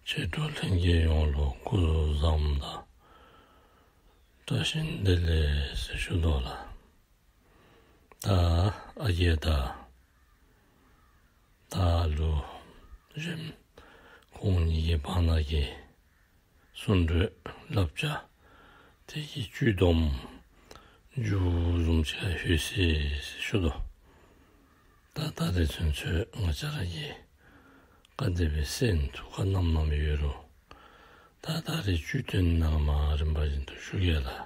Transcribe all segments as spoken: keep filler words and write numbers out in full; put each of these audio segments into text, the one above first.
ཆོས་གྲོགས་ལྷན་རྒྱས་ཡོངས་ལུ་སྐུ་གཟུགས་བཟང་དང་བཀྲ་ཤིས་བདེ་ལེགས་ཟེར་ཞུ་དོ་ལགས། ད་ཨ་རྒས་དང་ད་ལུ་གཞོནམ་ཁོང་གཉིས་ཀྱི་བར་ན་གི་གསུང་གྲོས་བསླབ་བྱ་དེ་གི་བཅུད་དུམ་མཇུག་བཟུམ་ཅིག་ལྷོད་ཅི་ཟེར་ཞུ་དོ། ད་ད་རེས་ཚུན་ཚོད་ང་བཅས་ར་གིས་ག་དེ་སྦེ་གསན་ཐུབ་ག་མནོཝ་མནོཝ་ཡོད་རུང་ད་ད་རེས་བཅུད་དོན་ནང་མར་རིམ་པ་བཞིན་དུ་ཞུ་གེ་ལགས།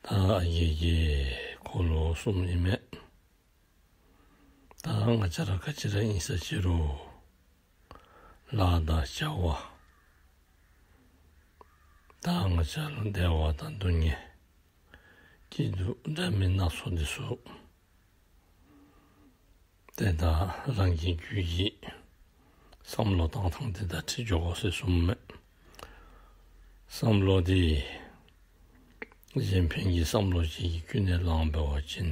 ད་ཨ་རྒས་ཀྱིས་འཁོར་ལོ་གསུམ་ཨིན་མས། ད་ང་བཅས་ར་ག་ཅི་ར་ཨིན་ས་ཅི་རུང་ལཱ་དང་བྱ་བ་ད་ང་བཅས་ལུ་བདེ་བ་དང་སྡུག་བསྔལ་སྐྱིད་སྡུག་འདྲ་མིན་སྣ་ཚོགས་འདི་ཚུ་ཏེ་ད་རང་གི་རྒྱུད་ཀྱི་བསམ་བློ་བཏང་ཐངས་འདི་དང་འཁྲིལ་འགྱོ་དགོ་ཟེར་གསུངམ་མས། བསམ་བློ་འདི་གཞན་ཕན་གྱི་བསམ་བློ་ཅིག་གིས་ཀུན་ནས་བསླངས་འབད་བ་ཅིན་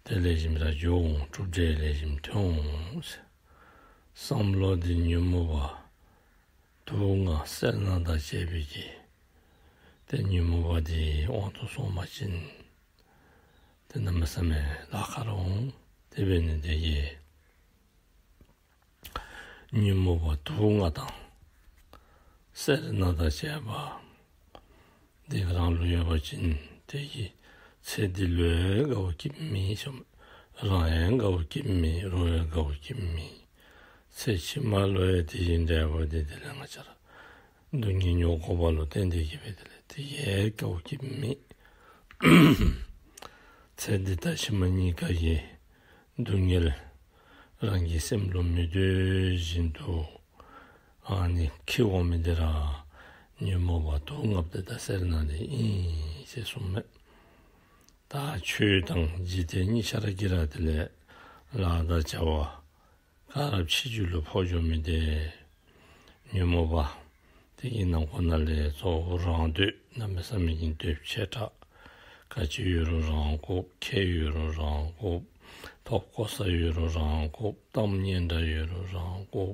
ཏེ་ལེགས་ཤོམ་ར་འགྱོ་འོང་། གྲུབ་འབྲས་ལེགས་ཤོམ་ཐོན་འོང་ཟེར། བསམ་བློ་འདི་ཉོན་མོངས་པ་དུག་ལྔ་སེར་སྣ་དང་བཅས་པའི་གི་ཏེ་ཉོན་མོངས་པ་འདི་དབང་དུ་སོང་པ་ཅིན་ཏེ་གནམ་མེད་ས་མེད་ལཱ་ཁག་ར་འོང་། དེ་འབད་ནི་དེ་གིས་ཉོན་མོངས་པ་དུག་ལྔ་དང་སེར་སྣ་དང་བཅས་པ་འདི་རང་ལུ་ཡོད་པ་ཅིན་དེ་གིས་ཚེ་འདི་ལུ་ཡང་དགའ་བ་སྐྱིདཔ་མེད་ཟེར། རང་ཡང་དགའ་བ་སྐྱིདཔ་མེད། རོགས་ཡང་དགའ་བ་སྐྱིདཔ་མེད། ཚེ་ཕྱི་མ་ལུ་ཡང་དེ་བཞིན་འབྲེལ་བ་འདི་དེ་ལས་ང་བཅས་ར་སྡུག་བསྔལ་མྱོང་དགོཔ་ལུ་བརྟེན་ཏེ་གིས་སྦེ་དེ་ལས་དེ་ཡང་དགའ་བ་སྐྱིདཔ་མེད། ཚེ་འདི་དང་ཕྱི་མ་གཉིས་ཀ་གི་སྡུག་བསྔལ་རང་གི་སེམས་ལུ་མི་འདོད་བཞིན་དུ་ཨ་ནི་འཁྱིད་འོང་མི་འདི་ར་ཉོན་མོངས་པ་དུག་ལྔ་པོ་དེ་དང་སེར་སྣ་འདི་ཨིན་ཟེར་གསུངམ་མས། ད་ཆོས་དང་འཇིག་རྟེན་གཉིས་ཆ་ར་གིས་ར་དེ་ལས་ལཱ་དང་བྱ་བ་ག་ར་ཕྱི་རྒྱུད་ལུ་ཕོག་འགྱོ་མི་འདི་ཉོན་མོངས་པ་དེ་གི་ནང་ཁོ་ན་ལས་གཙོ་བོ་རང་འདོད། གནམ་མེད་ས་མེད་ཀྱི་འདོད་ཆེ་དྲགས། ག་ཅི་ཡོད་རུང་རང་དགོ། ཁེ་ཡོད་རུང་རང་དགོ། ཐོབ་གོ་ས་ཡོད་རུང་རང་དགོ། གཏམ་སྙན་གྲགས་ཡོད་རུང་རང་དགོ།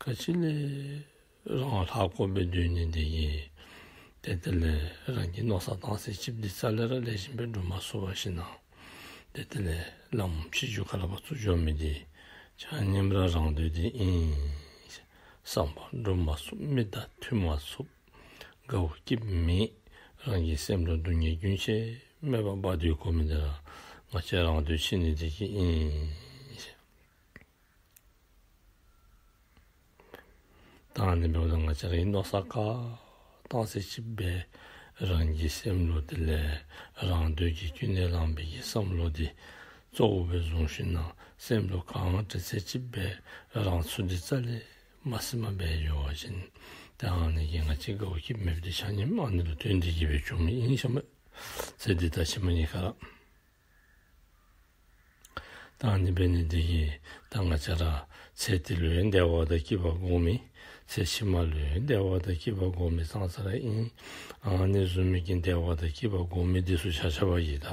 ག་ཅི་ལས་རང་ལྷག་དགོ་པའི་འདོད་ནི་འདི་གིས་ཏེ་དེ་ལས་རང་གི་མནོ་བསམ་བཏང་ཚད་ཅིག་འདི་རྩ་ལས་ར་ལེགས་ཤོམ་སྦེ་འགྲུབ་མ་ཚུགས་པར་ཞིན་ན་ཏེ་དེ་ལས་ལམ་ཕྱི་རྒྱུད་ཁ་ལས་ཕར་ཚུར་འགྱོ་མི་འདི་ཆ་མཉམ་ར་རང་འདོད་འདི་ཨིན། བསམ་པ་འགྲུབ་མ་ཚུགས། མི་དང་མཐུན་མ་ཚུགས། དགའ་བ་སྐྱིདཔ་མེད། རང་གི་སེམས་ལུ་སྡུག་བསྔལ་རྒྱུན་ཆད་མེད་པར་འབག་སྡོད་དགོ་མི་འདི་ར་ང་བཅས་རང་འདོད་ཆེ་ནི་འདི་གིས་ཨིན། ད་ཨ་ནི་འབདཝ་ད་ང་བཅས་རའི་མནོ་བསམ་ག་བཏང་ཚད་ཅིག་སྦེ་རང་གི་སེམས་ལུ་དེ་ལས་རང་འདོད་ཀྱིས་ཀུན་ནས་བསླངས་པའི་གི་བསམ་བློ་འདི་གཙོ་བོ་སྦེ་བཟུང་ཞིན་ན་སེམས་ལུ་གང་དྲན་ཚད་ཅིག་སྦེ་རང་ཚུགས་འདི་རྩ་ལས་མ་ཟིན་མ་འབད་འགྱོ་བ་ཅིན་ཏེ་ཨ་ནི་གིས་ང་བཅས་དགའ་བ་སྐྱིདཔ་མེདཔ་འདི་ཆ་མཉམ་ཨ་ནི་ལུ་བརྟེན་ཏེ་གིས་སྦེ་བྱུང་མི་ཨིན་ཟེར་མས། ཚེ་འདི་དང་ཕྱི་མ་གཉིས་ཀ་ར། ད་ཨ་ནི་འབད་ནི་འདི་གིས་ད་ང་བཅས་ར་ཚེ་འདི་ལུ་ཡང་བདེ་བ་དང་སྐྱིད་པ་དགོ་མི། ཚེ་ཕྱི་མ་ལུ་ཡང་བདེ་བ་དང་སྐྱིད་པ་དགོ་མི་ཙང་ཙ་ར་ཨིན། ཨ་ནི་བཟུམ་མའི་གི་བདེ་བ་དང་སྐྱིད་པ་དགོ་མི་འདི་ཚུ་ཆ་ཁྱབ་ཀྱིས་ད་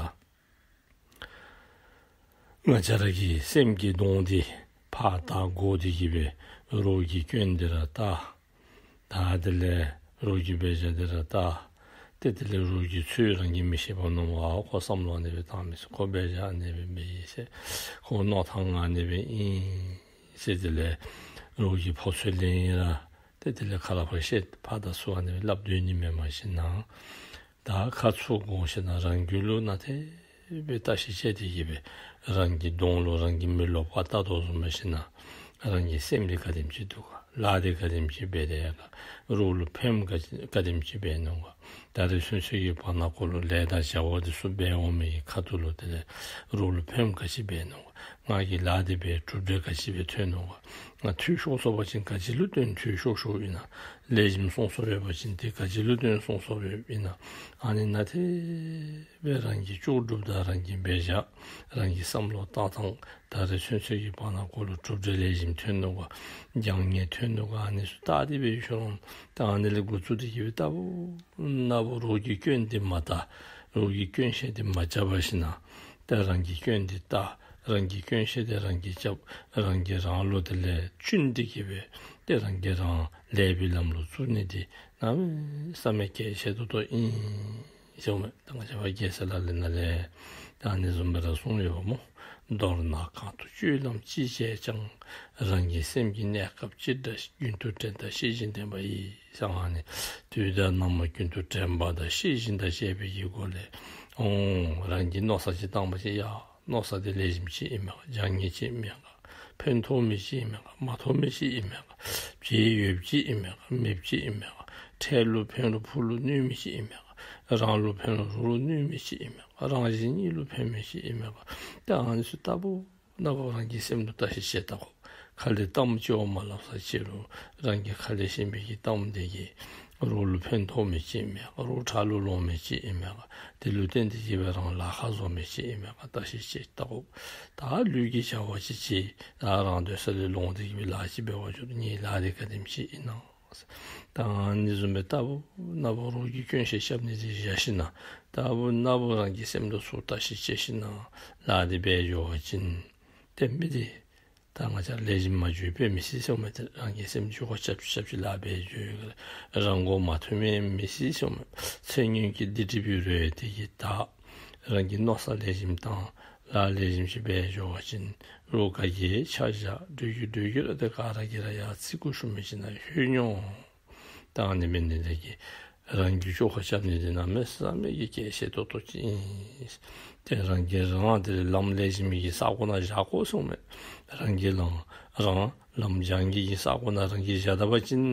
ང་བཅས་ར་གི་སེམས་ཀྱི་གདོང་འདི་ཕར་ལྟ་བསྒོར་ཏེ་གིས་སྦེ་རོགས་ཀྱི་སྐྱོན་འདི་ར་བལྟ། ད་དེ་ལས་རོགས་ཀྱི་འབད་བཞག་འདི་ར་བལྟ། ཏེ་དེ་ལས་རོགས་ཀྱི་ཚུལ་རང་གིས་མི་ཤེས་པ་མནོ་བ། ཁོ་བསམ་བློ་ཨ་ནི་སྦེ་བཏང་མི་ཚུགས། ཁོ་འབད་བཞག་ཨ་ནི་སྦེ་འབད་ཡི་ཟེར། ཁོ་མནོ་ཐངས་ཨ་ནི་སྦེ་ཨིན་ཟེར། དེ་ལས་རོགས་ཀྱིས་ཕོ་ཚོད་ལེན་ཡི་ར་ཏེ་དེ་ལས་ཁ་ལས་ཕར་བཤད་ཕར་དང་ཚུར་ཨ་ནི་སྦེ་སླབ་སྡོད་ནི་མེན་པར་ཞིན་ན་ད་ཁ་ཚུར་བསྒོར་ཞིན་ན་རང་རྒྱུད་ལུ་ནན་ཏན་སྦེ་བརྟག་ཞིབ་བྱས་ཏེ་གིས་སྦེ་རང་གི་གདོང་ལུ་རང་གི་མིག་ལུ་ཕར་ལྟ་དོ་བཟུམ་འབད་ཞིན་ན་རང་གི་སེམས་འདི་ག་དེམ་ཅིག་འདུག་ག། ལཱ་འདི་ག་དེམ་ཅིག་འབད་དེ་ཡོད་ག། རོགས་ལུ་ཕནམ་ག་ག་དེམ་ཅིག་འབད་ནུག་ག། ད་རེས་ཚུན་ཚོད་ཀྱི་བར་ན་འཁོར་ལོ་ལས་དང་བྱ་བ་འདི་ཚུ་འབད་འོང་མི་གི་ཁ་ཐུག་ལུ་དེ་ལས་རོགས་ལུ་ཕནམ་ག་ཅི་འབད་ནུག་ག། ང་གིས་ལཱ་འདི་འབད་གྲུབ་འབྲས་ག་ཅི་སྦེ་ཐོན་ནུག་ག། ང་འཐུས་ཤོར་སོང་པ་ཅིན་ག་ཅི་ལུ་བརྟེན་འཐུས་ཤོར་ཤོརཝ་ཨིན་ན། ལེགས་ཤོམ་སོང་སོང་པ་ཅིན་དེ་ག་ཅི་ལུ་བརྟེན་སོང་སོང་པ་ཨིན་ན། ཨ་ནི་ནན་ཏན་སྦེ་རང་གིས་ལྕོགས་གྲུབ་དང་རང་གིས་འབད་བཞག་རང་གི་བསམ་བློ་བཏང་ཐངས་ད་རེས་ཚུན་ཚོད་ཀྱི་བར་ན་འཁོར་ལོ་གྲུབ་འབྲས་ལེགས་ཤོམ་ཐོན་ནུག་ག། རྒྱང་ངེ་ཐོན་ནུག་ག། ཨ་ནི་ཚུ་བལྟ་སྟེ་སྦེ་ཡོད་ཤོ་རུང་། ད་ཨ་ནི་ལས་འགོ་བཙུགས་ཏེ་གིས་སྦེ་ལྟ་བུ་ན་བུ་རོགས་ཀྱི་སྐྱོན་འདི་མ་བལྟ། རོགས་ཀྱི་སྐྱོན་བཤད་འདི་མ་རྐྱབ་པར་ཞིན་ན་ད་རང་གི་སྐྱོན་འདི་བལྟ། རང་གི་སྐྱོན་ཤེས་ཏེ་རང་གིས་རྐྱབ། རང་གིས་རང་ལུ་དེ་ལས་བཅུན་ཏེ་གི་སྦེ་ཏེ་རང་གིས་རང་ལེགས་པའི་ལམ་ལུ་བཙུགས་ནི་འདི་གནམ་མེད་ས་མེད་གལ་ཆེ་ཏོག་ཏོ་ཨིན་ཟེརཝ་མས། ད་ང་བཅས་པ་རྒྱལ་སྲས་ལག་ལེན་ནང་ལས་ད་ཨ་ནི་བཟུམ་སྦེ་ར་གསུངས་ཡོདཔ་སྨོ། མདོར་ན་གང་དུ་སྤྱོད་ལམ་ཅི་བྱས་ཀྱང་། རང་གི་སེམས་ཀྱི་གནས་སྐབས་ཅི་འདྲ་རྒྱུན་དུ་དྲན་དང་ཤེས་བཞིན་དྲན་པ་ཡིས། ཟེར་ཨ་ནི་དུས་དང་ནམ་མ་རྒྱུན་དུ་དྲན་པ་དང་ཤེས་བཞིན་དང་བཅས་པའི་གི་སྒོ་ལས་ཨོ་རང་གིས་མནོ་བསམ་ཅིག་བཏང་པ་ཅིན་ཡ་མནོ་བསམ་འདི་ལེགས་ཤོམ་ཅིག་ཨིན་མས་ག། བྱང་ཉེས་ཅིག་ཨིན་མས་ག། ཕན་ཐོགས་མི་ཅིག་ཨིན་མས་ག། མ་ཐོགས་མི་ཅིག་ཨིན་མས་ག། བྱེད་ཡོདཔ་ཅིག་ཨིན་མས་ག། མེདཔ་ཅིག་ཨིན་མས་ག། འཕྲལ་ལུ་ཕན་རུང་ཕུགས་ལུ་གནོད་མི་ཅིག་ཨིན་མས་ག། རང་ལུ་ཕན་རུང་རོགས་ལུ་གནོད་མི་ཅིག་ཨིན་མས་ག། རང་གཞན་གཉིས་ལུ་ཕན་མི་ཅིག་ཨིན་མས་ག། ཏེ་ཨ་ནི་ཚུ་ལྟ་བུ་ན་བུ་རང་གི་སེམས་ལུ་བརྟག་ཞིབ་བྱེད་ད་དགོ། ཁ་ལས་གཏམ་ཅིག་འོང་མ་སླབ་ས་ཅི་རུང་རང་གི་ཁ་ལས་བཤད་པའི་གི་གཏམ་འདི་གིས་རོགས་ལུ་ཕན་ཐོགས་མི་ཅིག་ཨིན་མས་ག། རོགས་དགྲ་ལུ་ལོང་མི་ཅིག་ཨིན་མས་ག། དེ་ལུ་བརྟེན་ཏེ་གི་སྦེ་རང་ལཱ་ཁག་བཟོ་མི་ཅིག་ཨིན་མས་ག། བརྟག་ཞིབ་བྱེད་ད་དགོ། ད་ལུས་ཀྱི་བྱ་བ་ཅིག་ཅིག་ད་རང་སྡོད་ས་ལས་ལོང་སྟེ་གི་སྦེ་ལཱ་ཅིག་འབད་བར་འགྱོ་རུང་ངེའི་ལཱ་འདི་ག་དེམ་ཅིག་ཨིན་ན། ད་ཨ་ནི་བཟུམ་སྦེ་ལྟ་བུ་ན་བུ་རོགས་ཀྱི་སྐྱོན་ཤེས་རྐྱབ་ནི་འདི་བཞག་ཞིན་ན་ལྟ་བུ་ན་བུ་རང་གི་སེམས་ལུ་ཚུར་བརྟག་ཞིབ་བྱས་ཞིན་ན་ལཱ་འདི་འབད་འགྱོ་བ་ཅིན་ཏེ་མི་འདི་ད་ང་བཅས་ལེགས་ཤོམ་མ་འགྱོ་བའི་མི་ཚེ་ཟེརཝ་མས། ཏེ་རང་གི་སེམས་འགྱོ་ཁ་རྐྱབ་རྐྱབ་ཅིག་ལཱ་འབད་འགྱོ་རང་མགོ་མ་ཐོན་མི་མི་ཚེ་ཟེརཝ་མས། ཚེ་སྔོན་གྱི་སྡིག་སྒྲིབ་ཀྱི་རོ་དེ་གིས་དག། རང་གིས་མནོ་བསམ་ལེགས་ཤོམ་བཏང་ལཱ་ལེགས་ཤོམ་ཅིག་འབད་འགྱོ་བ་ཅིན་རོགས་ག་གིས་ཆ་བཞག་འགྲུལ་གྱི་འགྲུལ་གྱི་ར་ཏེ་ག་ར་གིས་ར་ཡ་ཚིག་གུ་ཞུ་མི་ཅིག་ནང་ལྷོད་འོང་། ད་ཨ་ནི་འབད་ནི་འདི་གིས་རང་གིས་འགྱོ་ཁ་རྐྱབ་ནི་འདི་གནམ་མེད་ས་མེད་ཀྱི་གལ་ཆེ་ཏོག་ཏོ་ཅིག་ཨིན། ཏེ་རང་གིས་རང་དེ་ལམ་ལེགས་ཤོམ་གྱི་ས་གོ་ནང་བཞག་དགོ་ཟེརཝ་མས། རང་གིས་ལམ་རང་ལམ་བྱང་གི་གི་ས་གོ་ནང་རང་གིས་བཞག་ད་པ་ཅིན་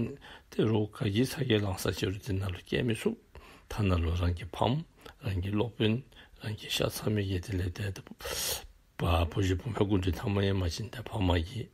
ཏེ་རོགས་ག་གིས་ཚ་གྱང་ལང་ས་ཅི་རུང་དེ་ནང་ལུ་སྐྱེལ་མི་ཚུགས། ཐ་ན་ལུ་རང་གི་ཕམ་རང་གི་སློབ་དཔོན་རང་གི་ཤ་ཚ་མི་གི་དེ་ལས་ཏེ་བ་བུ་གཞི་བུམོ་སྐུ་མདུན་ཐ་མ་ཡང་མ་ཕྱིན་ཏེ་ཕ་མ་གིས་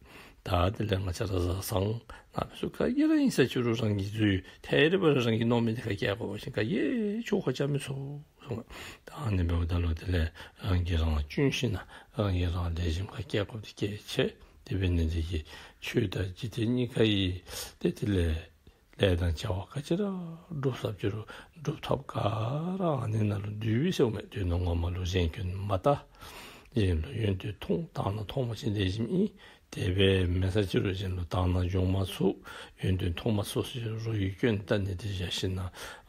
ད་དེ་ལས་ང་བཅས་ར་བཟའ་ཚང་ནང་མི་ཚུ་ག་གིས་ར་ཨིན་ས་ཅི་རུང་རང་གི་རྫུ་ཐད་རི་བ་རི་རང་གིས་མནོ་མི་འདི་ཁར་སྐྱེལ་དགོ་པ་ཅིན་ག་གིས་འགྱོ་ཁ་རྐྱབ་མི་ཚུགས་ཟེརཝ་མས། ད་ཨ་ནི་འབདཝ་ད་ལུ་དེ་ལས་རང་གིས་རང་བཅུན་ཞིན་ན་རང་གིས་རང་ལེགས་ཤོམ་ཁར་སྐྱེལ་དགོཔ་འདི་གལ་ཆེ། དེ་འབད་ནི་འདི་གིས་ཆོས་དང་འཇིག་རྟེན་གཉིས་ཀ་ཡི་ཏེ་དེ་ལས་ལས་དང་བྱ་བ་ག་ཅི་ར་སྒྲུབ་ས་ཅི་རུང་སྒྲུབ་ཐབས་ག་ར་ཨ་ནི་ནང་ལུ་འདུས་པས་ཟེརཝ་མས། དོན་ངོ་མ་ལུ་གཞན་སྐྱོན་མ་བལྟ། གཞན་ལུ་ཡོན་ཏན་མཐོང་དང་ན་མཐོང་བ་ཅིན་ལེགས་ཤོམ་ཨིན། དེ་སྦེ་མེན་ས་ཅི་རུང་གཞན་ལུ་དང་ན་འཇོག་མ་ཚུགས་ཡོན་ཏན་མཐོང་མ་ཚུགས་ས་ཅི་རུང་རོགས་ཀྱི་སྐྱོན་བལྟ་ནི་འདི་བཞག་ཞིན་ན་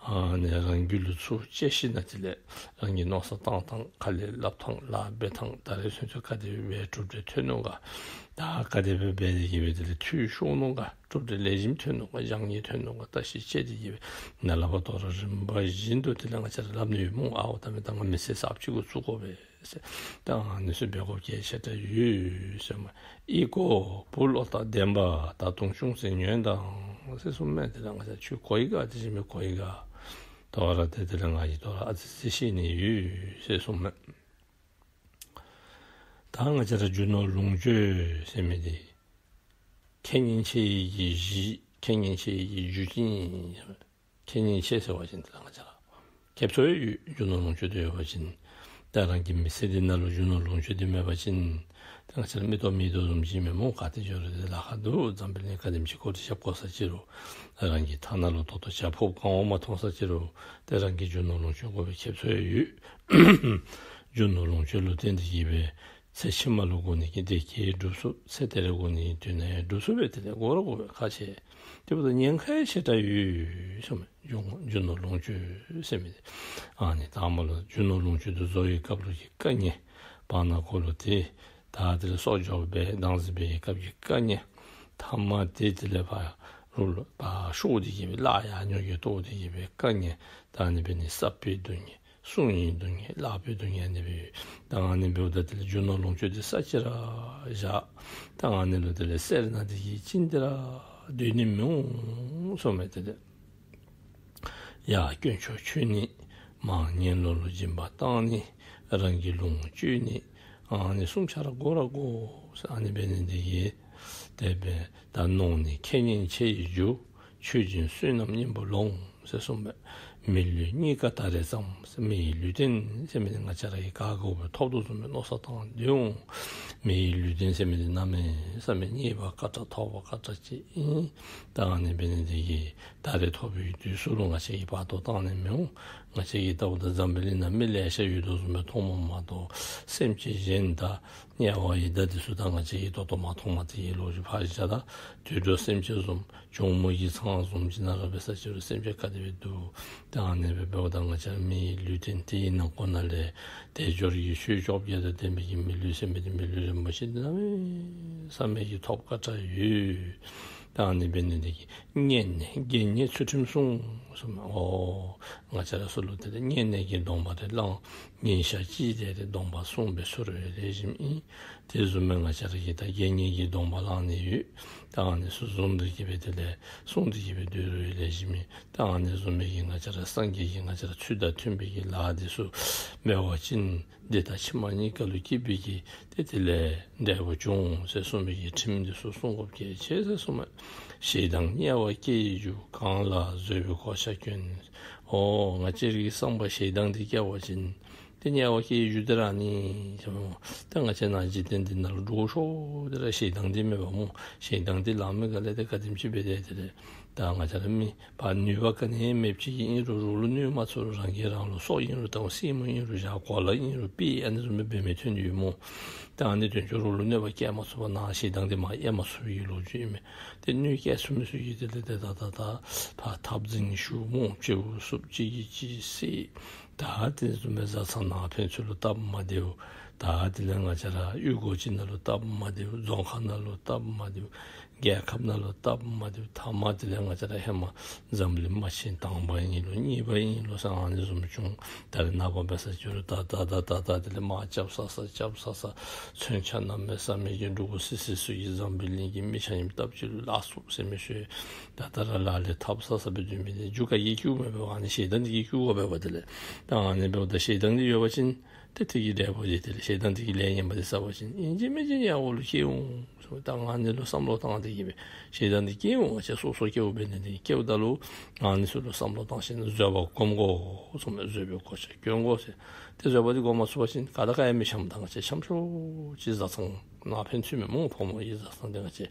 ཨ་ནི་རང་རྒྱུད་ལུ་ཚུར་དཔྱད་ཞིན་ན་དེ་ལས་རང་གིས་མནོ་བསམ་བཏང་ཐངས་ཁ་ལས་སླབ་ཐངས་ལཱ་འབད་ཐངས་ད་རེས་ཚུན་ཚོད་ག་དེ་སྦེ་གྲུབ་འབྲས་ཐོན་ནུག་ག། ད་ག་དེ་སྦེ་འབད་དེ་གི་སྦེ་དེ་ལས་འཐུས་ཤོར་ནུག་ག། གྲུབ་འབྲས་ལེགས་ཤོམ་ཐོན་ནུག་ག། བྱང་ཉེས་ཐོན་ནུག་ག། བརྟག་ཞིབ་དཔྱད་དེ་གི་སྦེ་ནཱ་ལས་ཕར་དོ་རུང་རིམ་པ་བཞིན་དུ་དེ་ལས་ང་བཅས་ར་སླབ་ནི་ཡོད་སྨོ། ཨའོ་ད་མི་ད་ང་མི་ཚེ་གསརཔ་ཅིག་གུ་བཙུགས་དགོ་པས་ཟེར། ད་ཨ་ནི་ཚུ་འབད་དགོཔ་གལ་ཆེ་དྲགས་ཡོད་ཟེརཝ་མས། ཨི་གོ་བུ་བློ་ཐག་ལྡན་པ། ད་དུང་ཅུང་ཟད་ཉོན་དང་ཟེར་གསུངསམ་མས། དེ་ལས་ང་བཅས་ཁྱོད་གོ་ཡི་ག། དེ་བཞིན་མི་གོ་ཡི་ག། དོ་རུང་དེ་དེ་ལས་ང་གིས་དོ་རུང་ཨ་ཙི་ཙི་ཤེས་ནི་ཡོད་ཟེར་གསུངསམ་མས། ད་ང་བཅས་ར་རྒྱུ་ནོར་ལོངས་སྤྱོད་ཟེར་མི་འདི་ཁེ་ཉེན་ཆེ་ཡི་གི་གཞི་ཁེ་ཉེན་ཆེ་ཡི་གི་རྒྱུ་ཅིག་ཨིན། ཁེ་ཉེན་ཆེ་ཟེར་བ་ཅིན་ད་ང་བཅས་ར་ཁེབ་སང་ཡོད་རྒྱུ་ནོར་ལོངས་སྤྱོད་འདི་ཡོད་པ་ཅིན། ད་རང་གི་མི་ཚེ་འདི་ནང་ལུ་རྒྱུ་ནོར་ལོངས་སྤྱོད་འདི་མེད་པ་ཅིན་ད་ང་བཅས་ར་མིག་ཏོ་མིག་ཏོ་བཟུམ་ཅིག་མེན་སྨོ། ག་ཏེ་འགྱོ་རུང་ཏེ་ལཱ་ཁག་འདུག། འཛམ་བུ་གླིང་ག་དེམ་ཅིག་སྐོར་ཏེ་རྐྱབ་དགོ་ས་ཅི་རུང་རང་གི་ཐ་ན་ལུ་ད་ལྟོ་བྱ་ཕོརཔ་གང་བ་མ་མཐོང་ས་ཅི་རུང་ཏེ་རང་གི་རྒྱུ་ནོར་ལོངས་སྤྱོད་དགོ་པའི་ཁེབ་སང་ཡོད། རྒྱུ་ནོར་ལོངས་སྤྱོད་ལུ་བརྟེན་ཏེ་གི་སྦེ་ཚེ་ཕྱི་མ་ལུ་དགོ་ནི་གི་བདེ་སྐྱིད་སྒྲུབ་ཚུགས། ཚེ་འདི་ར་དགོ་ནི་གི་དོན་ནི་སྒྲུབ་ཚུགས་པས། དེ་ལས་དགོ་ར་དགོ་པས། ཁག་ཆེ། དེ་འབདཝ་ད་ཉེན་ཁ་ཡང་ཆེ་དྲགས་ཡོད་ཟེརཝ་མས། རྒྱུ་རྒྱུ་ནོར་ལོངས་སྤྱོད་ཟེར་མི་འདི་ཨ་ནི་དང་པ་ལུ་རྒྱུ་ནོར་ལོངས་སྤྱོད་འདི་བཟོ་བའི་སྐབས་ལུ་གི་དཀའ་ངལ། བར་ན་ཁོ་ལུ་ཏེ་ད་དེ་ལས་གསོག་འཇོག་འབད་དང་ཟེར་བའི་སྐབས་ཀྱི་དཀའ་ངལ། ཐ་མ་དེ་དེ་ལས་ཕར་རོགས་ལུ་ཕར་ཤོར་ཏེ་གི་སྦེ་གླགས་ཡར་ཉོ་གི་བཏོག་སྟེ་གི་སྦེ་དཀའ་ངལ། ད་ཨ་ནི་འབད་ནི་ས་པའི་སྡུག་བསྔལ། སྲུང་ཡིན་སྡུག་བསྔལ། གླགས་པའི་སྡུག་བསྔལ་ཨ་ནི་སྦེ་ཡོད། ད་ཨ་ནི་འབདཝ་ད་དེ་ལས་རྒྱུ་ནོར་ལོངས་སྤྱོད་འདི་ས་ཅིག་ར་བཞག། ད་ཨ་ནི་ལུ་དེ་ལས་སེར་སྣ་འདི་གིས་བཅིངས་ཏེ་ར་སྡོད་ནི་མི་འོང་ཟེརཝ་མས། དེ་ལས་ཡར་དཀོན་མཆོག་མཆོད་ནི། མར་གཉན་ལོ་ལུ་སྦྱིན་པ་བཏང་ནི། རང་གི་ལུང་སྤྱོད་ནི། ཨ་ནི་གསུམ་ཆ་ར་དགོ་ར་དགོ་ཟེར། ཨ་ནི་འབད་ནི་འདི་གིས་དེ་སྦེ་ད་གནོང་ནི་ཁེ་ཉེན་ཆེ་ཡི་རྒྱུ། མཆོད་སྦྱིན་བསོད་ནམས་སྙིང་པོ་ལོངས་ཟེར་གསུངསམ་མས། མི་ལུས་རྙེད་དཀའ་ད་རེས་ཙམ། མི་ཡི་ལུས་རྟེན་ཟེར་མི་འདི་ང་བཅས་ར་གིས་ག་དགོ་པའི་ཐོབ་དོ་བཟུམ་སྦེ་མནོ་བསམ་བཏང་སྡོད་འོང་། མི་ཡི་ལུས་རྟེན་ཟེར་མི་འདི་གནམ་མེད་ས་མེད་རྙེད་པར་དཀའ་དྲགས་ཐོབ་པར་དཀའ་དྲགས་ཅིག་ཨིན། ད་ཨ་ནི་འབད་ནི་འདི་གིས་ད་རེས་ཐོབ་པའི་དུས་སུ་ལུ་ང་བཅས་ཀྱིས་བར་དོ་བཏང་ནི་མི་འོང་། ང་བཅས་ཀྱིས་བལྟཝ་ད་འཛམ་བུ་གླིང་ནང་མི་ལེ་ཤ་ཡོད་དོ་བཟུམ་སྦེ་མཐོངམ་མ་གཏོགས་སེམས་ཅན་གཞན་དང་དམྱལ་བ་ཡི་དྭགས་འདི་ཚུ་ད་ང་བཅས་ཀྱིས་ཏོག་ཏོ་མ་མཐོངམ་འདི་གི་ལོ་རྒྱུས་ཕར་བཞག། ད་དུད་འགྲོ་སེམས་ཅན་བཟུམ་གྱོག་མོ་གི་ཚང་བཟུམ་ཅིག་ནང་ར་འབད་ས་ཅིག་རུང་སེམས་ཅན་ག་དེ་སྦེ་འདུག། ད་ཨ་ནི་སྦེ་འབདཝ་ད་ང་བཅས་མི་ཡི་ལུས་རྟེན་དེའི་ནང་ཁོངས་ནང་ལས་དལ་འབྱོར་གྱི་ཆོས་བཅོ་བརྒྱད་དང་ལྡན་པའི་གི་མི་ལུས་ཟེར་མི་འདི་མི་ལུས་རིན་པོ་ཆེ་འདི་གནམ་མེད་ས་མེད་ཀྱི་ཐོབ་དཀའ་དྲགས་ཡོད། ད་ཨ་ནི་འབད་ནི་འདི་གིས་བསྙེན་གནས་དགེ་བསྙེན་ཚུལ་ཁྲིམས་སྲུང་གསུངས་མས། ཨོ་ང་བཅས་ར་ཚུ་ལུ་དེ་ལས་བསྙེན་གནས་ཀྱི་སྡོམ་པ་རེ་བླངས། ཉིན་ཞག་གཅིག་དེ་ལས་སྡོམ་པ་སྲུང་སྦེ་ཚུགས་རུང་ལེགས་ཤོམ་ཨིན། དེ་བཟུམ་སྦེ་ང་བཅས་ར་གིས་ད་དགེ་བསྙེན་གྱི་སྡོམ་པ་བླངས་ནི་ཡོད། ད་ཨ་ནི་ཚུ་བཟུང་སྟེ་གི་སྦེ་དེ་ལས་སྲུང་སྟེ་གི་སྦེ་སྡོད་རུང་ལེགས་ཤོམ་ཨིན། ད་ཨ་ནི་བཟུམ་སྦེ་གི་ང་བཅས་ར་སངས་རྒྱས་ཀྱིས་ང་བཅས་ར་ཚུལ་དང་མཐུན་པའི་གི་ལཱ་འདི་ཚུ་འབད་བ་ཅིན་འདི་དང་ཕྱི་མ་གཉིས་ཀ་ལུ་སྐྱིད་པའི་གི་ཏེ་དེ་ལས་འབྲས་བུ་འབྱུང་ཟེར་གསུངས་པའི་གི་ཁྲིམས་འདི་ཚུ་སྲུང་དགོཔ་གལ་ཆེ་ཟེར་གསུངས་མས། ཞེ་སྡང་དམྱལ་བ་སྐྱེ་ཡི་རྒྱུ། གང་ལ་བཟོད་པའི་གོ་ཆ་གྱོན། ཨོ་ང་བཅས་རའི་བསམ་པ་ཞེ་སྡང་འདི་སྐྱེ་བ་ཅིན་ཏེ་དམྱལ་བ་སྐྱེ་ཡི་རྒྱུ་འདི་ར་ནི་ཟེར་མས། ཏེ་ང་བཅས་ནཱ་འཇིག་རྟེན་འདི་ནང་ལུ་འགྲོ་ཤོར་དེ་ར་ཞེ་སྡང་འདི་མེད་པ་སྨོ། ཞེ་སྡང་འདི་ལང་མི་ག་ལས་ཏེ་ག་དེམ་ཅིག་འབད་དེ་དེ་ལས་ད་ང་བཅས་ར་མི་ཕར་ནུས་པ་ག་ནི་མེདཔ་ཅིག་ཨིན་རུང་རོགས་ལུ་གནོད་མ་ཚུགས་རུང་རང་གིས་རང་ལུ་སྲོག་ཨིན་རུང་བཏང་སྲིང་མོ་ཨིན་རུང་བཞག་གོ་ལ་ཨིན་རུང་པི་ཨ་ནི་བཟུམ་སྦེ་འབད་མི་ཐོན་ཡོད་སྨོ། ད་ཨ་ནི་དོན་ཅོག་རོགས་ལུ་གནོད་པ་བཀལ་མ་ཚུགས་པར་ནཱ་ཞེ་སྡང་འདི་མར་ཡལ་མ་ཚུགས་པའི་ལོ་རྒྱུས་ཨིན་མས། ཏེ་གནོད་བཀལ་ཚུགས་མི་ཚུ་གིས་དེ་ལས་ཏེ་ད་ད་ད་ཕར་འཐབ་འཛིང་ཞུ་སྨོ། གཅིག་གུ་བསུབ་གཅིག་གིས་གཅིག་བསད། ད་དེ་བཟུམ་སྦེ་བཟའ་ཚང་ནང་ཕན་ཚུན་ལུ་སྟབས་མ་བདེཝ། ད་དེ་ལས་ང་བཅས་ར་གཡུས་སྒོ་ཅིག་ནང་ལུ་སྟབས་མ་བདེཝ། རྫོང་ཁག་ནང་ལུ་སྟབས་མ་བདེཝ། རྒྱལ་ཁབ་ནང་ལུ་སྟབས་མ་བདེཝ། ཐ་མ་དེ་ལས་ང་བཅས་ར་ཧེ་མ་འཛམ་གླིང་དམག་ཆེན་དང་པ་ཨིན་ལོ་གཉིས་པ་ཨིན་ལོ་ཟེར་ཨ་ནི་བཟུམ་བྱུང་། ད་རེས་ནངས་པ་འབད་ས་ཅིག་རུང་ད་ད་ད་ད་ད་དེ་ལས་དམག་རྐྱབ་ས་ས་རྐྱབ་ས་ས་མཚོན་ཆ་གནམ་མེད་ས་མེད་ཀྱི་འདྲོག་སི་སི་ཚུ་གིས་འཛམ་བུ་གླིང་གི་མི་ཆ་མཉམ་སྟབས་གཅིག་ལུ་ལ་སོགས་ཟེར་མི་ཚུ་ད་ད་ར་ལ་ལས་འཐབ་ས་ས་སྦེ་སྡོད་མི་འདི་རྒྱུ་ག་གིས་བསྐྱུརཝ་མས་པ། ཨ་ནི་ཞེ་སྡང་འདི་གིས་བསྐྱུརཝ་མས་པ། དེ་ལས་ད་ཨ་ནི་འབདཝ་ད་ཞེ་སྡང་འདི་ཡོད་པ་ཅིན་ཏེ་དེ་གི་འབྲས་བུ་འདི་དེ་ལས་ཞེ་སྡང་འདི་གི་ལས་ངན་པ་འདི་བསགས་པ་ཅིན་ཨིན་ཅི་མིན་ཅི་ཡང་འོག་ལུ་སྐྱེ་འོང་ཟེར། ད་ཨ་ནི་ལུ་བསམ་བློ་བཏང་སྟེ་གི་སྦེ་ཞེ་སྡང་འདི་སྐྱེ་འོང་། ང་བཅས་སོ་སོ་སྐྱེཝ་འབད་ནི་འདི་སྐྱེཝ་ད་ལུ་ཨ་ནི་ཚུ་ལུ་བསམ་བློ་བཏང་ཞིནམ་བཟོད་པ་སྒོམ་དགོ་གསུངས་མས། བཟོད་པའི་གོ་ཆ་གྱོན་དགོ་ཟེར། ཏེ་བཟོད་པ་འདི་སྒོམ་མ་ཚུགས་པ་ཅིན་ག་དང་ག་ཡང་མི་འཆམ། ད་ང་བཅས་འཆམ་ཤོས་ཅིག་བཟའ་ཚང་ནང་ཕན་ཚུན་མེད་སྨོ། ཕོ་མོ་གི་བཟའ་ཚང་འདི་ང་བཅས་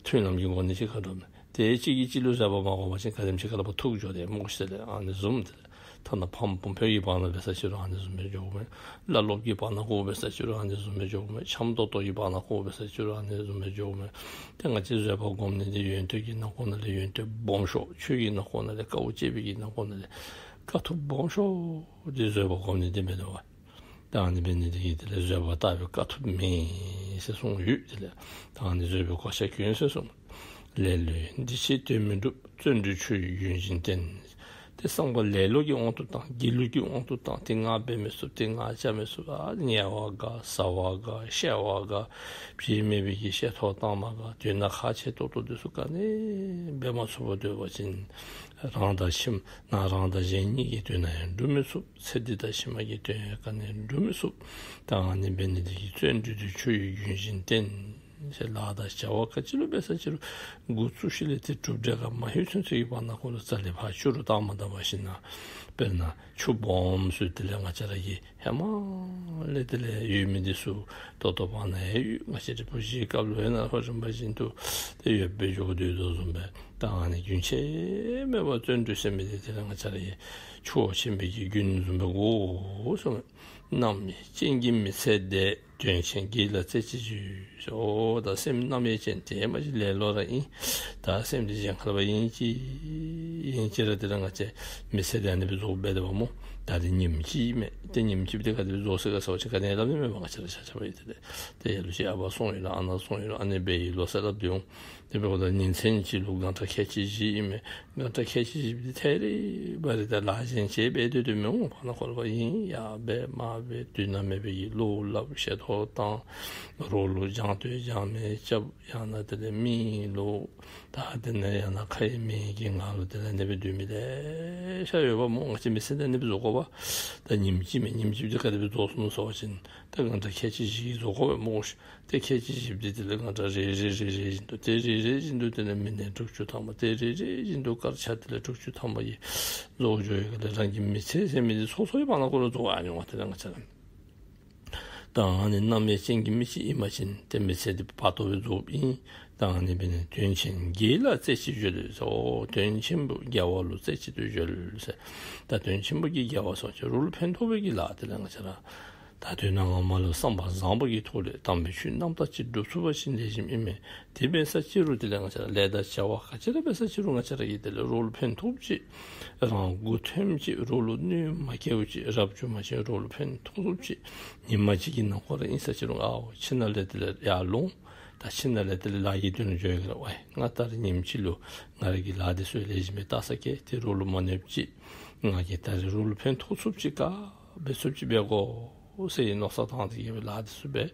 མཐུན་ལམ་གྱི་སྒོ་ནས་ཅིག་ཁ་འགྲོ་མས། ཏེ་གཅིག་གིས་གཅིག་ལུ་བཟོད་པ་མ་སྒོམ་པ་ཅིན་ག་དེམ་ཅིག་ཁ་ལས་ཕར་ཐུག་འགྱོ་དེ་སྨོ་ཤིག། དེ་ལས་ཨ་ནི་བཟུམ་དེ་ལས་ཐ་ན་ཕམ་བུ་ཕོ་གི་བར་ན་འབད་ས་ཅིག་རུང་ཨ་ནི་བཟུམ་སྦེ་འགྱོཝ་མས། བླ་སློབ་ཀྱི་བར་ན་ཁོ་འབད་ས་ཅིག་རུང་ཨ་ནི་བཟུམ་སྦེ་འགྱོཝ་མས། འཆམ་ཏོག་ཏོ་གི་བར་ན་ཁོ་འབད་ས་ཅིག་རུང་ཨ་ནི་བཟུམ་སྦེ་འགྱོཝ་མས། ཏེ་ང་བཅས་བཟོད་པ་སྒོམ་ནི་འདི་ཡོན་ཏན་གྱི་ནང་ཁོངས་ནང་ལས་ཡོན་ཏན་སྦོམ་ཤོས། ཆོས་ཀྱི་ནང་ཁོངས་ནང་ལས་དཀའཝ་སྤྱད་པའི་གི་ནང་ཁོངས་ནང་ལས་དཀའ་ཐུབ་སྦོམ་ཤོས་འདི་བཟོད་པ་སྒོམ་ནི་འདི་མས་ཏེ་པ། ད་ཨ་ནི་འབད་ནི་འདི་གིས་དེ་ལས་བཟོད་པ་ལྟ་བུའི་དཀའ་ཐུབ་མེད་ཟེར་གསུངས་ཡོད། དེ་ལས་ད་ཨ་ནི་བཟོད་པའི་གོ་ཆ་གྱོན་ཟེར་གསུངས། ལེ་ལོས་འདི་ཕྱིར་དོན་མི་འགྲུབ། བརྩོན་འགྲུས་ཆུ་ཡིས་རྒྱུན་བཞིན་བསྟེན། ཏེ་བསམ་པ་ལེ་ལོ་གི་དབང་དུ་བཏང་། སྒྱིད་ལུག་གི་དབང་དུ་བཏང་། དེ་ང་འབད་མི་ཚུགས། དེ་ང་བྱ་མི་ཚུགས། ཨ་ཉལ་བ་དགའ། ཟ་བ་དགའ། བཤལ་བ་དགའ། བྱེད་མེད་པའི་གི་བཤལ་ཐོག་བཏང་མ་དགའ། དོན་དག་ཁག་ཆེ་ཏོག་ཏོ་འདི་ཚུ་ག་ནི་འབད་མ་ཚུགས་པར་སྡོད་པ་ཅིན་རང་དང་ཕྱི་མ་ནང་རང་དང་གཞན་གཉིས་ཀྱི་དོན་ཡང་སྒྲུབ་མི་ཚུགས། ཚེ་འདི་དང་ཕྱི་མ་གི་དོན་ཡང་ག་ནི་སྒྲུབ་མི་ཚུགས། ད་ཨ་ནི་འབད་ནི་འདི་གིས་བརྩོན་འགྲུས་དེ་ཆུ་ཡིས་རྒྱུན་བཞིན་བསྟེན། ཟེར་ལཱ་དང་བྱ་བ་ག་ཅི་ལུ་འབད་ས་ཅིག་རུང་འགོ་བཙུགས་ཞིནམ་ལས་ཏེ་གྲུབ་འབྲས་ག་མ་ལྷོད་ཚུན་ཚོད་ཀྱི་བར་ན་ཁོ་ལུ་རྩ་ལས་ཕར་ཆུ་རུ་བཏང་མ་བཏང་བ་ཞིག་ན། དཔེར་ན་ཆུ་སྦོམ་ཚུ་དེ་ལས་ང་བཅས་ར་གི་ཧེ་མ་ལས་དེ་ལས་ཡོད་མི་འདི་ཚུ་ཏོག་ཏོ་བར་ན་ཡང་ཡོད། ང་བཅས་རིན་པོ་ཆེའི་སྐབས་ལུ་ཡང་ན་ཧོ་རིམ་པ་བཞིན་དུ་ཏེ་ཡོདཔ་སྦེ་འགྱོ་དོ་བཟུམ་སྦེ། ད་ཨ་ནི་རྒྱུན་ཆད་མེད་པར་བརྩོན་འགྲུས་ཟེར་མི་འདི་དེ་ལས་ང་བཅས་ར་གི་ཆོས་ཆེན་པོའི་གི་རྒྱུན་བཟུམ་སྦེ་དགོ་གསུངས། རྣམ་དབྱེ་ཅན་གྱི་མི་ཚེ་འདས། དོན་ཆེན་བགྱིས་ལ་རྩེ་གཅིག་བྱོས། ཨོ་ད་སེམས་རྣམ་དབྱེ་ཅན་དེ་མ་གཞི་ལེ་ལོ་ར་ཨིན། ད་སེམས་འདི་གཞན་ཁར་བ་ཨིན་ཅི་ཨིན་ཅི་ར་དེ་ར་ང་བཅས་མི་ཚེ་འདི་ཨ་ནི་སྦེ་རྫོགས་འབད་དེ་བ་སྨོ། ད་འདི་ཉིནམ་གཅིག་མས། ཏེ་ཉིནམ་གཅིག་འདི་ག་དེ་སྦེ་རྫོགས་སོང་ག་ཟེར་བ་ཅིན་ག་ནི་ཡང་སླབ་ནི་མེད་པ། ང་བཅས་ར་ཆ་ཁྱབ་ཡང་དེ་ལས་ཏེ་ལོ་ཅིག་ཨ་པ་སོང་ཡི་ལོ་ཨ་ནཱ་སོང་ཡི་ལོ་ཨ་ནི་སྦེ་ཡི་ལོ་ཟེར་སླབ་སྡོད་འོང་། དེ་འབདཝ་ད་ཉིན་མཚན་གཅིག་ལུ་གང་ཁྲ་ཁལ་གཅིག་བཞི་ཨིན་མས། གང་ཁྲ་ཁལ་གཅིག་བཞི་འདི་ཐད་རི་བ་རི་ད་ལཱ་གཞན་ཅིག་འབད་སྡོད་དོ་མི་འོང་། བར་ན་ཁོ་ལུ་བ་ཨིན། ཡ་འབད་མ་འབད་དུས་ན་མེད་པའི་གི་བློ་སླབ་བཤད་ཐོག་བཏང་། རོགས་ལུ་སྦྱང་སྟོད་སྦྱང་མེད་རྐྱབ། ཡང་ན་དེ་ལས་མི་ལུ་ད་དེ་ནས་ཡང་ན་ཁ་ཡི་མི་གི་ང་ལུ་དེ་ལས་ཨ་ནི་སྦེ་སྡོད་མི་ལེ་ཤ་ཡོད་པ་སྨོ། ང་བཅས་མི་ཚེ་འདི་ཨ་ནི་སྦེ་རྫོགས་དགོ་པ། ད་ཉིནམ་གཅིག་མས། ཉིནམ་གཅིག་འདི་ག་དེ་སྦེ་རྫོགས་སོང་ཟེར་བ་ཅིན་ད་གང་ཁྲ་ཁལ་གཅིག་བཞི་གིས་རྫོགས་དགོ་པས་སྨོ་ཤིག། ཏེ་ཁལ་གཅིག་བཞི་འདི་དེ་ལས་གང་ཁྲ་རེ་རེ་རེ་རེ་བཞིན་དུ་ཏེ་རེ་ རེ་བཞིན་དུ་དེ་ལས་མི་ནད་དྲུག་ཅུ་ཐམ་པ་དེ་རེ་རེ་བཞིན་དུ་དཀར་ཆ་དེ་ལས་དྲུག་ཅུ་ཐམ་པ་གིས་རྫོགས་འགྱོ་ཡི་ག་ལས། རང་གི་མི་ཚེ་ཟེར་མི་འདི་སོ་སོའི་བར་ན་ཁོ་ར་རྫོགས་ཨ་ནི་འོང་བ་དེ་ལས་ང་བཅས་ར། ད་ཨ་ནི་རྣམ་གཡེང་ཅན་གྱི་མི་ཅིག་ཨིན་པ་ཅིན་ཏེ་མི་ཚེ་འདི་བར་དོ་སྦེ་རྫོགསཔ་ཨིན། ད་ཨ་ནི་འབད་ནི་དོན་ཆེན་དགེ་ལ་རྩེ་གཅིག་གཞོལ་ཟེར། ཨོ་དོན་ཆེན་པོ་དགེ་བ་ལུ་རྩེ་གཅིག་ཏུ་གཞོལ་ཟེར། ད་དོན་ཆེན་པོ་གི་དགེ་བ་སོགས་ཀྱི་རོགས་ལུ་ཕན་ཐོགས་པའི་གི་ལཱ་དེ་ལས་ང་བཅས་ར། ད་དོན་ངོ་མ་ལུ་བསམ་པ་བཟང་པོ་གི་ཐོག་ལས་དམ་པའི་ཆོས་རྣམ་དག་ཅིག་སྒྲུབ་ཚུགས་པ་ཅིན་ལེགས་ཤོམ་ཨིན་མས། དེ་འབད་ས་ཅིག་རུང་དེ་ལས་ང་བཅས་ར་ལས་དང་བྱ་བ་ག་ཅི་ར་འབད་ས་ཅིག་རུང་ང་བཅས་ར་གིས་དེ་ལས་རོགས་ལུ་ཕན་ཐོགསཔ་ཅིག། རང་མགུ་ཐོནམ་ཅིག། རོགས་ལུ་གནོདཔ་མ་བཀལཝ་ཅིག། རབ་བྱུང་པ་ཅིན་རོགས་ལུ་ཕན་ཐོགས་ཚུགསཔ་ཅིག། ཉིནམ་གཅིག་གི་ནང་འཁོད་ར་ཨིན་ས་ཅིག་རུང་ཨའོ་ཁྱིམ་ནང་ལས་དེ་ལས་ཡར་ལོང་། ད་ཁྱིམ་ནང་ལས་དེ་ལས་ལཱ་གི་དོན་ལུ་འགྱོ་ཡི་ག་ལས། ཝའི་ང་ད་རེས་ཉིནམ་གཅིག་ལུ་ང་ར་གི་ལཱ་འདི་ཚུ་ལེགས་ཤོམ་སྦེ་བལྟ་ས་གེ། ཏེ་རོགས་ལུ་མ་གནོདཔ་ཅིག། ང་གིས་ད་རེས་རོགས་ལུ་ཕན་ཐོགས་ཚུགསཔ་ཅིག་ག་འབད་ཚུགསཔ་ཅིག་འབད་དགོ་ཟེར་མནོ་བསམ་བཏང་སྟེ་གི་སྦེ་ལཱ་འདི་ཚུ་འབད།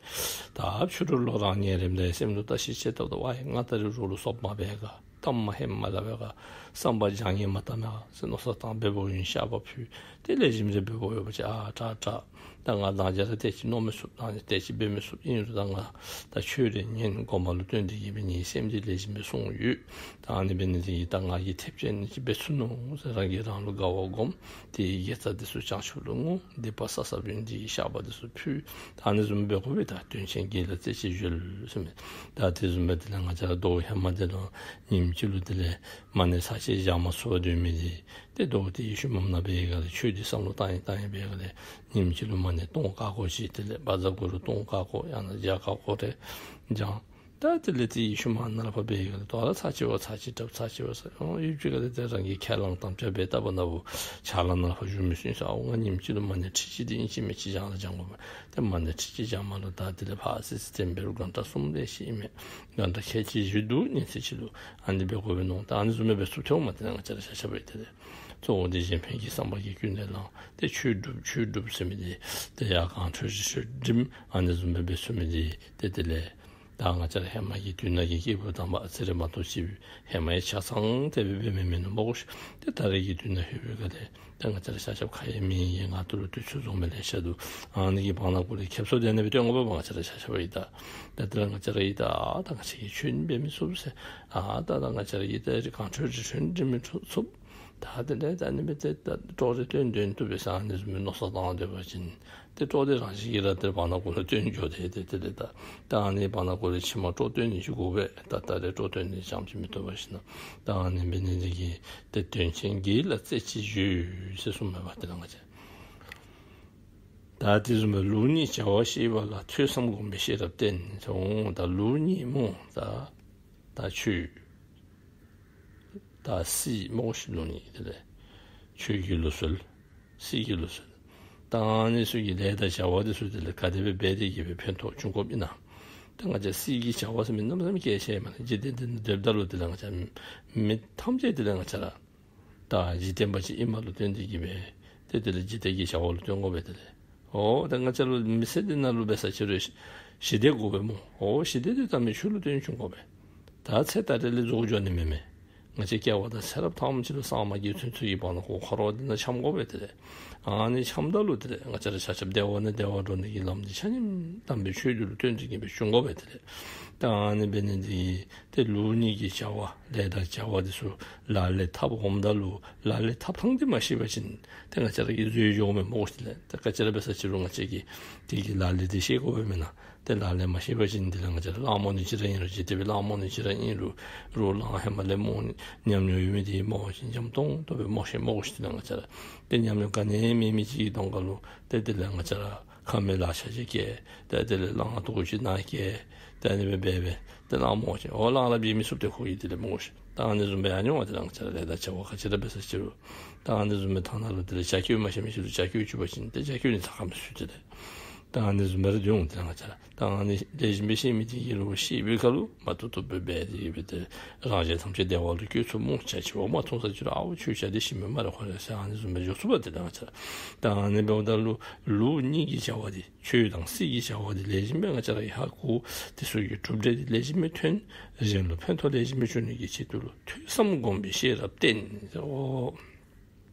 ད་ཕྱི་རུ་ལུ་རང་ཉལ་རནམ་ད་སེམས་ལུ་བརྟག་ཞིབ་དཔྱད་བལྟཝ་ད་ཝའི་ང་ད་རེས་རོགས་ལུ་སོབ་མ་འབད་ག། གཏམ་མ་ཧེ་མ་སླབ་པས་ག། བསམ་པ་བྱང་ཉེས་མ་བཏང་པས་ག་ཟེར་མནོ་བསམ་བཏང་སྦེ་འབདཝ་ཨིན། བཤགས་པ་ཕུལ། ཏེ་ལེགས་ཤོམ་རེ་འབད་འབདཝ་ཡོད་པ་ཅིན་ཨ་དྲག་དྲག། ད་ང་དང་རྒྱ་ར་ཏེ་ཅིག་མནོ་མི་ཚུགས། ད་ཏེ་ཅིག་འབད་མི་ཚུགས། ཨིན་རུང་ད་ང་ད་ཆོས་རེ་ཉན། དགོངས་པ་ལུ་བསྟེན་ཏེ་གི་སྦེ་ངེའི་སེམས་འདི་ལེགས་ཤོམ་སྦེ་སོང་ཡོད། ད་ཨ་ནི་འབད་ནི་འདི་གིས་ད་ང་གིས་ཐེབས་ཅིག་ཨ་ནི་ཅིག་འབད་ཚུགས་ནུག་ཟེར་རང་གིས་རང་ལུ་དགའ་བ་སྒོམ། ཏེ་དགེ་རྩ་འདི་ཚུ་བྱང་ཆུབ་ལུ་བསྔོ། སྡིག་པ་བསགས་བསགསཔ་ཨིན་འདི་གིས་བཤགས་པ་འདི་ཚུ་ཕུལ། ད་ཨ་ནི་བཟུམ་འབད་དགོ་པས། ད་དོན་ཆེན་དགེ་ལ་རྩེ་གཅིག་གཞོལ་ཟེར་མི། ད་དེ་བཟུམ་སྦེ་དེ་ལས་ང་བཅས་ར་ཟླཝ་ཧེ་མ་འདི་ལུ་ཉིནམ་གཅིག་ལུ་དེ་ལས་མ་ཎི་ཚར་གཅིག་བགྱང་མ་ཚུགས་པར་སྡོད་མི་འདི་ཏེ་ཟླཝ་དེ་ཡི་ཤུལ་མམ་ནང་འབད་ཡི་ག་ལས་ཆོས་འདི་བསམ་བློ་བཏང་ཡི་བཏང་ཡི་འབད་ཡི་ག་ལས་ཉིནམ་གཅིག་ལུ་མ་ཎི་སྟོང་ཀ་ཀོ་ཅིག་དེ་ལས་བཛྲ་གུ་རུ་སྟོང་ཀ་ཀོ་ཡང་ན་བརྒྱ་ཀ་ཀོ་རེ་བགྱང་། ད་དེ་ལས་དེ་ཡི་ཤུལ་མམ་ནང་ལུ་ཕར་འབད་ཡི་ག་ལས་དོ་རུང་ཚར་གཅིག་བ་ཚར་གཅིག་གྲབས་ཚར་གཅིག་བ་ཚར་ཨོ་ཡུདཔ་ཅིག་ག་ལས་ཏེ་རང་གིས་ཁས་བླངས་དམ་བཅའ་འབད་བཏབ་པ་ན་བུ་ཕྱག་ལཱ་ནང་ལུ་ཕར་བཞུགས་མི་ཚུགས་ས། ཨོ་ང་ཉིནམ་གཅིག་ལུ་མ་ཎི་ཁྲི་གཅིག་འདི་ཨིན་ཅི་མིན་ཅི་བགྱང་ལ་བགྱང་དགོ་པས། ཏེ་མ་ཎི་ཁྲི་གཅིག་བགྱངམ་ལུ་ད་དེ་ལས་ཕར་སི་སི་ཊེམ་འབད་རུང་གྷན་ཊ་གསུམ་ལས་ཤེས་ཨིན་མས། གྷན་ཊ་ཁལ་གཅིག་བཞི་དུས་ཉི་ཚེ་གཅིག་ལུ་ཨ་ནི་འབད་དགོ་པས་མནོ། ད་ཨ་ནི་བཟུམ་སྦེ་འབད་ཚུགསཔ་ཐོནམ་དེ་ལས་ང་བཅས་ར་ཆ་ཁྱབ་འབད་དེ་ལས་གཙོ་བོ་འདི་གཞན་ཕན་གྱི་བསམ་པ་གིས་ཀུན་ནས་བསླངས། ཏེ་ཆོས་སྒྲུབ་ཆོས་སྒྲུབ་ཟེར་མི་འདི་ཏེ་ཡར་གངས་ཁྲོད་རི་ཁྲོད་འགྲིམ་ཨ་ནི་བཟུམ་སྦེ་འབད་ཚུགས་མི་འདི་ཏེ་དེ་ལས་ད་ང་བཅས་ར་ཧེ་མ་གི་དུས་ནང་གི་སྐྱེས་བུ་དམ་པ་ཨ་ཙི་རེ་མ་གཏོགས་ཅིག་ཧེ་མ་ཡང་ཆ་ཚང་དེ་སྦེ་འབད་མི་མིན་ནུག་སྨོ་གོ་ཤིག། ཏེ་ད་རེས་ཀྱི་དུས་ནང་ལྷོད་པའི་སྒང་ལས་ད་ང་བཅས་ར་ཆ་ཁྱབ་ཁ་ཡ་མིག་ཡ་ང་ཏོ་ལུ་དུས་ཚོད་བཟུང་མི་ལེ་ཤ་འདུག། ཨ་ནི་གི་བར་ན་གུ་ལས་ཁེབ་སང་དེ་ནང་སྦེ་སྟོན་དགོ་པས་ང་བཅས་ར་ཆ་ཁྱབ་ཡང་ད། ད་དེ་ལས་ང་བཅས་ར་ཡང་ད་ཨ་ད་ང་བཅས་ཀྱིས་ཆོས་འབད་མི་ཚུགས་ཟེར། ཨ་ད་ད་ང་བཅས་ར་ཡང་ད་རི་གངས་ཁྲོད་རི་ཁྲོད་འགྲིམ་མི་ཚུགས། ད་དེ་ལས་ད་ཨ་ནི་སྦེ་ཏེ་ད་སྤྲོ་རེ་སྟོན་སྟོན་བཏུབ་པས་ཟེར་ཨ་ནི་བཟུམ་མའི་མནོ་བསམ་བཏང་སྡོད་པ་ཅིན་ཏེ་སྤྲོ་དེ་རང་བཞིན་གྱིས་ར་ཏེ་བར་ན་གུ་ལུ་སྟོན་འགྱོ་དེས། ཏེ་དེ་ལས་ད་ད་ཨ་ནི་བར་ན་གུ་ལུ་ཕྱི་མ་སྤྲོ་སྟོན་ནི་ཅིག་དགོ་པས། ད་ད་རེས་སྤྲོ་སྟོན་ནི་ཙམ་ཅིག་མི་བཏུབ་པས་ཟེར་ན། ད་ཨ་ནི་འབད་ནི་འདི་གིས་ཏེ་དོན་ཆེན་དགེ་ལ་རྩེ་གཅིག་གཞོལ་ཟེར་གསུངམ་མས་པ། དེ་ལས་ང་བཅས་ད་དེ་བཟུམ་སྦེ་ལུགས་གཉིས་བྱ་བ་ཤེས་པ་ལ། ཐོས་བསམ་སྒོམ་པའི་ཤེས་རབ་བསྟེན་ཟེར། འོང་ད་ལུགས་གཉིས་སྨོ། ད་ད་ཆོས་ད་སྲིད་སྨོ་གོ་ཤིག། ལུགས་གཉིས་དེ་ལས་ཆོས་ཀྱི་ལུགས་སྲོལ་སྲིད་ཀྱི་ལུགས་སྲོལ། ད་ཨ་ནི་ཚུ་གི་ལས་དང་བྱ་བ་འདི་ཚུ་དེ་ལས་ག་དེ་སྦེ་འབད་དེ་གིས་སྦེ་ཕན་ཐོགས་བྱུང་དགོཔ་ཨིན་ན། ད་ང་བཅས་སྲིད་ཀྱི་བྱ་བ་ཟེར་མི་གནམ་མེད་ས་མེད་གལ་ཆེ་མས། འཇིག་རྟེན་འདི་ནང་སྡོདཔ་ད་ལུ་དེ་ལས་ང་བཅས་མི་ཐམས་ཅད་དེ་ལས་ང་བཅས་ར་ད་འཇིག་རྟེན་པ་ཅིག་ཨིནམ་ལུ་བརྟེན་ཏེ་གིས་སྦེ་ཏེ་དེ་ལས་འཇིག་རྟེན་གྱི་བྱ་བ་ལུ་བརྟེན་དགོ་པས། དེ་ལས་ཨོ་ད་ང་བཅས་ལུ་མི་ཚེ་འདི་ནང་ལུ་འབད་ས་ཅིག་རུང་ཞི་བདེ་དགོ་པས་སྨོ། ཨོ་ཞི་བདེ་འདི་ད་མི་ཆོས་ལུ་བརྟེན་བྱུང་དགོ་པས། ད་ཚེ་ད་རེས་ལས་རྫོགས་འགྱོ་ནི་མེན་མས། ང་བཅས་སྐྱེ་བ་དང་ཚེ་རབས་ཐམས་ཅད་ལུ་སངས་མ་རྒྱས་ཚུན་ཚོད་ཀྱི་བར་ན་ཁོ་འཁོར་བ་འདི་ནང་འཁྱམས་དགོ་པས། དེ་ལས་ཨ་ནི་འཁྱམས་ད་ལུ་དེ་ལས་ང་བཅས་ར་ཆ་ཁྱབ་བདེ་བ་ནས་བདེ་བར་འགྲོ་ནི་གི་ལམ་འདི་ཆ་མཉམ་དམ་པའི་ཆོས་འདི་ལུ་བརྟེན་ཏེ་གིས་སྦེ་བྱུང་དགོ་པས། དེ་ལས་ད་ཨ་ནི་འབད་ནི་འདི་གིས་ཏེ་ལུགས་གཉིས་ཀྱི་བྱ་བ་ལས་དང་བྱ་བ་འདི་ཚུ་ལག་ལེན་འཐབ་འོངམ་ད་ལུ་ལག་ལེན་འཐབ་ཐངས་འདི་མ་ཤེས་པ་ཅིན་ཏེ་ང་བཅས་ར་གིས་འཛོལ་འགྱོཝ་མས་སྨོ་གོ་ཤིག། དེ་ལས་ཏེ་ག་ཅི་ར་འབད་ས་ཅིག་རུང་ང་བཅས་ཀྱིས་དེ་གི་ལག་ལེན་འདི་ཤེས་དགོ་པས་མེན་ན། ཏེ་ལག་ལེན་མ་ཤེས་པ་ཅིན་དེ་ལས་ང་བཅས་ར་གླང་རྨོ་ནི་ཅིག་ར་ཨིན་རུང་འཇིག་རྟེན་པའི་གླང་རྨོ་ནི་ཅིག་ར་ཨིན་རུང་རོགས་གླང་ཧེ་མ་ལས་རྨོ་ནི་ཉམས་མྱོང་ཡོད་མི་འདི་རྨོ་བ་ཅིན་འཇམ་ཏོང་ཏོ་སྦེ་རྨོ་ཤེས་སྨོ་གོ་ཤིག། དེ་ལས་ང་བཅས་ར་ཏེ་ཉམས་མྱོང་ག་ནི་མེད་མི་ཅིག་གི་གདོང་ཁ་ལུ་ཏེ་དེ་ལས་ང་བཅས་ར་ཁ་མེད་ལག་ཆག་ཅིག་བཀལ། ཏེ་དེ་ལས་གླང་ལུ་ཐུག་ཅིག་ནང་བཀལ། ཏེ་ཨ་ནི་སྦེ་འབད་སྦེ་ཏེ་གླང་རྨོ་བ་ཅིན་ཨོ་གླང་ར་འབད་མི་ཚུགས་ཏེ་ཁོ་གིས་དེ་ལས་རྨོ་ཤེས། ད་ཨ་ནི་བཟུམ་སྦེ་ཨ་ནི་འོང་། དེ་ལས་ང་བཅས་ར་ལས་དང་བྱ་བ་ག་ཅི་ར་འབད་ས་ཅིག་རུང་ད་ཨ་ནི་བཟུམ་སྦེ་ཐ་ན་ལུ་དེ་ལས་བྱ་སྐྱེལ་མ་ཤེས་མི་ཅིག་ལུ་བྱ་སྐྱེལ་བཅུག་པ་ཅིན་ཏེ་བྱ་སྐྱེལ་ནི་ཚ་ཁ་མི་ཚུད། དེ་ལས་ད་ཨ་ནི་བཟུམ་སྦེ་ར་སྡོད་འོང་། དེ་ལས་ང་བཅས་ར་ད་ཨ་ནི་ལེགས་ཤོམ་སྦེ་ཤེས་མི་འདི་གིས་རོགས་ཤེས་པའི་ཁར་ལུ་མ་བཏུབ་བཏུབ་སྦེ་འབད་དེ་གིས་སྦེ་ཏེ་རང་གཞན་ཐམས་ཅད་བདེ་བ་ལུ་བཀོད་ཚུགས་སྨོ། བྱ་བྱེད་པ་མ་མཐོང་ས་ཅིག་རུང་ཨའོ་ཁྱོད་བྱ་འདི་ཤེས་མི་སྨ་རེ་ཁོ་རེ་ཟེར་ཨ་ནི་བཟུམ་སྦེ་འགྱོ་ཚུགས་པས། དེ་ལས་ང་བཅས་ར་ད་ཨ་ནི་འབདཝ་ད་ལུ་ལུགས་གཉིས་ཀྱི་བྱ་བ་འདི་ཆོས་དང་སྲིད་ཀྱི་བྱ་བ་འདི་ལེགས་ཤོམ་སྦེ་ང་བཅས་ར་གིས་ཧ་གོ། དེ་ཚུ་གི་གྲུབ་འབྲས་འདི་ལེགས་ཤོམ་སྦེ་ཐོན། གཞན་ལུ་ཕན་ཐོགས་ལེགས་ཤོམ་སྦེ་བྱུང་ནི་གི་ཆེད་དུ་ལུ་ཐོས་བསམ་སྒོམ་པའི་ཤེས་རབ་བསྟེན་ཟེར། ཨོ་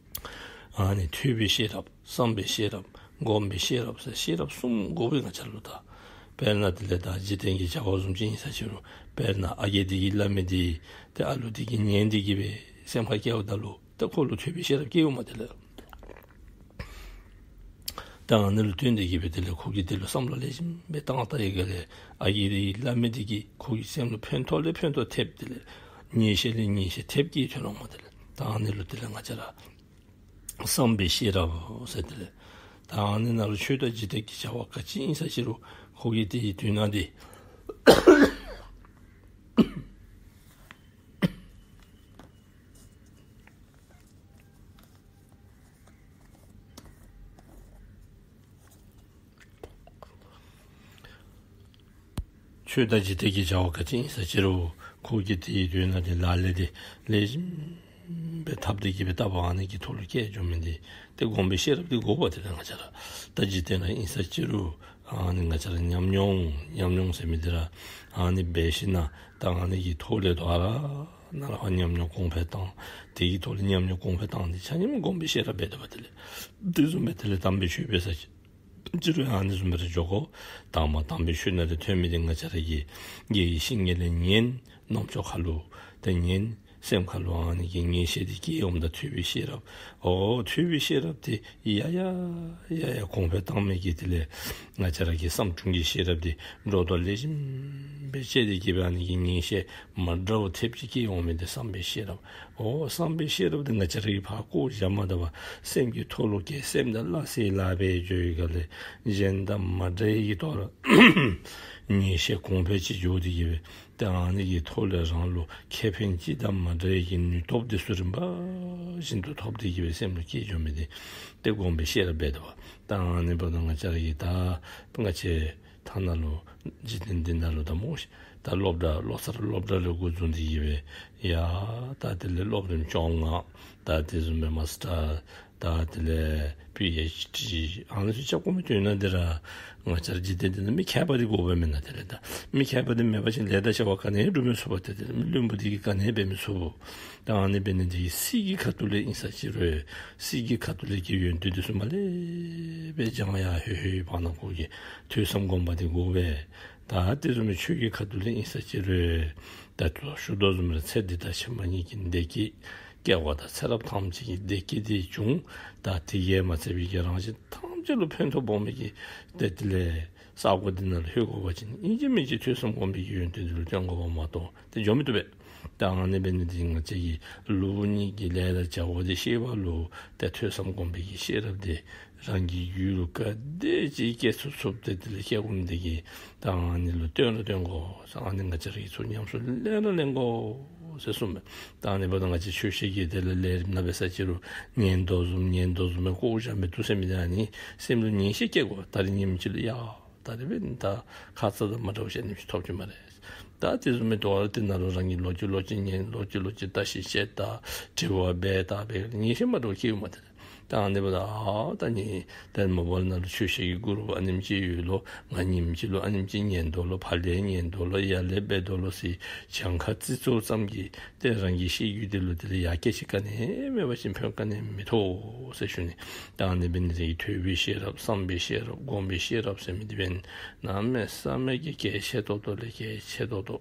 ཨ་ནི་ཐོས་པའི་ཤེས་རབ་བསམ་པའི་ཤེས་རབ་སྒོམ་པའི་ཤེས་རབ་ཟེར་ཤེས་རབ་གསུམ་དགོ་པས་ང་བཅས་ལུ། ད་ དཔེར་ན་དེ་ལས་ད་འཇིག་རྟེན་གྱི་བྱ་བ་བཟུམ་ཅིག་ཨིན་ས་ཅི་རུང་དཔེར་ན་ཨ་རྒས་དེ་གིས་སླབ་མི་དེ་ཏེ་ཨ་ལུ་དེ་གིས་ཉན་ཏེ་གི་སྦེ་སེམས་ཁར་བཀལཝ་ད་ལུ་ད་ཁོ་ལུ་ཐོས་པའི་ཤེས་རབ་སྐྱེ་འོང་མས། དེ་ལས་ད་ཨ་ནི་ལུ་བརྟེན་ཏེ་གི་སྦེ་དེ་ལས་ཁོ་གིས་དེ་ལུ་བསམ་བློ་ལེགས་ཤོམ་སྦེ་བཏང་ད་ཡི་ག་ལས་ཨ་རྒས་དེ་གིས་སླབ་མི་དེ་གིས་ཁོ་གི་སེམས་ལུ་ཕན་ཐོགས་ལས་ཕན་ཐོགས་ཐེབས། དེ་ལས་ངེས་ཤེས་ལས་ངེས་ཤེས་ཐེབས་ཀྱི་ཐོན་འོང་མས། དེ་ལས་ད་ཨ་ནི་ལུ་དེ་ལས་ང་བཅས་ར་བསམ་པའི་ཤེས་རབ་ཟེར། དེ་ལས་ད་ཨ་ནི་ནང་ལུ་ཆོས་དང་འཇིག་རྟེན་གྱི་བྱ་བ་ག་ཅི་ཨིན་ས་ཅི་རུང་ཁོ་གིས་དེའི་དོན་དག་དེ་ཆོས་དང་འཇིག་རྟེན་གྱི་བྱ་བ་ག་ཅི་ཨིན་ས་ཅི་རུང་ཁོ་གིས་དེའི་དོན་དག་དེ་ལག་ལེན་དེ་ལེགས་ཤོམ་སྦེ་འཐབ་སྟེ་གི་སྦེ་ལྟ་བ་ཨ་ནི་གི་ཐོག་ལུ་སྐྱེ་འགྱོ་མི་དེ་ཏེ་སྒོམ་པའི་ཤེས་རབ་དེ་དགོ་པས། དེ་ལས་ང་བཅས་ར་ད་འཇིག་རྟེན་ལུ་ཨིན་ས་ཅི་རུང་ཨ་ནི་ང་བཅས་ར་ཉམས་མྱོང་ཉམས་མྱོང་ཟེར་མི་དེ་ར་ཨ་ནི་འབད་ཞིན་ན་ད་ཨ་ནི་གི་ཐོག་ལས་དོ་རུང་ནཱ་ལས་ཕར་ཉམས་མྱོང་གོང་འཕེལ་བཏང་། དེ་གི་ཐོག་ལས་ཉམས་མྱོང་གོང་འཕེལ་བཏང་སྟེ་ཆ་མཉམ་སྒོམ་པའི་ཤེས་རབ་འབད་དོ་བ། དེ་ལས་དེ་བཟུམ་སྦེ་དེ་ལས་དམ་པའི་ཆོས་འབད་ས་ཅི་ཅི་རུང་ཨ་ནི་བཟུམ་སྦེ་ར་འགྱོ་དགོ། དང་པ་དམ་པའི་ཆོས་ནང་ལས་ཐོན་མི་དེ་ང་བཅས་ར་གི་དགེ་བའི་བཤེས་གཉེན་ལས་ཉན། རྣམ་ཅོ་ཁ་ལུ་ཏེ་ཉན། སེམས་ཁ་ལུ་ཨ་ནི་གི་ངེས་ཤེས་དེ་སྐྱེ་འོངམ་ད་ཐོས་པའི་ཤེས་རབ། ཨོ་ཐོས་པའི་ཤེས་རབ་དེ་ཡ་ཡ་ཡ་ཡ་གོང་འཕེལ་བཏང་མི་གི་དེ་ལས་ང་བཅས་ར་གི་བསམ་བྱུང་གི་ཤེས་རབ་དེ་སྒྲོ་འདོགས་ལེགས་ཤོམ་སྦེ་བཅད་དེ་གི་སྦེ་ཨ་ནི་གི་ངེས་ཤེས་མ་འདྲཝ་ཐེབས་ཅིག་སྐྱེ་འོང་མི་དེ་བསམ་པའི་ཤེས་རབ། ཨོ་བསམ་པའི་ཤེས་རབ་དེ་ང་བཅས་ར་གིས་ཕར་བཀོ་བཞག་མ་ད་པར་སེམས་ཀྱི་ཐོག་ལུ་སྐྱེས། སེམས་དང་སླ་བསྲེ་སླ་བསྲེ་འགྱོ་ཡི་ག་ལས་གཞན་དང་མ་འདྲ་བའི་གི་ཐོག་ལུ་ངེས་ཤེས་གོང་འཕེལ་ཅིག་འགྱོ་སྟེ་གི་སྦེ་ཏེ་ཨ་ནི་གི་ཐོག་ལས་རང་ལུ་ཁེ་ཕན་ཅིག་དང་མ་འདྲ་བའི་གི་ནུས་སྟོབས་དེ་ཚུ་རིམ་པ་བཞིན་དུ་ཐོབ་སྟེ་གི་སྦེ་སེམས་ལུ་སྐྱེ་འགྱོ་མི་དེ་ཏེ་སྒོམ་པའི་ཤེས་རབ་འབད་དོ་བ། ད་ཨ་ནི་འབདཝ་ད་ང་བཅས་ར་གིས་ད་ང་བཅས་ཐ་ན་ལུ་འཇིག་རྟེན་འདི་ནང་ལུ་ད་སྨོ་ཤིག། ད་སློབ་གྲྭ་སློབ་གསར་སློབ་གྲྭ་ལས་འགོ་བཟུང་སྟེ་གི་སྦེ་ཡ་ད་དེ་ལས་སློབ་རིམ་བཅོ་ལྔ། ད་དེ་བཟུམ་སྦེ་མཱས་ཊར། ད་དེ་ལས་པི་ཨེཆ་ཌི་ཨ་ནི་ཚུ་རྐྱབ་དགོ་མི་དོན་དག་འདི་ར་ང་བཅས་ར་འཇིག་རྟེན་འདི་ནང་མི་མཁས་པ་འདི་དགོ་པས་མེན་ན། དེ་ལས་ད་མི་མཁས་པ་འདི་མེད་པ་ཅིན་ལས་དང་བྱ་བ་ག་ནི་ཡང་སྒྲུབ་མི་ཚུགས་པས། ཏེ་དེ་ལས་མི་བླུན་པོ་འདི་གིས་ག་ནི་ཡང་འབད་མི་ཚུགས། ད་ཨ་ནི་འབད་ནི་འདི་གིས་སྲིད་ཀྱི་ཁ་ཐུག་ལས་ཨིན་ས་ཅི་རུང་སྲིད་ཀྱི་ཁ་ཐུག་ལས་ཀྱི་ཡོན་ཏན་འདི་ཚུ་མར་ལས་སྦེ་སྦྱང་ཡར་ལྷོད་ལྷོད་བར་ན་ཁོ་གིས་ཐོས་བསམ་སྒོམ་པ་འདི་དགོ་པས། ད་དེ་བཟུམ་མའི་ཆོས་ཀྱི་ཁ་ཐུག་ལས་ཨིན་ས་ཅི་རུང་ད་ལྟོ་ཞུ་དོ་བཟུམ་ར་ཚེ་འདི་དང་ཕྱི་མ་གཉིས་ཀྱི་བདེ་སྐྱིད། སྐྱེ་བ་དང་ཚེ་རབས་ཐམས་ཅད་ཀྱི་བདེ་སྐྱིད་དེ་འབྱུང་། ད་དེ་གིས་མ་ཚད་པའི་གི་རང་གཞན་ཐམས་ཅད་ལུ་ཕན་ཐོགས་འོང་མི་གི་ཏེ་དེ་ལས་ས་གོ་འདི་ནང་ལུ་ལྷོད་དགོ་པ་ཅིན་ཨིན་ཅི་མིན་ཅི་ཐོས་བསམ་སྒོམ་པའི་གི་ཡོན་ཏན་འདི་ལུ་བརྟེན་དགོཔ་མ་གཏོགས་ཏེ་འགྱོ་མི་བཏུབ་པས། ད་ཨ་ནི་འབད་ནི་འདི་ང་བཅས་ཀྱི་ལུགས་གཉིས་ཀྱི་ལས་དང་བྱ་བ་འདི་ཤེས་པ་ལུ་ཏེ་ཐོས་བསམ་སྒོམ་པའི་གི་ཤེས་རབ་འདི་རང་གི་རྒྱུད་ལུ་ག་དེ་ཅིག་སྐྱེ་ཚུགས་ཚུགས་ཏེ་དེ་ལས་སྐྱེ་འོང་མི་འདི་གིས་ད་ཨ་ནི་ལུ་བརྟེན་ར་བརྟེན་དགོ། ཨ་ནི་ང་བཅས་ར་གིས་ཚུར་ཉམས་སུ་ལེན་ར་ལེན་དགོ་ཟེར་གསུངས་པས། ད་ཨ་ནི་འབདཝ་ད་ང་བཅས་ཆོས་བཤད་ཀྱི་དེ་ལས་ལས་རིམ་ནང་འབད་ས་ཅི་རུང་ཉན་དོ་བཟུམ་ཉན་དོ་བཟུམ་སྦེ་བཀོ་བཞག་མི་འདུག་ཟེར་མི་འདི་ཨ་ནི་སེམས་ལུ་ངེས་ཤེས་སྐྱེ་དགོ། ད་རིས་ཉིནམ་གཅིག་ལུ་ཡ་ད་རིས་འབད་ནི་ད་ཁ་ཙ་དང་མ་འདྲཝ་ཅིག་ཨ་ནེམ་ཅིག་ཐོབ་ཀྱི་སྨ་རེ། ད་དེ་བཟུམ་མའི་དོ་རུང་དེ་ནང་ལུ་རང་གིས་ལོག་ཅི་ལོག་ཅི་ཉན་ལོག་ཅི་ལོག་ཅི་བརྟག་ཞིབ་དཔྱད་ད་དྲི་བ་འབད་ད་འབད་ངེས་ཤེས་མ་འདྲཝ་སྐྱེ་འོང་མས། ཏེ་ད་ཨ་ནི་འབདཝ་ད་ཨ་ད་ནི་ཏེ་མོ་བཱའིལ་ནང་ལུ་ཆོས་བཤད་ཀྱི་གུ་རུབ་ཨ་ནེམ་ཅིག་ཡོད་ལོ། ང་ཉིནམ་གཅིག་ལུ་ཨ་ནེམ་ཅིག་ཉན་དོ་ལོ། ཕར་ལས་ཉན་དོ་ལོ། ཡར་ལས་འབད་དོ་ལོ་ཟེར་གྱངས་ཁ་རྩིས་ཚུགས་ཙམ་གྱིས་ཏེ་རང་གི་ཤེས་རྒྱུད་འདི་ལུ་དེ་ལས་ཡར་སྐྱེད་ཅིག་ག་ནི་མེད་པ་ཅིན་ཕན་ག་ནི་མི་ཐོགས་ཟེར་ཞུ་ནི། ད་ཨ་ནི་འབད་ནི་དེ་གིས་ཐོས་པའི་ཤེས་རབ་བསམ་པའི་ཤེས་རབ་སྒོམ་པའི་ཤེས་རབ་ཟེར་མི་འདི་འབདན་གནམ་མེད་ས་མེད་ཀྱི་གལ་ཆེ་ཏོག་ཏོ་ལས་གལ་ཆེ་ཏོག་ཏོ།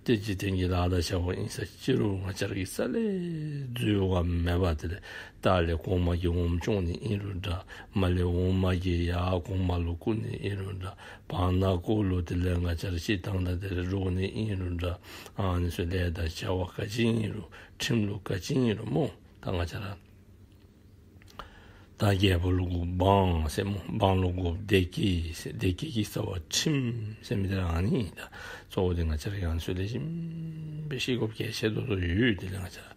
ཏེ་འཇིག་རྟེན་གྱི་ལཱ་དང་བྱ་བ་ཨིན་ས་ཅི་རུང་ང་བཅས་ར་གིས་རྩ་ལས་འཛོལ་བ་མེད་པར་དེ་ལས་ལྟག་ལས་གོང་མ་གིས་འོགམ་བཅོམ་ནི་ཨིན་རུང་འདྲ། མར་ལས་འོག་མ་གིས་ཡར་གོང་མ་ལུ་བཀུག་ནི་ཨིན་རུང་འདྲ། བར་ན་གུ་ལུ་དེ་ལས་ང་བཅས་ར་སྤྱིར་བཏང་ད་དེ་ལས་རོགས་ནི་ཨིན་རུང་འདྲ། ཨ་ནི་ཚུ་ལས་དང་བྱ་བ་ག་ཅི་ཨིན་རུང་ཁྲིམས་ལུགས་ག་ཅི་ཨིན་རུང་སྨོ། ད་ང་བཅས་ར་ད་རྒྱལ་པོ་ལུ་དགོཔ་འབངས་ཟེར་སྨོ། འབངས་ལུ་དགོཔ་བདེ་སྐྱིད་ཟེར། བདེ་སྐྱིད་ཀྱི་རྩ་བ་ཁྲིམས་ཟེར་མི་འདི་ར་ཨ་ནི་ཨིན། ད་གཙོ་བོ་འདི་ང་བཅས་ར་ཡང་ཚུ་ལེགས་ཤོམ་སྦེ་ཤེས་དགོཔ་གལ་ཆེ་ཏོག་ཏོ་ཡོད། དེ་ལས་ང་བཅས་ར་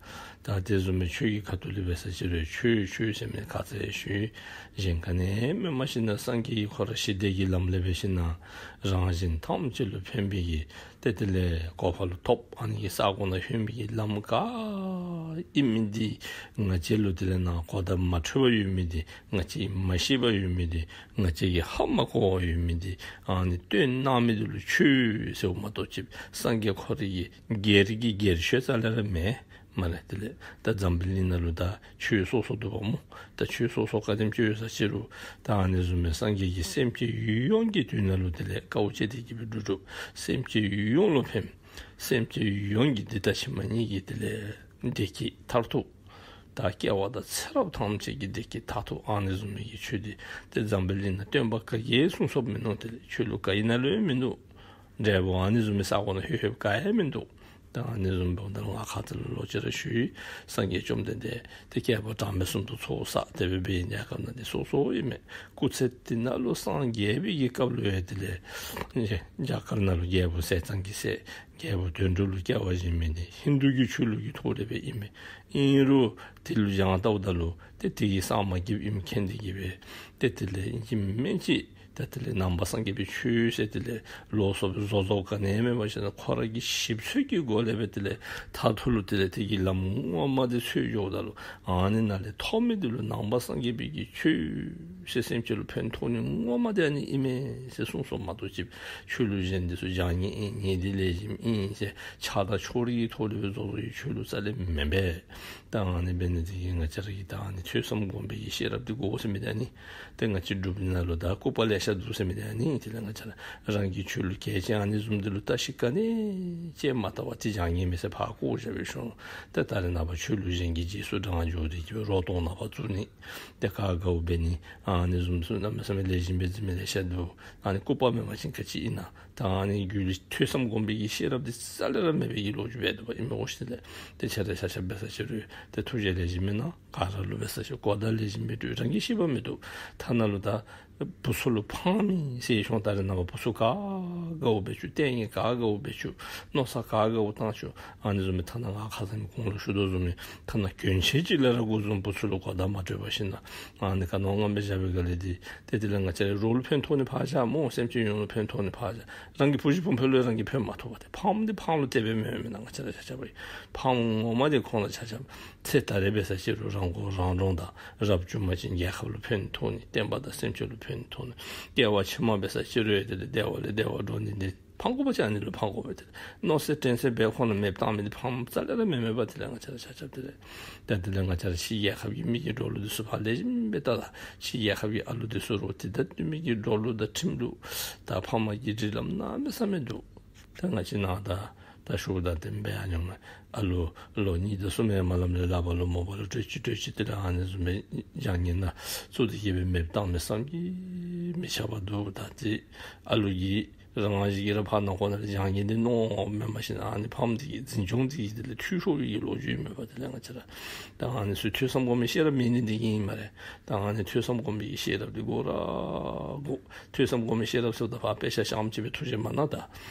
ད་དེ་བཟུམ་མའི་ཆོས་ཀྱི་ཁ་ཐུག་ལས་འབད་ས་ཅི་རུང་ཆོས་ཆོས་ཟེར་མི་ཁ་ཙ་ཡང་ཞུ་ཡི། གཞན་ག་ནི་ཡང་མེན། མ་གཞི་ནཱ་སངས་རྒྱས་ཀྱིས་ཁོ་ར་ཞི་བདེ་གི་ལམ་ལས་འབད་ཞིན་ན་རང་གཞན་ཐམས་ཅད་ལུ་ཕན་པའི་གི་ཏེ་དེ་ལས་གོ་འཕང་ལུ་ཐོབ་ཨ་ནི་གི་ས་གོ་ནང་ལྷོད་པའི་གི་ལམ་ག་ཨིན་མི་འདི་ང་བཅས་ལུ་དེ་ལས་ནཱ་གོ་བརྡ་མ་འཕྲོད་པར་ཡོད་མི་འདི་ང་བཅས་མ་ཤེས་པར་ཡོད་མི་འདི་ང་བཅས་ཀྱིས་ཧ་མ་གོ་བར་ཡོད་མི་འདི་ཨ་ནི་སྟོན་གནང་མི་འདི་ལུ་ཆོས་ཟེརཝ་མ་གཏོགས་ཅིག་སངས་རྒྱས་ཁོ་རའི་གི་སྒེར་གྱི་སྒེར་ཆོས་རྩ་ལས་ར་མེན། སྨ་རེ། དེ་ལས་ད་འཛམ་བུ་གླིང་ནང་ལུ་ད་ཆོས་སོ་སོ་འདུག་པ་སྨོ། ད་ཆོས་སོ་སོ་ག་དེམ་ཅིག་ཡོད་ས་ཅི་རུང་ད་ཨ་ནི་བཟུམ་མའི་སངས་རྒྱས་ཀྱིས་སེམས་ཅན་ཡོངས་ཀྱི་དོན་ལུ་དེ་ལས་དཀའཝ་སྤྱད་དེ་གི་སྦེ་སྒྲུབ་སྒྲུབ། སེམས་ཅན་ཡོངས་ལུ་ཕན། སེམས་ཅན་ཡོངས་ཀྱི་འདི་ད་ཕྱི་མ་གཉིས་ཀྱི་དེ་ལས་བདེ་སྐྱིད་མཐར་ཐུག། ད་སྐྱེ་བ་དང་ཚེ་རབས་ཐམས་ཅད་ཀྱི་བདེ་སྐྱིད་མཐར་ཐུག་ཨ་ནི་བཟུམ་མའི་གི་ཆོས་འདི་ཏེ་འཛམ་བུ་གླིང་ནང་སྟོན་པ་ག་གིས་གསུངས་སོཔ་མིན་ནུག། དེ་ལས་ཆོས་ལུགས་ག་ཨིན་ན་ལུ་ཡང་མིན་འདུག། འབྲས་བུ་ཨ་ནི་བཟུམ་མའི་ས་གོ་ནང་ལྷོད་ལྷོདཔ་ག་ཡང་མིན་འདུག། ད་ཨ་ནི་བཟུམ་འབདཝ་ད་ལུ་ང་ཁ་ཙ་ལུ་ལོག་ཅི་ར་ཞུ་ཡི། སངས་རྒྱས་བཅོམ་ལྡན་འདས་ཏེ་བསྐལ་པ་གྲངས་མེད་གསུམ་དུ་ཚོགས་བསགས་དེ་སྦེ་འབད་བའི་རྒྱལ་ཁབ་ནང་འདི་སོ་སོ་ཨིན་མས། སྐུ་ཚེ་འདི་ནང་ལུ་སངས་རྒྱས་པའི་གི་སྐབས་ལུ་ཡང་དེ་ལས་རྒྱ་གར་ནང་ལུ་རྒྱལ་པོ་ཟས་གཙང་གི་སྲས་རྒྱལ་པོ་དོན་གྲུབ་ལུ་སྐྱེ་བ་བཞེས་མི་འདི་ཧིན་དུ་གི་ཆོས་ལུགས་ཀྱི་ཐོག་ལས་སྦེ་ཨིན་མས། ཨིན་རུང་དེ་ལུ་སྦྱངས་བལྟཝ་ད་ལུ་ཏེ་དེ་གིས་སངས་མ་རྒྱསཔ་ཨིནམ་མཁྱེན་ཏེ་གི་སྦེ་ཏེ་དེ་ལས་ཨིན་ཅི་མིན་ཅི་ད་དེ་ལས་ནང་པ་སངས་རྒྱས་པའི་ཆོས་ཟེར་དེ་ལས་ལོགས་སུ་སྦེ་བཟོ་བཟོཝ་ག་ནི་ཡང་མེད་པར་ཞིན་ན་ཁོ་ར་གི་ཞིབ་འཚོལ་གྱི་སྒོ་ལས་སྦེ་དེ་ལས་མཐར་ཐུག་ལུ་དེ་ལས་དེ་གི་ལམ་ངོ་མ་འདི་འཚོལ་འགྱོཝ་ད་ལུ་ཨ་ནི་ནང་ལས་ཐོབ་མི་འདི་ལུ་ནང་པ་སངས་རྒྱས་པའི་གི་ཆོས་ཟེར་སེམས་ཅན་ལུ་ཕན་ཐོགས་ནི་ངོ་མ་འདི་ཨ་ནི་ཨིན་མས་ཟེར་གསུངས་སོཔ་མ་གཏོགས་ཅིག་ཆོས་ལུགས་གཞན་འདི་ཚུ་སྦྱང་ནི་ཨིན་ངེ་འདི་ལེགས་ཤོམ་ཨིན་ཟེར་ཆགས་སྡང་ཕྱོགས་རིས་ཀྱི་ཐོག་ལས་སྦེ་བཟོ་བཟོ་བའི་ཆོས་ལུགས་རྩ་ལས་མེན་པས། ད་ཨ་ནི་འབད་ནི་འདི་གིས་ང་བཅས་ར་གིས་ད་ཨ་ནི་ཐོས་བསམ་སྒོམ་པའི་གི་ཤེས་རབ་འདི་དགོ་ཟེར་མི་འདི་ཨ་ནི། ཏེ་ང་བཅས་འབྲུག་པའི་ནང་ལུ་ད་ལྐུགས་པ་ལེ་ཤ་འདུག་ཟེར་མི་འདི་ཨ་ནི། དེ་ལས་ང་བཅས་ར་རང་གི་ཆོས་ལུགས་གལ་ཆེན་ཨ་ནི་བཟུམ་འདི་ལུ་བརྟག་ཞིབ་ག་ནི་ཅིག་མ་བལྟ་བར་ཏེ་སྦྱང་ནི་མེད་ཟེར་ཕར་བཀོ་བཞག་པའི་ཤུལ་ཏེ་ད་རེས་ནངས་པ་ཆོས་ལུགས་གཞན་གྱི་རྗེས་སུ་འབྲང་འགྱོ་སྟེ་གི་རོ་སྟོང་ནང་ཕར་བཙུགས་ནི། ཏེ་ག་དགའཝ་འབད་ནི་ཨ་ནི་བཟུམ་ཚུ་གནམ་མེད་ས་མེད་ལེགས་ཤོམ་སྦེ་འཛིན་མི་ལེ་ཤ་འདུག། ཨ་ནི་ལྐུགས་པ་མེན་པ་ཅིན་ག་ཅི་ཨིན་ན། ད་ཨ་ནི་རྒྱུད་ལུ་ཐོས་བསམ་སྒོམ་པའི་གི་ཤེས་རབ་འདི་རྩ་ལས་ར་མེད་པའི་གི་ལོ་རྒྱུས་སྦེ་འདུག་པ་ཨིན་མས་གོ་ཤིག། དེ་ལས་ཏེ་ཁྱེད་ར་ཆ་ཁྱབ་འབད་ས་ཅི་རུང་ཏེ་ཐུགས་རྗེ་ལེགས་ཤོམ་མེན་ན། ག་ར་ལུ་འབད་ས་ཅི་གོ་བརྡ་ལེགས་ཤོམ་མི་འདུག། རང་གིས་ཤེས་པ་མི་འདུག། ཐ་ན་ལུ་ད་བུ་ཚུ་ལུ་ཕངས་མི་ཟེར་ཤོང་། ད་རེས་ནངས་པ་བུ་ཚུ་ག་དགའཝ་འབད་བཅུག། ལྟས་ངན་ག་དགའཝ་འབད་བཅུག། མནོ་བསམ་ག་དགའཝ་བཏང་བཅུག། ཨ་ནི་བཟུམ་མའི་ཐ་ན་ང་ཁ་ཙ་མི་གོང་ལུ་ཞུ་དོ་བཟུམ་མའི་ཐ་ན་གྱོན་ཆས་ཅིག་ལས་ར་འགོ་བཟུང་བུ་ཚུ་ལུ་གོ་བརྡ་མ་སྤྲོད་པར་ཞིན་ན་ཨ་ནི་ག་ནི་ངོམ་སྦེ་བཞག་པའི་སྒང་ལས་འདི་ཏེ་དེ་ལས་ང་བཅས་ར་རོགས་ལུ་ཕན་ཐོགས་ནི་ཕར་བཞག་སྨོ། སེམས་ཅན་ཡོངས་ལུ་ཕན་ཐོགས་ནི་ཕར་བཞག། རང་གི་བུ་གཞི་བུམོ་ལུ་རང་གིས་ཕན་མ་ཐོགས་པར་ཏེ་ཕངམ་འདི་ཕངམ་ལུ་དེ་སྦེ་མེན་མེན་ན། ང་བཅས་ར་ཆ་ཁྱབ་ཕངམ་ངོ་མ་འདི་ཁོང་ལུ་ཆ་ཁྱབ་ཚེ་ད་རེས་འབད་ས་ཅི་རུང་རང་མགོ་རང་འདྲོངས་དང་རབ་བྱུང་པ་ཅིན་རྒྱལ་ཁབ་ལུ་ཕན་ཐོགས་ནི། བསྟན་པ་དང་སེམས་ཅན་ལུ་ཕན་ཐོགས་ནི། སྐྱེ་བ་ཕྱི་མ་འབད་ས་ཅི་རུང་དེ་ལས་བདེ་བ་ལས་བདེ་བ་འགྲོ་ནི་འདི་ཕངས་དགོ་པ་ཅིན་ཨ་ནི་ལུ་ཕངས་དགོ་པས། དེ་ལས་མནོ་ཚད་དྲན་ཚད་འབད་ཁོང་ལུ་མེདཔ་བཏང་མི་འདི་ཕངམ་རྩ་ལས་ར་མེན་མེན་པ། དེ་ལས་ང་བཅས་ར་ཆ་ཁྱབ་དེ་ལས་ད་དེ་ལས་ང་བཅས་ར་ཕྱི་རྒྱལ་ཁབ་ཀྱི་མི་གི་འགྲོ་ལུགས་འདི་ཚུ་ཕར་ལེགས་ཤོམ་སྦེ་བལྟ་ད། ཕྱི་རྒྱལ་ཁབ་ཀྱི་ཨ་ལུ་འདི་ཚུ་རོགས་ཏེ་ད་མི་གི་འགྲོ་ལུགས་དང་ཁྲིམས་ལུགས་དང་ཕ་མ་གི་སྒྲིག་ལམ་གནམ་མེད་ས་མེད་འདུག། ད་ང་བཅས་ནང་ད་ད་ཤུགས་དང་ལྡནམ་སྦེ་ཨ་ནི་ཨ་ལུ་ལོ་གཉིས་དང་གསུམ་ཡང་མ་ལང་ལས་ལག་པ་ལུ་མོ་བ་ལུ་སྤྲོད་ཅི་སྤྲོད་ཅི། དེ་ལས་ཨ་ནི་བཟུམ་སྦེ་སྦྱང་ནི་ནང་བཙུགས་ཏེ་གི་སྦེ་མེདཔ་བཏང་མི་བསམ་གྱིས་མི་ཁྱབ་པ་འདུག། ད་ཏེ་ཨ་ལུ་གིས་རང་བཞིན་གྱིས་ར་ཕར་ནང་འཁོད་ནང་ལས་སྦྱང་ནི་འདི་མནོ་མེན་པར་ཞིན་ན་ཨ་ནི་ཕམ་འདི་གིས་འཛིན་སྐྱོང་འདི་གིས་དེ་ལས་འཐུས་ཤོར་བའི་ལོ་རྒྱུས་མེད་པ། དེ་ལས་ང་བཅས་ར་ད་ཨ་ནི་ཚུ་ཐོས་བསམ་སྒོམ་པའི་ཤེས་རབ་མེད་ནི་འདི་གིས་ཨིན་སྨ་རེ། ད་ཨ་ནི་ཐོས་བསམ་སྒོམ་པའི་ཤེས་རབ་འདི་དགོ་ར་དགོ། ཐོས་བསམ་སྒོམ་པའི་ཤེས་རབ་ཟེརཝ་ད་ཕར་དཔེ་ཆ་བཤམས་ཅིག་སྦེ་ཐུགས་རྗེ་མ་གནང་། ད་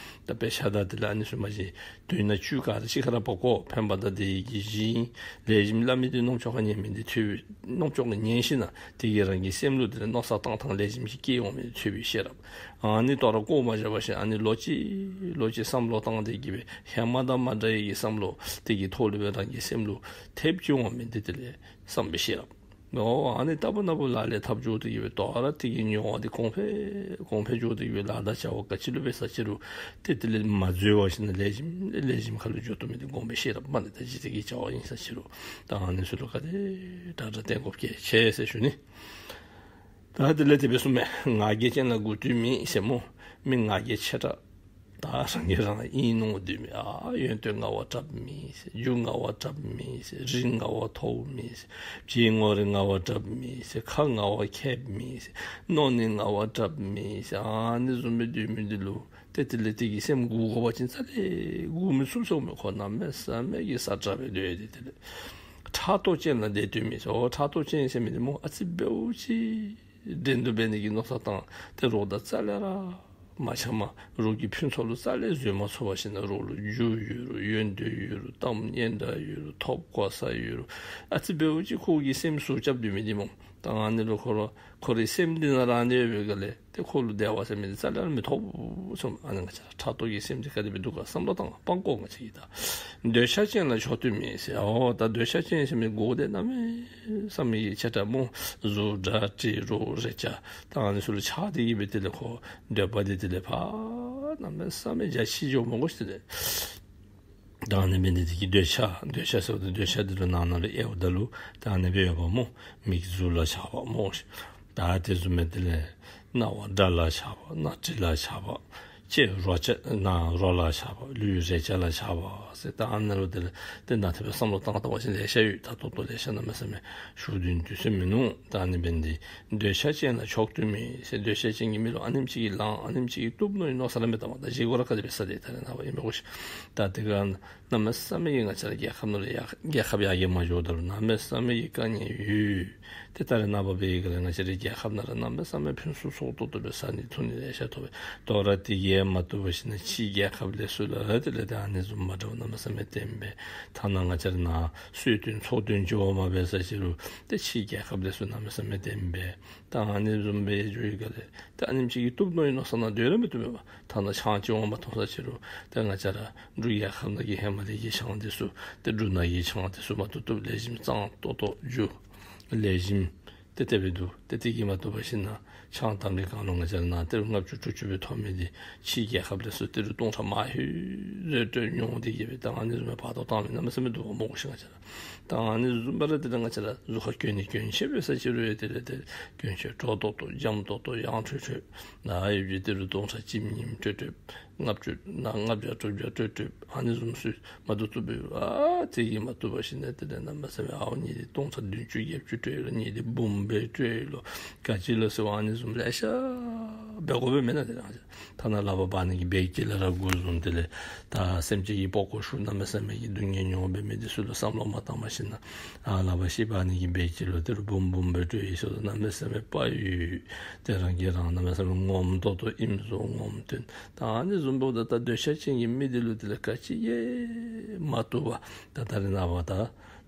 ད་དཔེ་ཆ་དང་དེ་ལས་ཨ་ནི་ཚུ་མ་གཞི་དོན་ནང་བཅུད་ག་ར་གཅིག་ཁར་ར་འབག་དགོ། ཕན་པ་དང་བདེ་བའི་གཞི་ཨིན། ལེགས་ཤོམ་སླབ་མི་འདི་རྣམ་ཅོ་ཁར་ཉན་མི་འདི་ཐོས་པའི་རྣམ་ཅོ་ཁར་ཉན་ཞིན་ན་དེ་གིས་རང་གི་སེམས་ལུ་དེ་ལས་མནོ་བསམ་བཏང་ཐངས་ལེགས་ཤོམ་ཅིག་སྐྱེ་འོང་མི་འདི་ཐོས་པའི་ཤེས་རབ། ཨ་ནི་ལྟོ་ར་བཀོ་མ་བཞག་པར་ཞིན་ཨ་ནི་ལོག་ཅི་ལོག་ཅི་བསམ་བློ་བཏང་སྟེ་གི་སྦེ་ཧེ་མ་དང་མ་འདྲ་བའི་གི་བསམ་བློ་དེ་གི་ཐོག་ལུ་སྦེ་རང་གི་སེམས་ལུ་ཐེབས་ཅི་འོང་མི་འདི་དེ་ལས་བསམ་པའི་ཤེས་རབ། འོ་ཨ་ནི་ལྟ་བུ་ན་བུ་ལག་ལེན་འཐབ་འགྱོ་སྟེ་གི་སྦེ་དོ་རུང་དེ་གི་མྱོང་བ་འདི་གོང་འཕེལ་གོང་འཕེལ་འགྱོ་སྟེ་གི་སྦེ་ལཱ་དང་བྱ་བ་ག་ཅི་ལུ་འབད་ས་ཅི་རུང་ཏེ་དེ་ལས་མ་འཛོལ་བར་ཞིན་ན་ལེགས་ཤོམ་ལེགས་ཤོམ་ཁ་ལུ་འགྱོ་བཏུབ་མི་འདི་སྒོམ་པའི་ཤེས་རབ་མ་ནི་ད་ཇི་སྲིད་ཀྱི་བྱ་བ་ཨིན་ས་ཅི་རུང་ད་ཨ་ནི་ཚུ་ལུ་ག་དེ་དྲག་དྲག་བརྟེན་དགོཔ་གལ་ཆེ་ཟེར་ཞུ་ནི། ད་དེ་ལས་དེ་སྦེ་གསུངས་མས། ང་རྒྱལ་ཅན་ལ་མགུ་མཐུད་མེད་ཟེར་སྨོ། མི་ང་རྒྱལ་ཆེ་དྲགས་ད་རང་གིས་རང་ཨིན་མནོ་སྡོད་མི། ཨ་ཡོན་ཏན་ང་བ་དྲགཔ་མེད་ཟེར། རྒྱུ་ང་བ་དྲགཔ་མེད་ཟེར། རིགས་ང་བ་མཐོཝ་མེད་ཟེར། བྱད་ངོ་རིས་ང་བ་དྲགཔ་མེད་ཟེར། ཁ་ང་བ་མཁསཔ་མེད་ཟེར། མནོ་ནི་ང་བ་དྲགཔ་མེད་ཟེར། ཨ་ནི་བཟུམ་སྦེ་སྡོད་མི་འདི་ལུ་ཏེ་དེ་ལས་དེ་གི་སེམས་མགུ་དགོ་པ་ཅིན་རྩ་ལས་མགུ་མི་ཚུགས་ཟེར་མས། ཁོ་གནམ་མེད་ས་མེད་ཀྱི་ས་དྲག་སྦེ་སྡོད་དེ་དེ་ལས་ཕྲག་དོག་ཅན་ལ་བདེ་དོན་མེད་ཟེར། འོ་ཕྲག་དོག་ཅན་ཟེར་མི་འདི་སྨོ་ཨ་ཙི་འབདཝ་ཅིག་འགྲན་བསྡུར་འབད་ནི་གི་མནོ་བསམ་བཏང་སྟེ་རོགས་དང་རྩ་ལས་ར་མ་འཆམ་པར་རོགས་ཀྱི་ཕུན་ཚོགས་ལུ་རྩ་ལས་བཟོད་མ་ཚུགས་པར་ཞིན་ན་རོགས་ལུ་རྒྱུ་ཡོད་རུང་ཡོན་ཏན་ཡོད་རུང་གཏམ་སྙན་གྲགས་ཡོད་རུང་ཐོབ་གོ་ས་ཡོད་རུང་ཨ་ཙི་འབདཝ་ཅིག་ཁོ་གི་སེམས་ཟུག་རྐྱབ་སྡོད་མི་འདི་སྨོ། ད་ཨ་ནི་ལུ་ཁོ་ར་ཁོ་རའི་སེམས་འདི་ནང་ར་ཨ་ནི་ཡོད་པའི་སྒང་ལས་ཏེ་ཁོ་ལུ་བདེ་བ་ཟེར་མི་འདི་རྩ་ལས་ར་མི་ཐོབ་ཟེར་མས། ཨ་ནི་ང་བཅས་ར་ཕྲག་དོག་གི་སེམས་འདི་ག་དེ་སྦེ་འདུག་ག་བསམ་བློ་བཏང་སྤང་དགོ། ང་བཅས་ཀྱིས་ད་འདོད་ཆགས་ཅན་ལ་མཆོག་ཐུན་མེད་ཟེར། འོ་ད་འདོད་ཆགས་ཅན་ཟེར་མི་དགོ་དེ་གནམ་མེད་ས་མེད་ཀྱི་ཆེ་དྲགས་སྨོ། གཟུགས་སྒྲ་དྲི་རོ་རེག་བྱ་ད་ཨ་ནི་ཚུ་ལུ་ཆགས་ཏེ་གི་སྦེ་དེ་ལས་ཁོ་འདོད་པ་འདི་དེ་ལས་ཕར་གནམ་མེད་ས་མེད་རྒྱ་ཆེ་འགྱོཝ་སྨོ་གོ་ཤིག། དེ་ལས་ ད་ཨ་ནི་འབད་ནི་འདི་གིས་འདོད་ཆགས་འདོད་ཆགས་ཟེརཝ་ད་འདོད་ཆགས་འདི་ལུ་ནང་ན་ལུ་དབྱེཝ་ད་ལུ་ད་ཨ་ནི་སྦེ་ཡོདཔ་སྨོ། མིག་གཟུགས་ལ་ཆགས་པ་སྨོ། ད་དེ་བཟུམ་སྦེ་དེ་ལས་རྣ་བ་སྒྲ་ལ་ཆགས་པ། སྣ་དྲི་ལ་ཆགས་པ། ལྕེ་རོ་ཆ་ན་རོ་ལ་ཆགས་པ། ལུས་རེག་བྱ་ལ་ཆགས་པ་ཟེར། ད་ཨ་ནཱ་ལུ་དེ་ལས་དེ་ནང་དེ་སྦེ་བསམ་བློ་བཏང་བཏང་བ་ཅིན་ལེ་ཤ་ཡོད། ད་ཏོག་ཏོ་ལེ་ཤ་གནམ་མེད་ས་མེད་ཞུ་དོན་དུས་ཚོད་མིན་ནུག། ད་ཨ་ནི་འབད་ནི་འདི་འདོད་ཆགས་ཅན་ལ་ཕྱོགས་དུས་མེད་ཟེར། འདོད་ཆགས་ཅན་གྱི་མི་ལུ་ཨ་ནེམ་ཅིག་གིས་ལང་ཨ་ནེམ་ཅིག་གིས་བཏུབ་མནོ་བའི་མནོ་བསམ་ར་མི་བཏང་བར་ད་བཞེས་སྒོ་ར་ག་དེ་སྦེ་ས་དེ་ད་རེས་ནངས་པ་ཨིན་པས་གོ་ཤིག། ད་དེ་ག་གནམ་མེད་ས་མེད་ཀྱི་ང་བཅས་ར་རྒྱལ་ཁབ་ནང་ལུ་ཡར་རྒྱལ་ཁབ་ཡར་རྒྱས་མ་འགྱོཝ་ད་ལུ་གནམ་མེད་ས་མེད་ཀྱི་དཀའ་ངལ་ཡོད། ཏེ་ད་རེས་ནངས་པ་འབད་བའི་སྒང་ལས་ང་བཅས་རའི་རྒྱལ་ཁབ་ནང་ར་གནམ་མེད་ས་མེད་ཕུན་སུམ་ཚོགས་ཏོག་ཏོ་སྦེ་བཟའ་ནི་འཐུང་ནི་ལེ་ཤ་ཐོབ་པས། དོ་རུང་དེ་གིས་མ་བཏུབ་པར་ཞིན་ན་ཕྱིའི་རྒྱལ་ཁབ་ལས་ཚུ་ལུ་དེ་ལས་ད་ཨ་ནི་བཟུམ་མ་འདྲཝ་གནམ་མེད་ས་མེད་བཏོན་པས། ཐ་ན་ང་བཅས་ར་ནཱ་གསོལ་སྟོན་ཚོགས་སྟོན་ཅིག་འབད་མ་འབད་ས་ཅིག་རུང་ཏེ་ཕྱིའི་རྒྱལ་ཁབ་ལས་ཚུ་གནམ་མེད་ས་མེད་བཏོན་པས། ད་ཨ་ནི་བཟུམ་སྦེ་འགྱོ་བའི་སྒང་ལས་ད་ཨ་ནེམ་ཅིག་གིས་བཏུབ་མནོ་བའི་མནོ་བསམ་ནང་སྡོད་ར་མི་བཏུབ་པས། ཐ་ན་ཆང་ཅིག་འོང་མ་འཐུང་ས་ཅིག་རུང་ད་ང་བཅས་ར་འབྲུག་རྒྱལ་ཁབ་ནང་གི་ཧེ་མ་ལས་ཀྱི་ཆང་འདི་ཚུ་ཏེ་འབྲུག་ནང་གི་ཆང་འདི་ཚུ་མ་བཏུབ་བཏུབ་ལེགས་ཤོམ་གཙང་ཏོག་ཏོ་རྒྱུ་ལེགས་ཤོམ་ཏེ་དེ་སྦེ་འདུག། ཏེ་དེ་གིས་མ་བཏུབ་པར་ཞིན་ན་ཆང་དང་གི་གང་ལུ་ང་བཅས་ར་ནཱ་ཏི་རུ་ལྔ་བཅུ་དྲུག་ཅུ་སྦེ་ཐོབ་མི་འདི་ཕྱིའི་རྒྱལ་ཁབ་ལས་ཚུ་ཏི་རུ་སྟོང་ཕྲག་མང་ཧེ་ཟེར་སྤྲོད་ཉོ་སྟེ་གིས་སྦེ་ད་ཨ་ནི་བཟུམ་སྦེ་ཕར་ཏོག་བཏང་མི་གནམ་མེད་ས་མེད་འདུག་པ་སྨོ་ཤིག། ང་བཅས་ར་ད་ཨ་ནི་བཟུམ་སྦེ་ར་དེ་ལས་ང་བཅས་ར་གཟུགས་ཁར་གྱོན་ནི་གྱོན་ཆས་འབད་ས་ཅིག་རུང་ཡང་དེ་ལས་དེ་གྱོན་ཆས་སྤྲོ་ཏོག་ཏོ་འཇམ་ཏོག་ཏོ་ཡང་ཁྲོལ་ཁྲོལ་ནཱ་ཡོད་པའི་ཏི་རུ་སྟོང་ཕྲག་གཅིག་གཉིས་སྤྲོད་སྤྲོདཔ་ལྔ་བཅུ་ནཱ་ལྔ་བརྒྱ་དྲུག་བརྒྱ་སྤྲོད་སྤྲོདཔ་ཨ་ནི་བཟུམ་ཚུ་མ་བཏུབ་བཏུབ་པས། ཨ་དེ་གིས་མ་བཏུབ་པར་ཞིན་ན་དེ་ལས་གནམ་མེད་ས་མེད་ཨའོ་ངེའི་འདི་སྟོང་ཕྲག་བདུན་ཅུ་བརྒྱད་ཅུ་སྤྲོད་ལོ། ངེའི་འདི་འབུམ་སྦེ་སྤྲོད་ལོ། ག་ཅི་ལོ་ཟེར་བ་ཨ་ནི་བཟུམ་ལེ་ཤ་འབད་དགོ་པས་མེན་ན། དེ་ལས་ཐ་ན་ལག་པར་འབག་ནི་གི་བེག་ཅིག་ལས་ར་འགོ་བཟུང་དེ་ལས་ད་སེམས་ཅན་གྱི་པགས་ཀོ་ཤུགས་གནམ་མེད་ས་མེད་ཀྱི་སྡུག་བསྔལ་མྱོང་འབད་མི་འདི་ཚུ་ལུ་བསམ་བློ་མ་བཏང་པར་ཞིན་ན་ཨ་ལག་པར་ཤི་འབག་ནི་གི་བེག་ཅིག་ལུ་དེ་རུ་འབུམ་འབུམ་སྦེ་སྤྲོད་ཡི་ཟེར་དོ། གནམ་མེད་ས་མེད་དཔའ་ཡོད། དེ་རང་གིས་རང་གནམ་མེད་ས་མེད་ངོམ་ཏོག་ཏོ་ཨིནམ་བཟོ་ངོམ་སྟོན། ད་ཨ་ནི་བཟུམ་འབདཝ་ད་ད་འདོད་ཆགས་ཅན་གྱི་མི་འདི་ལུ་དེ་ལས་ག་ཅི་ཡང་མ་བཏུབ་པར་ད་ད་རེས་ནངས་པ་ད་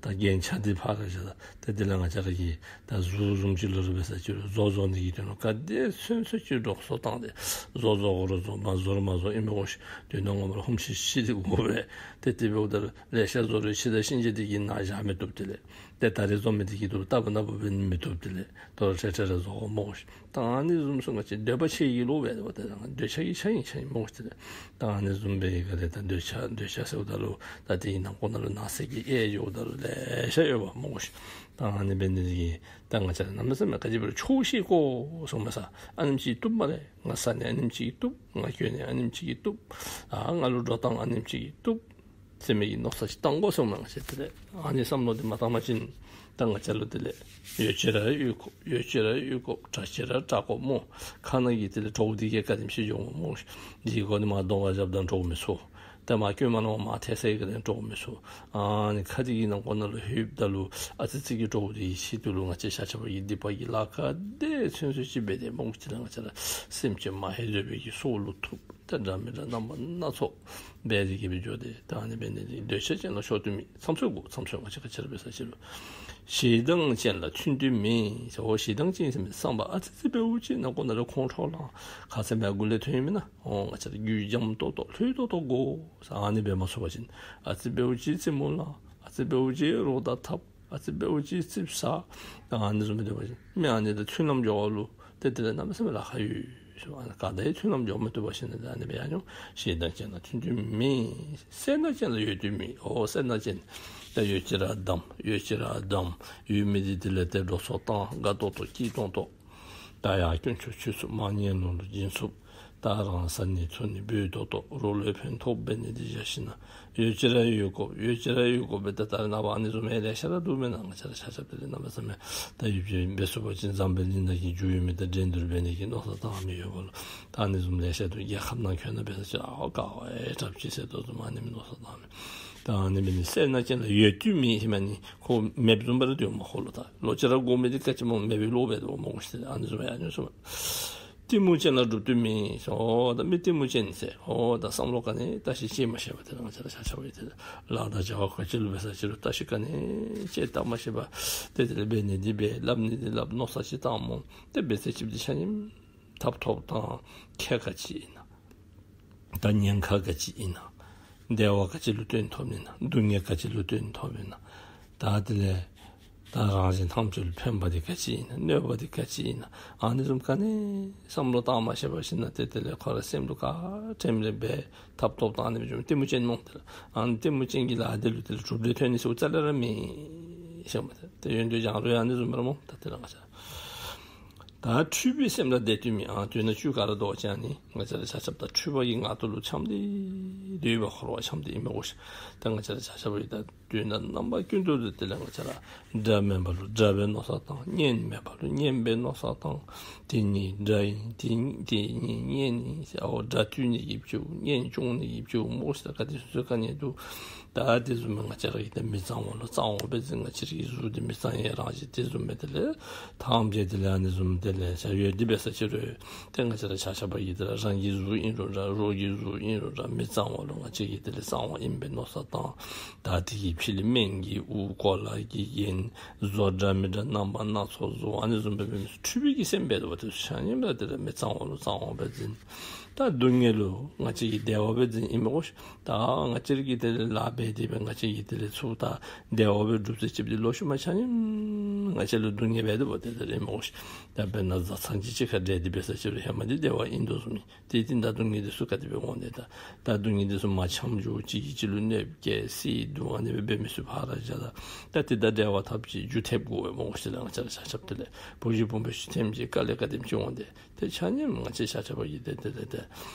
ད་རྒྱན་ཆ་འདི་ཕར་ར་བཞག། ད་དེ་ལས་ང་བཅས་ར་གི་ད་གཟུགས་བཟུམ་ཅིག་ལུ་ར་འབད་ས་ཅིག་རུང་བཟོ་བཟོ་ནི་གི་དོན་ལུ་ག་དེ་ཚུན་ཚོད་ཅིག་འགྲོ་སོང་བཏང་སྟེ་བཟོ་བཟོ་དགོ་རུང་བཟོ་མ་བཟོ་རུང་མ་བཟོ་ཨིན་པས་གོ་ཤིག། དོན་དག་ངོ་མ་ར་ཧུམ་ཤི་ཤི་སྟེ་འགོར་བས། ཏེ་དེ་འབདཝ་ད་ལེ་ཤ་བཟོ་རུང་ཕྱི་ཟླ་གཤིན་རྗེ་འདི་གི་ནང་བཞག་མི་བཏུབ། དེ་ལས་ཏེ་ད་རེས་བཟོ་མི་འདི་གིས་དུ་ལྟ་བུ་ན་བུ་འབད་ནི་མི་བཏུབ། དེ་ལས་དོ་རུང་ཁྲེ་ཁྲེ་ར་བཟོ་དགོ་སྨོ་ཤིག། ད་ཨ་ནི་བཟུམ་ཚུ་ང་བཅས་འདོད་པ་ཆེ་གི་ལོ་འབད་དེ་འབདཝ་ད་འདོད་ཆགས་ཀྱི་ཆ་ཨིན་ཆ་ཨིན་སྨོ་ཤིག། དེ་ལས་ད་ཨ་ནི་བཟུམ་སྦེ་ག་དེ་ད་འདོད་ཆགས་འདོད་ཆགས་ཟེརཝ་ད་ལུ་ད་དེའི་ནང་འཁོད་ནང་ལུ་ནང་གསེས་ཀྱི་དབྱེ་འགྱོཝ་ད་ལུ་ལེ་ཤ་ཡོདཔ་སྨོ་ཤིག། ད་ཨ་ནི་འབད་ནི་འདི་གིས་ད་ང་བཅས་ར་གནམ་མེད་ས་མེད་ག་ཅི་འབད་རུང་ཆོག་ཤེས་དགོ་གསུངམ་མས་ས། ཨ་ནེམ་ཅིག་བཏུབ་སྨ་རེ། ང་བཟའ་ནི་ཨ་ནེམ་ཅིག་བཏུབ། ང་གྱོན་ནི་ཨ་ནེམ་ཅིག་བཏུབ། ཨ་ང་ལུ་འགྲོ་སྟངས་ཨ་ནེམ་ཅིག་བཏུབ་ཟེར་མི་གི་མནོ་བསམ་ཅིག་བཏང་དགོ་གསུངམ་མས། ང་བཅས་དེ་ལས་ཨ་ནི་བསམ་བློ་འདི་མ་བཏང་པ་ཅིན་ད་ང་བཅས་ལུ་དེ་ལས་ཡོད་ཅི་ར་ཡོད་དགོཔ་ཡོད་ཅི་ར་ཡོད་དགོཔ་དྲག་ཅི་ར་དྲག་དགོཔ་སྨོ། ཁ་ནང་གི་དེ་ལས་གྲོགས་འདི་གིས་ག་དེམ་ཅིག་འགྱོཝ་སྨོ་ཤིག། འདི་གོ་ནི་མར་གདོང་ཁར་བཞགཔ་ད་འདྲོག་མི་ཚུགས། ད་མར་གྱོན་མ་ནུམ་མར་ཐལ་ས་གི་དེ་ལས་འདྲོག་མི་ཚུགས། ཨ་ནི་ཁ་འདི་གི་ནང་འཁོད་ནང་ལུ་ལྷོདཔ་ད་ལུ་ཨ་ཙི་ཙི་གི་གྲོགས་འདི་གི་ཆེད་དུ་ལུ་ང་བཅས་ཤ་ཆ་པ་གིས་སྡིག་པ་གི་ལཱ་ག་དེ་ཚུན་ཚོད་ཅིག་འབད་དེ་སྨོ་ཤིག། དེ་ལས་ང་བཅས་ར་སེམས་ཅན་མ་ཧེ་བཟོད་པའི་གི་སྲོག་ལུ་ཐུག། ད་འདྲ་མི་འདྲ་རྣམ་པ་སྣ་ཚོགས་འབད་དེ་གིས་སྦེ་འགྱོ་སྟེ་ད་ཨ་ནི་འབད་ནི་འདི་འདོད་ཆགས་ཅན་ལ་ཕྱོགས་དུས་མེད། མཚམས་ཚོད་དགོ། མཚམས་ཚོད་ང་བཅས་ག་ཅི་ར་འབད་ས་ཅིག་རུང་ཞེ་སྡང་ཅན་ལ་ཐུན་དུས་མེད་ཟེར། འོ་ཞེ་སྡང་ཅན་ཟེར་མི་བསམ་པ་ཨ་ཙི་ཙི་འབད་བ་ཅིན་ནང་འཁོད་ནང་ལུ་ཁོང་ཁྲོ་ལངས། ཁ་ཙ་མར་འགོ་ལས་ཐོན་ཡི་མེན་ན། འོ་ང་བཅས་ར་རྒྱུད་འཇམ་ཏོག་ཏོ་ལྷོད་ཏོག་ཏོ་དགོ་ཟེར། ཨ་ནི་འབད་མ་ཚུགས་པ་ཅིན་ཨ་ཙི་འབད་བ་ཅིན་རྩེད་མོ་ལང་། ཨ་ཙི་འབད་བ་ཅིན་རོགས་དང་འཐབ། ཨ་ཙི་འབད་བ་ཅིན་རྩིགཔ་ཟ། ཨ་ནི་བཟུམ་སྦེ་འབད་བ་ཅིན་མི་ཨ་ནི་དང་མཐུན་ལམ་འགྱོ་བ་ལུ་ཏེ་དེ་ལས་གནམ་མེད་ས་མེད་ལཱ་ཁག་ཡོད་ཟེར་བ། ག་དང་ཡང་མཐུན་ལམ་འགྱོ་མི་བཏུབ་པ་ཅིན་ཨ་ནི་འབད་ཡར་འགྱོ། ཞེ་སྡང་ཅན་ལ་ཐུན་དུས་མེད། སེར་སྣ་ཅན་ལ་ཡོད་དུས་མེད། འོ་སེར་སྣ་ཅན་ད་ཡོད་ཅི་ར་བསྡམ། ཡོད་ཅི་ར་བསྡམ། ཡོད་མི་འདི་དེ་ལས་ཏེ་འགྲོ་སོང་བཏང་དགའ་ཏོག་ཏོ་སྐྱིད་ཏོང་ཏོ། ད་ཡར་དཀོན་མཆོག་མཆོད་ཚུགསཔ་མ་ཉལ་ནོར་ལུ་བྱིན་ཚུགསཔ། ད་རང་བཟའ་ནི་འཐུང་ནི་འབོལ་ཏོག་ཏོ་རོགས་ལུ་ཕན་ཐོགས་འབད་ནི་འདི་བཞག་ཞིན་ན་ཡོད་ཅི་ར་ཡོད་དགོཔ་ཡོད་ཅི་ར་ཡོད་དགོཔ་སྦེ་ད་ད་རེས་ནངས་པ་ཨ་ནི་བཟུམ་མའི་ལེ་ཤ་ར་འདུག་མེན་ན། ང་བཅས་ར་ཆ་ཁྱབ་དེ་ལས་གནམ་མེད་ས་མེད་ད་ཡུདཔ་ཅིག་འབད་ཚུགས་པ་ཅིན་འཛམ་བུ་གླིང་ནང་གི་རྒྱུ་ཡོད་མི་དང་འགྲན་བསྡུར་འབད་ནི་གི་མནོ་བསམ་བཏང་མི་ཡོདཔ་ལུ་ད་ཨ་ནི་བཟུམ་ལེ་ཤ་འདུག། རྒྱལ་ཁབ་ནང་ཁྱོན་ནང་འབད་ས་ཅིག་ཨའོ་དཀའ་བ་ཨེ་དྲགཔ་ཅིག་ཟེར་དོ་བཟུམ་ཨ་ནི་མནོ་བསམ་བཏང་མི། ད་ཨ་ནི་འབད་ནི་སེར་སྣ་ཅན་ལ་ཡོད་དུས་མེད་ཟེར་མི་ཨ་ནི་ཁོ་མེདཔ་བཟུམ་སྦེ་ར་སྡོདཔ་མས་ཁོ་ལུ། ད་ལོ་ཅིག་ར་འགོར་མི་འདི་ག་ཅི་སྨོ་མེད་པའི་བློ་འབད་དོ་སྨོ་ཤིག། ཨ་ནི་བཟུམ་ཡར་འགྱོ་སོང་། གཏི་མུག་ཅན་ལ་སྒྲུབ་དུས་མེད་ཟེར། འོ་ད་མི་གཏི་མུག་ཅན་ཟེར། འོ་ད་བསམ་བློ་ག་ནི་བཏང་ཞིནམ་ཤེས་མ་ཤེས་པར་དེ་ལས་ང་བཅས་ར་ཆ་ཁྱབ་ཀྱིས་དེ་ལས་ལཱ་དང་བྱ་བ་ག་ཅི་ལུ་འབད་ས་ཅིག་རུང་བཏང་ཞིནམ་ག་ནི་ཅིག་བཏང་མ་ཤེས་པར་ཏེ་དེ་ལས་འབད་ནི་འདི་འབད་སླབ་ནི་འདི་སླབ་མནོ་བསམ་ཅིག་བཏངམ་སྨོ། ཏེ་འབད་ཚད་ཅིག་འདི་ཆ་མཉམ་ཐབ་ཐོབ་དང་ཁེ་ག་ཅི་ཨིན་ན། ད་ཉེན་ཁ་ག་ཅི་ཨིན་ན། བདེ་བ་ག་ཅི་ལུ་བརྟེན་ཐོབ་ཨིན་ན། སྡུག་བསྔལ་ག་ཅི་ལུ་བརྟེན་ཐོབ་ཨིན་ན། ད་དེ་ལས་ ད་རང་གཞན་ཐམས་ཅད་ལུ་ཕན་པ་འདི་ག་ཅི་ཨིན་ན་གནོད་པ་འདི་ག་ཅི་ཨིན་ན་ཨ་ནི་བཟུམ་ག་ནི་བསམ་བློ་བཏང་མ་ཤེས་པར་ཞིན་ན་ཏེ་དེ་ལས་ཁོ་ར་སེམས་ལུ་ག་དྲནམ་རེ་འབད་ཐབ་ཐོབ་བཏང་ནི་བཟུམ་གཏི་མུག་ཅན་སྨོ། ཨ་ནི་གཏི་མུག་ཅན་གྱི་ལཱ་འདི་ལུ་དེ་ལུ་གྲུབ་འབྲས་ཐོན་ནི་ཟེརཝ་རྩ་ལས་ར་མེད་ཤེས་མས། ཏེ་ཡོན་ཏན་སྦྱང་རུང་ཡང་ཨ་ནི་བཟུམ་ར་སྨོ། ད་དེ་ལས་ང་བཅས་ད་འཁྲུལ་པའི་སེམས་ལ་བདེ་སྡུག་མེད། ཨ་དོན་ན་བཅུད་ག་ར་འདུ་བ་ཅིན་ཨ་ནི་ང་བཅས་ར་ཆ་ཁྱབ་ད་འཁྲུལ་པ་གི་ངང་ཐོག་ལུ་འཁྱམས་ཏེ་སྡོད་པ་འཁོར་བ་འཁྱམས་ཏེ་ཨིན་མས་གོ་ཤིག། ད་ང་བཅས་ར་ཆ་ཁྱབ་ཡང་ད་དོན་དག་རྣམ་པ་ཀུན་ཏུ་དེ་ལས་ང་བཅས་ར་དགྲ་མེད་པ་ལུ་དགྲ་སྦེ་མནོ་བསམ་བཏང་། གཉེན་མེད་པ་ལུ་གཉེན་སྦེ་མནོ་བསམ་བཏང་། དེ་གཉིས་དགྲ་ཨིན། དེ་དེ་གཉིས་གཉེན་ཨིན་ཟེར། ཨོ་དགྲ་བཏུལ་ནི་གི་བྱ་བ་གཉེན་སྐྱོང་ནི་གི་བྱ་བ་མོ་ཤིག། ད་ག་དེ་སོ་སོ་ག་ནི་འདུག། ད་དེ་བཟུམ་མའི་ང་བཅས་ར་གིས་ད་མི་གཙང་བ་ལུ་གཙང་བ་སྦེ་འཛིན། ང་བཅས་ར་གི་གཟུགས་འདི་མི་གཙང་བའི་རང་བཞིན་དེ་བཟུམ་མའི་དེ་ལས་ཐམས་ཅད་དེ་ལས་ཨ་ནི་བཟུམ་དེ་ལས་བྱ་ཡོད་དེ་འབད་ས་ཅིག་རུང་ཏེ་ང་བཅས་ར་ཆ་ཁྱབ་ཀྱིས་དེ་ལས་རང་གི་གཟུགས་ཨིན་རུང་ར་རོགས་ཀྱི་གཟུགས་ཨིན་རུང་ར་མི་གཙང་བ་ལུ་ང་བཅས་ཀྱིས་དེ་ལས་གཙང་བ་ཨིན་པའི་མནོ་བསམ་བཏང་། ད་དེ་གི་ཕྱི་ལས་སྨན་གྱིས་དབུལ། གོ་ལ་གིས་གྱོན། བཟོ་འདྲ་མི་འདྲ་རྣམ་པ་སྣ་ཚོགས་བཟོ། ཨ་ནི་བཟུམ་སྦེ་འབད་མི་ཚུ་འཁྲུལ་པའི་གི་སེམས་འབད་དོ་བ་དེ་ཚུ་ཆ་མཉམ་ར་དེ་ལས་མི་གཙང་བ་ལུ་གཙང་བ་སྦེ་འཛིན། ད་སྡུག་བསྔལ་ལུ་ང་བཅས་ཀྱིས་བདེ་བ་སྦེ་འཛིན་ཨིན་མས་གོ་ཤིག། ད་ང་བཅས་ར་གིས་དེ་ལས་ལཱ་འབད་དེ་སྦེ་ང་བཅས་ཀྱིས་དེ་ལས་ཚུར་ད་བདེ་བ་སྦེ་སྒྲུབ་ཟེར་ཅིག་འདི་ལོག་ཤུལ་མ་ཆ་མཉམ་ང་བཅས་ལུ་སྡུག་བསྔལ་འབད་དོ་བ་དེ་དེ་ཨིན་མས་གོ་ཤིག། ད་དཔེར་ན་བཟའ་ཚང་གཅིག་གཅིག་ཁར་འབྲལ་ཏེ་འབད་ས་ཅིག་རུང་ཧེ་མ་འདི་བདེ་བ་ཨིན་དོ་བཟུམ་ཨིན། དེ་དེ་ད་སྡུག་བསྔལ་འདི་ཚུ་ག་དེ་སྦེ་འོང་ནི། ད་ད་སྡུག་བསྔལ་འདི་ཚུ་མ་འཁྱམ་འགྱོ། གཅིག་གིས་གཅིག་ལུ་གནོདཔ་བཀལ་བསད་རྡུང་ཨ་ནི་སྦེ་འབད་མི་ཚུ་ཕར་བཞག། ད་ད་དེ་ད་འབྲེལ་བ་འཐབ་ཅིག་རྒྱུ་ཐེབས་དགོ་པས་མོ་ཤིག། ལགས་ང་བཅས་ར་ཆ་ཁྱབ་དེ་ལས་བུ་གཞི་བུམོ་གཞི་ཐེམ་ཅིག་དཀའ་ལས་ག་དེམ་ཅིག་འོང་སྟེ་ཏེ་ཆ་མཉམ་ང་བཅས་ཆ་ཁྱབ་ཀྱིས་ཏེ་ཏེ་ཏེ་ཏེ་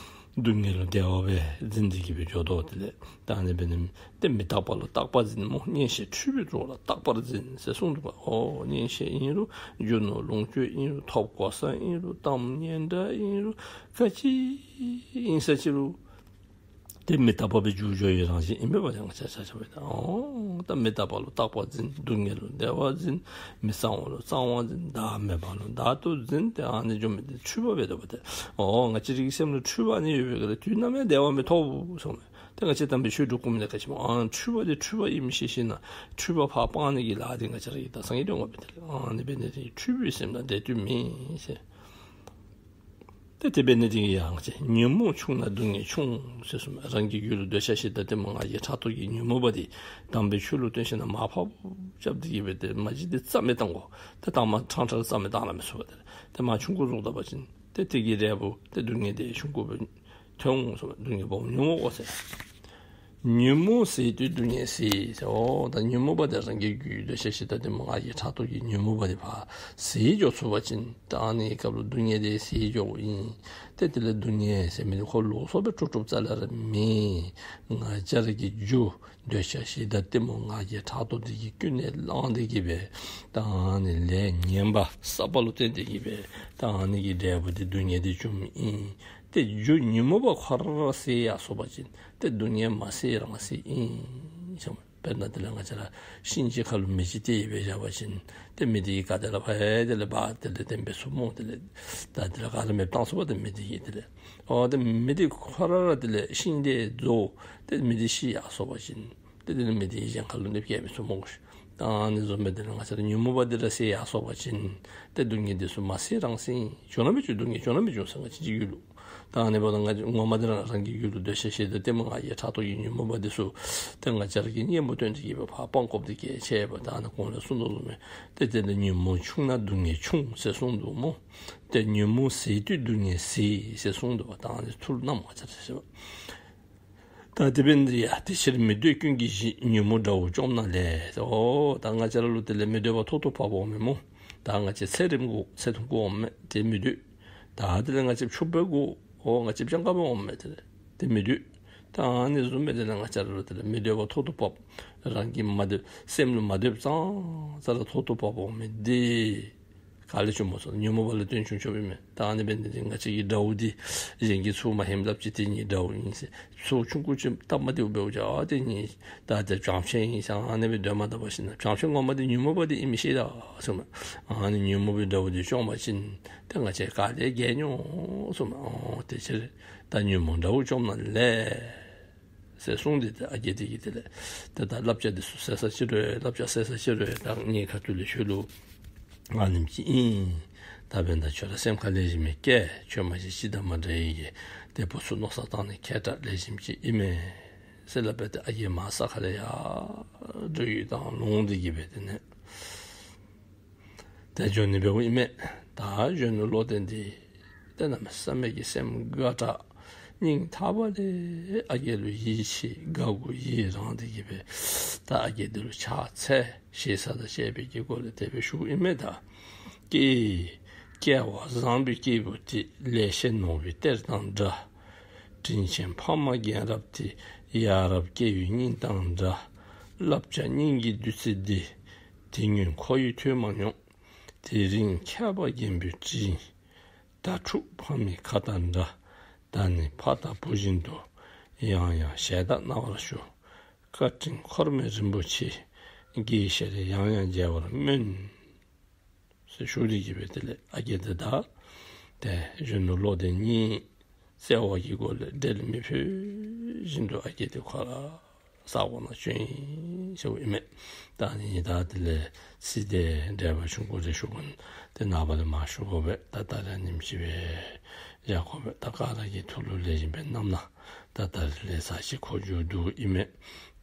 སྡུག་བསྔལ་ལུ་བདེ་བ་སྦེ་འཛིན་ཏེ་གི་སྦེ་འགྱོ་དོ་དེ་ལས། ད་ཨ་ནི་འབད་ནི་ཏེ་མི་རྟག་པ་ལུ་རྟག་པར་འཛིན་སྨོ། གཉེན་བཤེས་འཁྲུལ་པའི་གྲོགས་ལ་རྟག་པར་འཛིན་ཟེར་གསུངས་འདུག་པ། ཨོ་གཉེན་བཤེས་ཨིན་རུང་རྒྱུ་ནོར་ལོངས་སྤྱོད་ཨིན་རུང་ཐོབ་གོ་ས་ཨིན་རུང་གཏམ་སྙན་གྲགས་ཨིན་རུང་ག་ཅི་ཨིན་ས་ཅིག་རུང་ཏེ་མི་རྟག་པ་སྦེ་འགྱུར་འགྱོ་བའི་རང་བཞིན་ཨིན་པས་པ། ང་བཅས་ཆ་ཁྱབ་ད་ཨོ་ད་མི་རྟག་པ་ལུ་རྟག་པར་འཛིན། སྡུག་བསྔལ་ལུ་བདེ་བར་འཛིན། མི་གཙང་བ་ལུ་གཙང་བར་འཛིན། བདག་མེད་པ་ལུ་བདག་ཏུ་འཛིན། ཏེ་ཨ་ནི་འགྱོ་མི་འདི་འཁྲུལ་པ་འབད་དོ་བ་ཏེ། ཨོ་ང་བཅས་རའི་སེམས་ལུ་འཁྲུལ་པ་ཨ་ནི་ཡོད་པའི་གི་ལས་དུས་ནམ་ཡང་བདེ་བ་མི་ཐོབ་གསུངས་མས། ཏེ་ང་བཅས་དམ་པའི་ཆོས་སྒྲུབ་དགོ་མི་འདི་ག་ཅི་སྨོ། ཨ་འཁྲུལ་པ་འདི་འཁྲུལ་པ་ཨིནམ་ཤེས་ཤེས་ན་འཁྲུལ་པ་ཕར་སྤང་ནི་གི་ལཱ་འདི་ང་བཅས་ར་གིས་ད་སངས་རྒྱས་སྟོན་དགོ་པས་ཏེ། ཨ་ནི་འབད་ནི་འདི་འཁྲུལ་པའི་སེམས་ལ་བདེ་སྡུག་མེད་ཟེར། ཏེ་དེ་འབད་ནི་འདི་གིས་ཡང་ང་བཅས་ཉོན་མོངས་ཆུང་ན་སྡུག་བསྔལ་ཆུང་ཟེར་གསུངས་མས། རང་གི་རྒྱུད་ལུ་འདོད་ཆགས་ཞེ་སྡང་གཏི་མུག་ང་རྒྱལ་ཕྲག་དོག་གི་ཉོན་མོངས་པ་འདི་དམ་པའི་ཆོས་ལུ་བརྟེན་ཞིན་ན་མར་ཕབ་རྐྱབ་སྟེ་གི་སྦེ་ཏེ་མར་ཅིག་འདི་རྩ་མེད་བཏང་དགོ། ཏེ་དང་པ་ཕྲང་ཕྲང་རྩ་མེད་བཏང་ན་མི་ཚུགས་པས་ཏེ། ཏེ་མར་ཆུང་ཀུ་བཟོ་ད་པ་ཅིན་ཏེ་དེ་གི་འབྲས་བུ་ཏེ་སྡུག་བསྔལ་འདི་ཆུང་ཀུ་སྦེ་ཐོན་འོང་གསུངས་མས། སྡུག་བསྔལ་སྦོམ་མྱོང་འོང་ཟེར། ཉོན་མོངས་ཟད་དུས་སྡུག་བསྔལ་ཟད་ཟེར། ཨོ་ད་ཉོན་མོངས་པ་འདི་རང་གི་རྒྱུད་འདོད་ཆགས་ཞེ་སྡང་གཏི་མུག་ང་རྒྱལ་ཕྲག་དོག་གི་ཉོན་མོངས་པ་འདི་ཕར་ཟད་འགྱོ་ཚུགས་པ་ཅིན་ད་ཨ་ནི་སྐབས་ལུ་སྡུག་བསྔལ་འདི་ཟད་འགྱོཝ་ཨིན། ཏེ་དེ་ལས་སྡུག་བསྔལ་ཟེར་མི་འདི་ཁོ་ལོགས་སུ་སྦེ་གྲུབ་གྲུབ་རྩ་ལས་ར་མེད། ང་བཅས་ར་གི་རྒྱུད་འདོད་ཆགས་ཞེ་སྡང་གཏི་མུག་ང་རྒྱལ་ཕྲག་དོག་འདི་གིས་ཀུན་ནས་བསླངས་ཏེ་གི་སྦེ་ད་ཨ་ནི་ལས་ངན་པ་བསགས་པ་ལུ་བརྟེན་ཏེ་གི་སྦེ་ད་ཨ་ནི་གི་འབྲས་བུ་འདི་སྡུག་བསྔལ་འདི་བྱུངམ་ཨིན། ཏེ་རྒྱུ་ཉོན་མོངས་པ་ཁོ་ར་ར་ཟད་ཡར་སོང་པ་ཅིན་ཏེ་སྡུག་བསྔལ་མ་ཟད་རང་ཟད་ཨིན་ཟེར་མས། དཔེར་ན་དེ་ལས་ང་བཅས་ར་ཤིང་ཅིག་ཁར་ལུ་མེ་ཅིག་སྟེར་སྦེ་བཞག་པ་ཅིན་ཏེ་མེ་འདི་གིས་ག་ཏེ་ལས་ཕར་ཡང་དེ་ལས་འབར་དེ་ལས་ཏེ་འབད་ཚུགས་སྨོ། དེ་ལས་ད་དེ་ལས་ག་ར་མེདཔ་བཏང་ཚུགས་པ་ཏེ་མེ་འདི་གིས། དེ་ལས་ཨོ་ཏེ་མེ་འདི་ཁོ་ར་ར་དེ་ལས་ཤིང་འདི་རྫོགས་ཏེ་མེ་འདི་ཤི་ཡར་སོང་པ་ཅིན་ཏེ་དེ་ལས་མེ་འདི་གཞན་ཁར་ལུ་ནི་བསྐྱལ་མི་ཚུགས་སྨོ་གོ་ཤིག། ད་ཨ་ནི་བཟུམ་སྦེ་དེ་ལས་ང་བཅས་ར་ཉོན་མོངས་པ་འདི་ར་ཟད་ཡར་སོང་པ་ཅིན་ཏེ་སྡུག་བསྔལ་འདི་ཚུ་མ་ཟད་རང་ཟད་ཨིན། བྱུང་ན་མི་བྱུང་སྡུག་བསྔལ་བྱུང་ན་མི་བྱུང་ཟེར་ང་བཅས་ཀྱི་རྒྱུད་ལུ། ད་ཨ་ནི་འབདཝ་ད་ང་བཅས་ངོ་མ་འདི་ར་རང་གི་རྒྱུད་ལུ་འདོད་ཆགས་ཞེ་སྡང་གཏི་མུག་ང་རྒྱལ་ཕྲག་དོག་གི་ཉོན་མོངས་པ་འདི་ཚུ་ཏེ་ང་བཅས་ར་གིས་གཉེན་པོ་བསྟེན་ཏེ་གི་སྦེ་ཕར་སྤང་དགོཔ་འདི་གལ་ཆེ་བས། ད་ཨ་ནི་གོང་ལས་གསུངས་དོ་བཟུམ་སྦེ་ཏེ་དེ་ལས་ཉོན་མོངས་ཆུང་ན་སྡུག་བསྔལ་ཆུང་ཟེར་གསུངས་འདུག་སྨོ། ཏེ་ཉོན་མོངས་ཟད་དུས་སྡུག་བསྔལ་ཟད་ཟེར་གསུངས་འདུག་པ། ད་ཨ་ནི་ཚུར་རྣམ་ང་བཅས་ར་ཤེས་པ། ད་དེ་འབད་ནི་འདི་ཡང་དེ་ཕྱིར་མི་འདོད་ཀུན་གྱི་གཞི། ཉོན་མོངས་དགྲ་བོ་བཅོམ་ན་ལས། ཨོ་ད་ང་བཅས་ར་ལུ་དེ་ལས་མི་འདོད་པ་ཐོག་ཏུ་བབ་འོང་མས་སྨོ། ད་ང་བཅས་ཚེ་རིངམོ་དགོ་ཚེ་ཐུང་ཀུ་འོང་མས། དེ་མི་འདོད། ད་དེ་ལས་ང་བཅས་ཕྱུགཔོ་དགོ་ཨོ་ང་བཅས་སྤྱང་ཀ་སྦེ་འོང་མས། དེ་ལས་དེ་མི་འདོད། ད་ཨ་ནི་བཟུམ་སྦེ་དེ་ལས་ང་བཅས་ར་ལུ་དེ་ལས་མི་འདོད་པ་ཐོག་ཏུ་བབ། རང་གིས་མ་འདོད་སེམས་ལུ་མ་འདོད་ཙང་ཙ་ར་ཐོག་ཏུ་བབ་འོང་མི་འདི་ག་ལས་བྱུངམ་སྨོ་ཟེར་ཉོན་མོངས་པ་ལུ་བརྟེན་བྱུང་བྱུངམ་ཨིན་མས། ད་ཨ་ནི་འབད་ནི་འདི་ང་བཅས་ཀྱི་དགྲ་བོ་འདི་གཞན་གྱིས་ཚུར་མ་ཧེམ་སླབ་ཅི། དེ་གཉིས་དགྲ་བོ་ཨིན་ཟེར་ཚུར་ཆུང་ཀུ་ཅིག་སྟབས་མ་བདེཝ་འབདཝ་ཅིག་ཨ་དེ་གཉིས་ད་དེ་བྱང་ཆེན་ཨིན་ཟེར་ཨ་ནི་སྦེ་སྡོད་མ་ད་པ་ཅིན་བྱང་ཆེན་ངོ་མ་འདི་ཉོན་མོངས་པ་འདི་ཨིན་མི་ཤེས་ད་གསུངས་མས། ཨ་ནི་ཉོན་མོངས་པའི་དགྲ་བོ་འདི་བཅོམ་པ་ཅིན་ཏེ་ང་བཅས་ག་ལས་རྒྱལ་འོང་གསུངས་མས། ཨོ་དེ་ཕྱིར་ད་ཉོན་མོངས་དགྲ་བོ་བཅོམ་ན་ལས། ཟེར་གསུངས་ཏེ་ཏེ་ཨ་རྒས་འདི་གིས་དེ་ལས་ཏེ་ད་བསླབ་བྱ་འདི་ཚུ་གསལ་ས་ཅིག་རུང་བསླབ་བྱ་གསལ་ས་ཅིག་རུང་ད་ངེའི་ཁ་ཐུག་ལས་ཁྱོད་ལུ་ཨ་ནེམ་ཅིག་ཨིན། ད་འབདན་ད་ཁྱོད་ར་སེམས་ཁར་ལེགས་ཤོམ་སྦེ་བཀལ། ཁྱོད་མ་གཞི་ཅི་དང་མ་འདྲ་བའི་གི་དེ་བུ་ཚུ་མནོ་བསམ་བཏང་ནི་མཁས་དྲགས་ལེགས་ཤོམ་ཅིག་ཨིན་མས་ཟེར་སླབ་སྦེ་ཏེ་ཨ་རྒས་མར་ས་ཁ་ལས་ཡར་འགྲོ་ཡི། ད་ལོང་འདི་གིས་སྦེ་དེ་ནས་ ཏེ་འགྱོ་ནི་འབདཝ་ཨིན་མས། ད་གཞོན་ནུ་བློ་ལྡན་འདི་ཏེ་གནམ་མེད་ས་མེད་ཀྱི་སེམས་དགའ་དྲགས་སྙིང་ཐག་པ་ལས་ཨ་རྒས་ལུ་ཡིད་ཆེས་དགའ་མགུ་ཡི་རངས་ཏེ་གི་སྦེ་ད་ཨ་རྒས་འདི་ལུ་ཕྱག་འཚལ་ཞེ་ས་དང་བཅས་པའི་གི་སྒོ་ལས་དེ་སྦེ་ཞུཝ་ཨིན་མས། ད་ཀྱེ་སྐལ་བ་བཟང་པོའི་སྐྱེས་བུ་དེ། ལེགས་བཤད་ནོར་བུའི་གཏེར་དང་འདྲ། དྲིན་ཅན་ཕ་མ་རྒན་རབས་དེ། ཡ་རབས་སྐྱེ་བོའི་སྙིང་དང་འདྲ། བསླབ་བྱ་སྙིང་གི་བདུད་རྩི་འདི། དེ་སྔོན་ཁོ་ཡིས་ཐོས་མ་མྱོང་། དེ་རིང་མཁས་པ་རྒན་པོའི་དྲིན། ད་ཕྲུག་ཕ་མའི་ཁ་དང་འདྲ། ད་ནི་ཕ་དང་བུ་བཞིན་དུ། ཡང་ཡང་ཞལ་ཏ་གནང་བར་ཞུ། བཀའ་དྲིན་འཁོར་མེད་རིན་པོ་ཆེ། དགེ་བཤེས་ཡང་ཡང་མཇལ་བར་སྨོན། ཟེར་ཞུ་སྟེ་གི་སྦེ་དེ་ལས་ཨ་རྒས་དེ་དང་ཏེ་གཞོན་ནུ་བློ་ལྡན་གཉིས་བརྩེ་བ་གི་སྒོ་ལས་འབྲལ་མི་ཕོད་བཞིན་དུ་ཨ་རྒས་དེ་ཁོ་ར་ས་གོ་ནང་བྱོན་ཡི་ཟེརཝ་ཨིན་མས། ད་ཨ་ནི་ད་དེ་ལས་ཚེ་འདས་འབྲེལ་བ་ཆུང་ཀུ་རེ་ཞུ་གོ་ནི། ཏེ་ནངས་པ་ལས་མར་ཞུ་དགོ་པས། ད་ད་རེས་ཉིནམ་ཅིག་སྦེ་བཞག་དགོ་པས། ད་ག་ར་གིས་ཐུགས་ལུ་ལེགས་ཤོམ་སྦེ་བསྣམས་གནང་། ད་ད་རེས་ལས་ཚར་ཅིག་འགོར་འགྱོ་དོ་ཨིན་མས།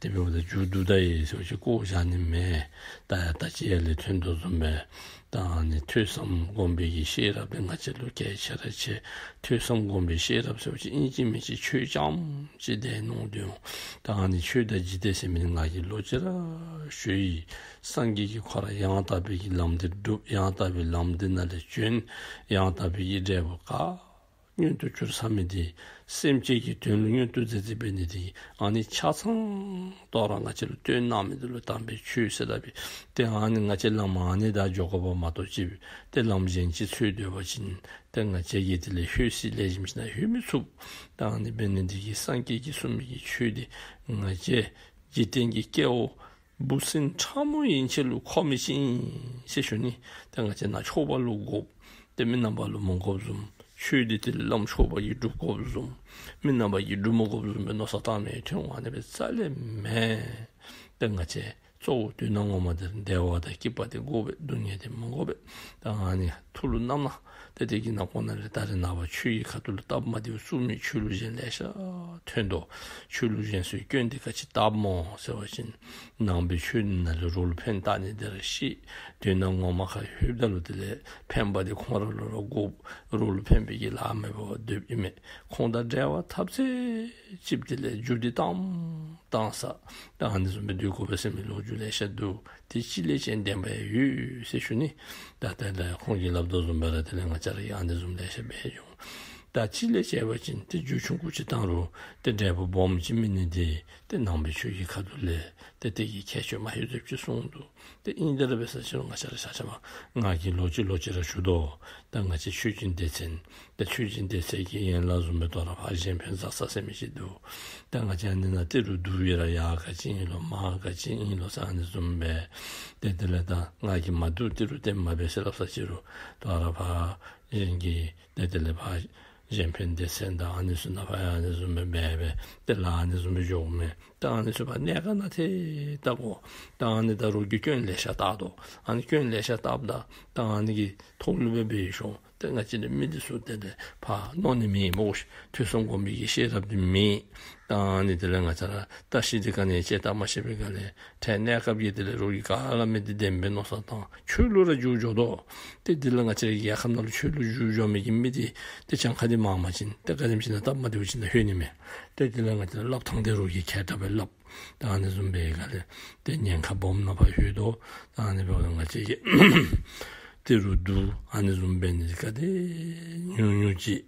དེ་འབདཝ་ད་མཇུག་བསྡུ་ད་ཡི་ཟེར་ཅིག་བཀོ་བཞག་ནི་མེད། ད་ཡང་ད་ཅི་ཡར་ལས་ཐོན་དོ་བཟུམ་སྦེ་ད་ཨ་ནི་ཐོས་བསམ་སྒོམ་པའི་གི་ཤེས་རབ་དེ་ང་བཅས་ལུ་གལ་ཆེ་ར་ཆེ། ཐོས་བསམ་སྒོམ་པའི་ཤེས་རབ་ཟེར་ཅིག་ཨིན་ཅི་མིན་ཅི་ཆོས་རྐྱངམ་ཅིག་བདེན་ནོ་དོན། ད་ཨ་ནི་ཆོས་དང་འཇིག་རྟེན་ཟེར་མི་ང་གིས་ལོག་ཅི་ར་ཞུ་ཡི། སངས་རྒྱས་ཀྱིས་ཁོ་ར་ཡང་དག་པའི་གི་ལམ་འདི་སྒྲུབ། ཡང་དག་པའི་ལམ་འདི་ནང་ལས་བྱོན། ཡང་དག་པའི་གི་འབྲས་བུ་ག་མངོན་དུ་གྱུར་ཚར་མི་དེ་སེམས་ཅན་གྱི་དོན་ལུ་མངོན་དུ་མཛད་མཛདཔ་འབད་ནི་དེ་ཨ་ནི་ཆ་ཚང་དོ་རུང་ང་བཅས་ལུ་སྟོན་གནང་མི་དེ་ལུ་དམ་པའི་ཆོས་ཟེར་སླབ་ཨིན། ཏེ་ཨ་ནི་ང་བཅས་ལམ་ཨ་ནི་ད་འགྱོ་དགོཔ་མ་གཏོགས་ཅིག་ཏེ་ལམ་གཞན་ཅིག་འཚོལ་སྡོད་པ་ཅིན་ཏེ་ང་བཅས་ཀྱིས་དེ་ལས་ལྷོད་སྲིད། ལེགས་ཤོམ་ཅིག་ནང་ལྷོད་མི་ཚུགས། ད་ཨ་ནི་འབད་ནི་དེ་གིས་སངས་རྒྱས་ཀྱིས་གསུངས་མི་གི་ཆོས་དེ་ང་བཅས་འཇིག་རྟེན་གྱི་སྐྱེ་བོ་འབུ་སྲིན་ཕྲ་མོ་ཡན་ཆད་ལུ་མཁོ་མི་ཅིག་ཨིན་ཟེར་ཞུ་ནི། ཏེ་ང་བཅས་ནཱ་ཆོས་པ་ལུ་དགོཔ་ཏེ་མི་རྣམ་པ་ལུ་མི་དགོཔ་བཟུམ། ཆོས་འདི་ཏེ་བླམ་ཆོས་པ་གིས་སྒྲུབ་དགོཔ་བཟུམ། མི་རྣམ་པ་གིས་སྒྲུབ་མི་དགོཔ་བཟུམ་སྦེ་མནོ་བསམ་བཏང་མི་ཐོན་འོང་ནི་སྦེ་རྩ་ལས་མེན། ཏེ་ང་བཅས་གཙོ་བོ་དོན་ངོ་མ་དེ་བདེ་བ་དང་སྐྱིད་པ་དེ་དགོ་པས། སྡུག་བསྔལ་དེ་མི་དགོ་པས། ད་ཨ་ནི་ཐུགས་ལུ་བསྣམས་གནང་། ཏེ་དེ་གི་ནང་ཁོངས་ནང་ལས་ད་རེས་ནངས་པ་ཆོས་ཀྱི་ཁ་ཐུག་ལུ་སྟབས་མ་བདེཝ་བཙུགས་མི་ཆོས་ལུགས་གཞན་ལེ་ཤ་ཐོན་དོ། ཆོས་ལུགས་གཞན་ཚུ་གིས་སྐྱོན་དེ་ག་ཅི་བཏབ་སྨོ་ཟེར་བ་ཅིན་ནང་པའི་ཆོས་ནང་ལས་རོགས་ལུ་ཕན་བཏགས་ནི་དེ་ར་ཤེས། དོན་ངོ་མ་ཁར་ལྷོདཔ་ད་ལུ་དེ་ལས་ཕན་པ་དེ་ཁོང་ར་ལུ་ར་དགོ། རོགས་ལུ་ཕན་པའི་གི་ལཱ་མེད་པར་སྡོདཔ་ཨིན་མས། ཁོང་དང་འབྲེལ་བ་འཐབ་ཚད་ཅིག་དེ་ལས་རྒྱུ་དེ་བཏངམ་བཏང་ས་ད་ཨ་ནི་བཟུམ་སྦེ་སྡོད་དགོ་པས་ཟེར་མི་ལོ་རྒྱུས་ལེ་ཤ་འདུག། དེ་གཅིག་ལས་ཅན་བདེན་པ་ཡང་ཡོད་ཟེར་ཞུ་ནི། ད་དེ་ལས་ཁོང་གིས་སླབ་དོ་བཟུམ་སྦེ་ར་དེ་ལས་ང་བཅས་ར་གིས་ཨ་ནི་བཟུམ་ལེ་ཤ་འབད་འོང་། ད་གཅིག་ལས་བྱས་པ་ཅིན་ཏེ་རྒྱུ་ཆུང་ཀུ་ཅིག་བཏང་རུང་ཏེ་འབྲས་བུ་སྦོམ་ཅིག་སྨིན་ནི་དེ་ཏེ་ནང་པའི་ཆོས་ཀྱི་ཁ་ཐུག་ལས་ཏེ་དེ་གི་ཁྱད་ཆོས་མ་ཧེ་ཙམ་ཅིག་གསུངས་འདུག། ཏེ་ཨིན་དེ་ར་འབད་ས་ཅིག་རུང་ང་བཅས་ར་ཆ་ཁྱབ་ང་གིས་ལོག་ཅི་ལོག་ཅི་ར་ཞུ་དོ། ད་ང་བཅས་ཆོས་སྦྱིན་སྡེ་ཚན་ཏེ་ཆོས་སྦྱིན་སྡེ་ཚན་གྱི་ཡན་ལག་བཟུམ་སྦེ་དོ་རུང་ཕར་གཞན་ཕན་བཟའ་ས་ཟེར་མི་ཅིག་འདུག། ད་ང་བཅས་ཨ་ནི་ནང་ཏི་རུ་བསྡུ་ཡི་ར་ཡར་ག་ཅི་ཨིན་ལོ་མར་ག་ཅི་ཨིན་ལོ་ཟེར་ཨ་ནི་བཟུམ་སྦེ་ཏེ་དེ་ལས་ད་ང་གིས་མ་བསྡུ་ཏི་རུ་སྟོནམ་མ་འབད་ཟེར་སླབ་ས་ཅིག་རུང་དོ་རུང་ཕར་གཞན་གྱི་ཏེ་དེ་ལས་ཕར་གཞན་ཕན་སྡེ་ཚན་དང་ཨ་ནི་ཚུ་ནང་ཕར་ཡང་ཨ་ནི་བཟུམ་སྦེ་འབད་འབད་ཏེ་ལཱ་ཨ་ནི་བཟུམ་སྦེ་འགྱོཝ་མས། ད་ཨ་ནི་ཚུ་ཕར་གནས་ཁང་ནང་ཏེ་བལྟ་དགོ། ད་ཨ་ནི་ད་རོགས་ཀྱིས་སྐྱོན་ལེ་ཤ་བཏགས་དོ། ཨ་ནི་སྐྱོན་ལེ་ཤ་བཏགསཔ་ད་ད་ཨ་ནི་གི་ཐོག་ལུ་སྦེ་འབད་ཤོག། ཏེ་ང་བཅས་ནི་མི་འདི་ཚུ་དེ་ལས་ཕར་མནོ་ནི་མེད་སྨོ། ཐོས་བསམ་སྒོམ་པའི་གི་ཤེས་རབ་འདི་མེད། ད་ཨ་ནི་དེ་ལས་ང་བཅས་ར་བཀྲ་ཤིས་འདི་ག་ནི་ཅིག་བལྟ་མ་ཤེས་པའི་སྒང་ལས་ཏེ་གནས་སྐབས་ཀྱི་དེ་ལས་རོགས་ཀྱིས་ག་སླབ་མི་འདི་བདེན་པའི་མནོ་བསམ་བཏང་ཆོས་ལུ་ར་འཇུག་འགྱོ་དོ། ཏེ་དེ་ལས་ང་བཅས་རའི་རྒྱལ་ཁབ་ནང་ལུ་ཆོས་ལུ་འཇུག་འགྱོ་མི་གི་མི་འདི་ཏེ་གྱངས་ཁ་འདི་མང་པ་ཅིན་ཏེ་ག་དེམ་ཅིག་ནང་སྟབས་མ་བདེཝ་ཅིག་ནང་ལྷོད་ནི་མས། ཏེ་དེ་ལས་ང་བཅས་ར་སླབ་ཐངས་འདི་རོགས་ཀྱིས་མཁས་དྲགས་སྦེ་སླབ། ད་ཨ་ནི་བཟུམ་སྦེ་ག་ལས་ཏེ་ཉེན་ཁ་སྦོམ་ནང་ཕར་ལྷོད་དོ། ད་ཨ་ནི་འབདཝ་ད་ང་བཅས་ཀྱིས་ཏི་རུ་བསྡུ་ཨ་ནི་བཟུམ་འབད་ནི་འདི་ག་དེ་ཉུང་ཉུང་ཅིག་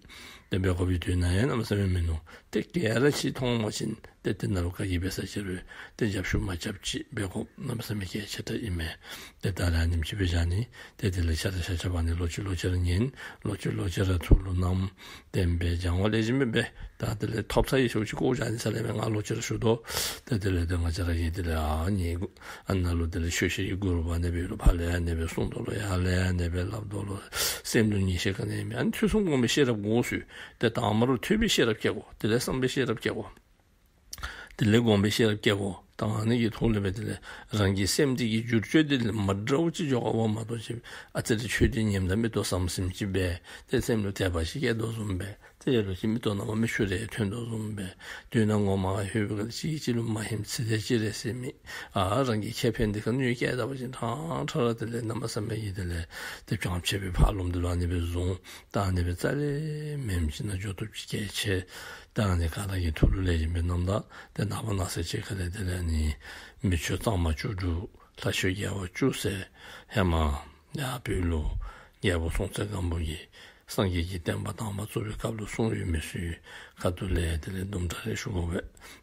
ཏེ་འབད་དགོ་པའི་དོན་ཡང་གནམ་མེད་ས་མེད་མིན་ནུག། ཏེ་ག་ར་ཅིག་མཐོང་པ་ཅིན་ཏེ་དེ་ནང་ལུ་ག་གིས་འབད་ས་ཅིག་རུང་ཏེ་རྒྱབ་ཤུགས་མ་རྐྱབ་ཅིག་འབད་དགོཔ་གནམ་མེད་ས་མེད་གལ་ཆེ་དྲགས་ཨིན་མས། ཏེ་ད་རེས་ཨ་ནེམ་ཅིག་སྦེ་བཞག་ནི། ཏེ་དེ་ལས་ཆ་ར་ཆ་ཁྱབ་ཨ་ནི་ལོག་ཅི་ལོག་ཅི་ར་ཉན། ལོག་ཅི་ལོག་ཅི་ར་ཐུགས་ལུ་བསྣམས། བདེན་པའི་སྦྱང་བ་ལེགས་ཤོམ་སྦེ་འབད། ད་དེ་ལས་ཐོབ་ཚར་ཡི་ཟེར་ཅིག་བཀོ་བཞག་ནི་ས་ལས་མེན། ང་ལོག་ཅི་ར་ཞུ་དོ། ཏེ་དེ་ལས་ཏེ་ང་བཅས་ར་གིས་དེ་ལས་ཨ་ནི་ཨ་ནཱ་ལུ་དེ་ལས་ཆོས་བཤད་ཀྱི་གུ་རུ་པ་ཨ་ནི་སྦེ་ལུ་ཕར་ལས་ཨ་ནི་སྦེ་གསུངས་དོ་ལོ། ཡར་ལས་ཨ་ནི་སྦེ་སླབ་དོ་ལོ། སེམས་ལུ་ངེས་ཤེས་ག་ནི་མེད། ཨ་ནི་ཐོས་བསམ་སྒོམ་པའི་ཤེས་རབ་དགོ་ཟེར། ཏེ་དང་པ་ར་ཐོས་པའི་ཤེས་རབ་བསྐྱེད་དགོ། དེ་ལས་བསམ་པའི་ཤེས་རབ་བསྐྱེད་དགོ། དེ་ལས་སྒོམ་པའི་ཤེས་རབ་བསྐྱེད་དགོ། ད་ཨ་ནི་གི་ཐོག་ལས་འབད་དེ་ལས་རང་གི་སེམས་འདི་གི་བསྒྱུར་བཅོས་འདི་ལས་མ་འདྲཝ་ཅིག་འགྱོ་དགོཔ་མ་གཏོགས་ཅིག་ཨ་ཙི་རེ་ཆོས་འདི་ཉན་ད་མི་བཏུབ་བསམ་སེམས་ཅིག་འབད་དེ་སེམས་ལུ་དད་པ་ཅིག་སྐྱེ་དོ་བཟུམ་སྦེ། ཏེ་ལོག་ཅིག་མིག་ཏོ་ནང་མ་མིག་ཆུ་རེ་ཐོན་དོ་བཟུམ་སྦེ་དོན་ངོ་མ་ལྷོད་པའི་སྐབས་ལུ་གཅིག་གིས་གཅིག་ལུ་མ་ཧིང་ཚིག་དེ་ཅིག་རེ་ཟེར་མི་ཨ་རང་གི་ཁེ་ཕན་འདི་ཁར་གནོད་བསྐྱལ་ད་པ་ཅིན་ཕྲང་ཕྲང་ར་དེ་ལས་གནམ་མེད་ས་མེད་ཀྱི་དེ་ལས་དེ་བྱང་ཆུབ་པའི་ཕ་རོལ་ཏོ་ལུ་ཨ་ནི་སྦེ་བཟུང་། ད་ཨ་ནི་སྦེ་རྩ་ལས་མེནམ་ཅིག་ནང་འགྱོ་བཏུབ་ཅིག་གལ་ཆེ། ད་ཨ་ནི་ག་ར་གིས་ཐུགས་ལུ་ལེགས་ཤོམ་སྦེ་བསྣམས་ད། ཏེ་ནངས་པ་གནངས་ཚེ་ཕྱི་ཁ་ལས་དེ་ལས་ཨ་ནི་མི་ཆོས་གཙང་མ་བཅུ་དྲུག་ལྷ་ཆོས་རྒྱལ་བ་བཅུ་ཟེར་ཧེ་མ་ཡར་བོད་ལུ་རྒྱལ་པོ་སྲོང་བཙན་སྒམ་པོ་གིས་སངས་རྒྱས་ཀྱི་བསྟན་པ་དང་པ་བཙུགས་པའི་སྐབས་ལུ་གསུངས་ཡོད་མི་ཚུ་ཁ་ཐུག་ལས་དེ་ལས་དུམ་གྲ་རེ་ཞུ་དགོ་པས།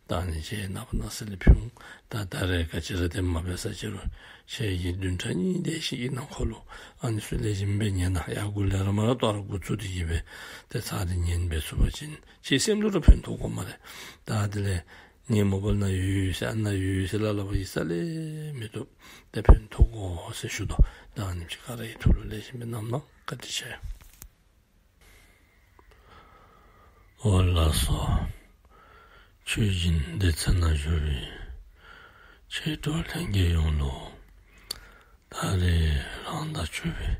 ད་ཨ་ནི་ཁྱེད་ནངས་པ་གནངས་ཚེ་ལས་ཕུལ་འོང་། ད་ད་རེས་ག་ཅི་ར་དེ་མ་འབད་ས་ཅིག་རུང་ཁྱེད་ཀྱིས་བདུན་ཕྲག་གཉིས་དེ་ཅིག་གི་ནང་འཁོད་ལུ་ཨ་ནི་ཚུ་ལེགས་ཤོམ་སྦེ་ཉན་ན། ཡར་འགོ་ལས་ར་མར་ལྟ་ར་འགོ་བཙུགས་ཏེ་གི་སྦེ་ཏེ་ཚར་དེ་ཉན་འབད་ཚུགས་པ་ཅིན་ཁྱེད་སེམས་ལུ་ར་ཕན་ཐོགས་དགོ་སྨ་རེ། ད་དེ་ལས་ངེའི་མོ་བཱའིལ་ནང་ཡོད་ཡོད་ཟེར་ཨ་ནཱ་ཡོད་ཡོད་ཟེར་སླབ་སླབ་པ་ཡང་རྩ་ལས་མི་བཏུབ། ཏེ་ཕན་ཐོགས་དགོ་ཟེར་ཞུ་དོ། ད་ཨ་ནི་ཅིག་ག་ར་གིས་ཐུགས་ལུ་ལེགས་ཤོམ་སྦེ་བསྣམས་གནང་། བཀའ་དྲིན་ཆེ། འོ་ལགས་སོ། ཆོས་སྦྱིན་སྡེ་ཚན་ནང་བཞུགས་པའི་ཆོས་གྲོགས་ལྷན་རྒྱས་ཡོངས་ལུ་ད་རེས་རང་ཟླ་བཅུ་པའི་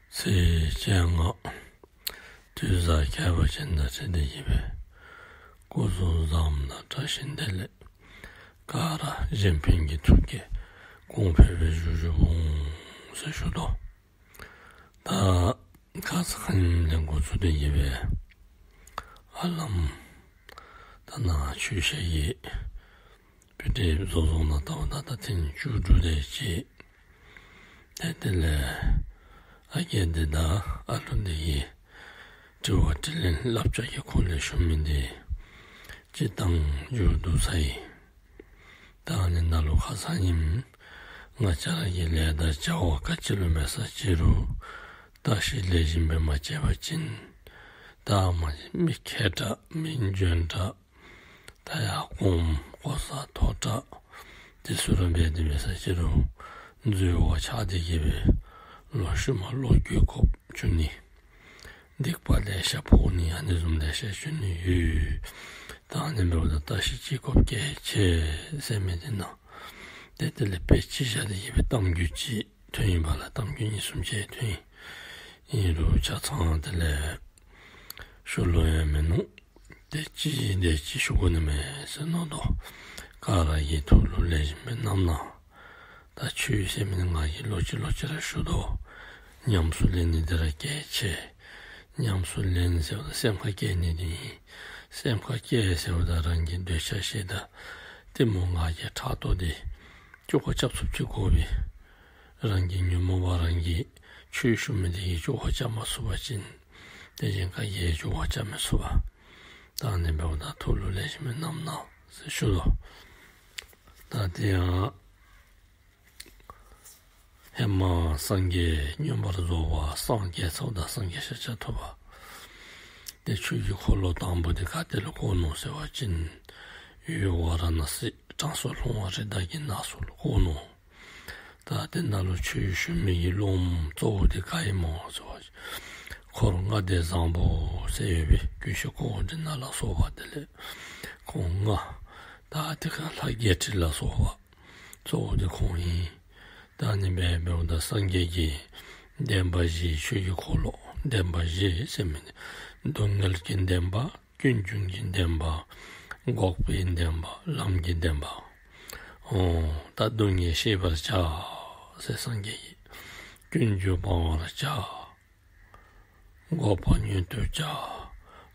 ཚེས་བཅོ་ལྔ་དུས་བཟང་ཁྱད་པར་ཅན་དང་འཁྲིལ་ཏེ་གི་སྦེ་སྐུ་གཟུགས་བཟངམ་དང་བཀྲ་ཤིས་བདེ་ལེགས་ག་ར་གཞན་ཕན་གྱི་ཐུགས་བསྐྱེད་གོང་འཕེལ་སྦེ་བཞུགས་བཞུགས་འོང་ཟེར་ཞུ་དོ། ད་ཁ་ཙ་ཁ་ཉིནམ་ལས་འགོ་བཙུགས་ཏེ་གི་སྦེ་ཧ་ལམ་ད་ནཱ་ཆོས་བཤད་ཀྱི་དཔེ་དེབ་བཟོ་བཟོཝ་ད་ལྟོ་ད་ད་ཐེངས་བཅུ་དྲུག་དེ་ཅིག། ཏེ་དེ་ལས་ཨ་རྒས་འདི་དང་ཨ་ལུ་འདི་གིས་དྲི་བ་དྲིས་ལན་བསླབ་བྱ་གི་སྐོར་ལས་ཞུ་མི་འདི་སྤྱིར་བཏང་མཇུག་བསྡུ་ཚར་ཡི། ད་ཨ་ནི་ནང་ལུ་ཁ་ཙ་ཉིནམ་ང་བཅས་ར་གི་ལས་དང་བྱ་བ་ག་ཅི་ལུ་འབད་ས་ཅིག་རུང་བརྟག་ཞིབ་ལེགས་ཤོམ་སྦེ་མ་བྱས་པ་ཅིན་ད་མ་གཞི་མི་མཁས་དྲགས་མི་འཇོན་དྲགས་ད་ཡར་གོངམ་གོ་ས་མཐོ་དྲགས་དེ་ཚུ་ར་འབད་དེ་འབད་ས་ཅིག་རུང་འཛོལ་བ་ཆགས་ཏེ་གི་སྦེ་ལོག་ཤུལ་མ་བློ་འགྱོད་དགོཔ་བྱུང་ནི། སྡིག་པ་ལེ་ཤ་ཕོག་ནི་ཨ་ནི་བཟུམ་ལེ་ཤ་བྱུང་ནི་ཡོད། ད་ཨ་ནི་འབདཝ་ད་བརྟག་ཞིབ་ཅིག་དགོཔ་གལ་ཆེ་ཟེར་མི་འདི་ནང་ཏེ་དེ་ལས་དཔེ་ཅིག་བཞག་སྟེ་གི་སྦེ་གཏམ་རྒྱུད་ཅིག་ཐོན་ཡི་པ་ལགས། གཏམ་རྒྱུད་གཉིས་གསུམ་ཅིག་ཐོན་ཡི། ཨིན་རུང་ཆ་ཚང་དེ་ལས་ཞུ་ལོང་ཡང་མིན་ནུག། དེ་ཅིག་དེ་ཅིག་ཞུ་དགོ་ནི་མས་ཟེར་མནོ་དོ། ག་ར་གིས་ཐུགས་ལུ་ལེགས་ཤོམ་སྦེ་བསྣམས་གནང་། ད་ཆོས་ཟེར་མི་ནི་ང་གིས་ལོག་ཅི་ལོག་ཅི་ར་ཞུ་དོ། ཉམས་སུ་ལེན་ནི་འདི་ར་གལ་ཆེ། ཉམས་སུ་ལེན་ཟེརཝ་ད་སེམས་ཁར་བསྐྱེད་ནི་འདི་ཨིན། སེམས་ཁར་བསྐྱེད་ཟེརཝ་ད་རང་གི་འདོད་ཆགས་ཞེ་སྡང་གཏི་མུག་ང་རྒྱལ་ཕྲག་དོག་འདི་བཅོ་ཁ་རྐྱབ་ཚུགསཔ་ཅིག་དགོ་པས། རང་གི་ཉོན་མོངས་པ་རང་གིས་ཆོས་ཞུ་མི་འདི་གིས་བཅོ་ཁ་རྐྱབ་མ་ཚུགས་པ་ཅིན་ཏེ་གཞན་ག་གིས་བཅོ་ཁ་རྐྱབ་མི་ཚུགས་པས། ད་ཨ་ནི་འབདཝ་ད་ཐུགས་ལུ་ལེགས་ཤོམ་སྦེ་བསྣམས་གནང་ཟེར་ཞུ་དོ། ད་དེ་ཡང་ཧེ་མ་སངས་རྒྱས་མངོན་པར་རྫོགས་པ་སངས་རྒྱས་ཚརཝ་ད་སངས་རྒྱས་ཤཱཀྱ་ཐུབ་པ་ཏེ་ཆོས་ཀྱི་འཁོར་ལོ་དང་པོ་འདི་ག་ཏེ་ལུ་བསྐོར་ནུག་ཟེར་བ་ཅིན་ཡུལ་ཝཱ་ར་ཎ་སི་དྲང་སྲོང་ལྷུང་བ་རི་དྭགས་ཀྱི་ནགས་ཚལ་ལུ་བསྐོར་ནུག། ད་དེ་ནང་ལུ་ཆོས་ཞུ་མི་གི་སློབམ་གཙོ་བོ་འདི་ག་ཨིན་མོ་ཟེར་བ་ཅིན་འཁོར་ལྔ་སྡེ་བཟང་པོ་ཟེར་ཡོད་པའི་ཀུན་ཤེས་ཀོའུ་ཌི་ནྱ་ལ་སོགས་པ་དེ་ལས་ཁོང་ལྔ། ད་དེ་ཁར་ལྷ་བརྒྱད་ཁྲི་ལ་སོགས་པ་གཙོ་བོ་འདི་ཁོང་ཨིན། ད་ཨ་ནི་སྦེ་འབདཝ་ད་སངས་རྒྱས་ཀྱི་བདེན་པ་བཞི་ཆོས་ཀྱི་འཁོར་ལོ་བདེན་པ་བཞི་ཟེར་མི་འདི་སྡུག་བསྔལ་གྱི་བདེན་པ་ཀུན་འབྱུང་གི་བདེན་པ་འགོག་པའི་བདེན་པ་ལམ་གྱི་བདེན་པ། འོ་ད་སྡུག་བསྔལ་ཤེས་པར་བྱ་ཟེར་སངས་རྒྱས་ཀྱིས། ཀུན་འབྱུང་སྤང་བར་བྱ། འགོག་པ་མངོན་དུ་བྱ།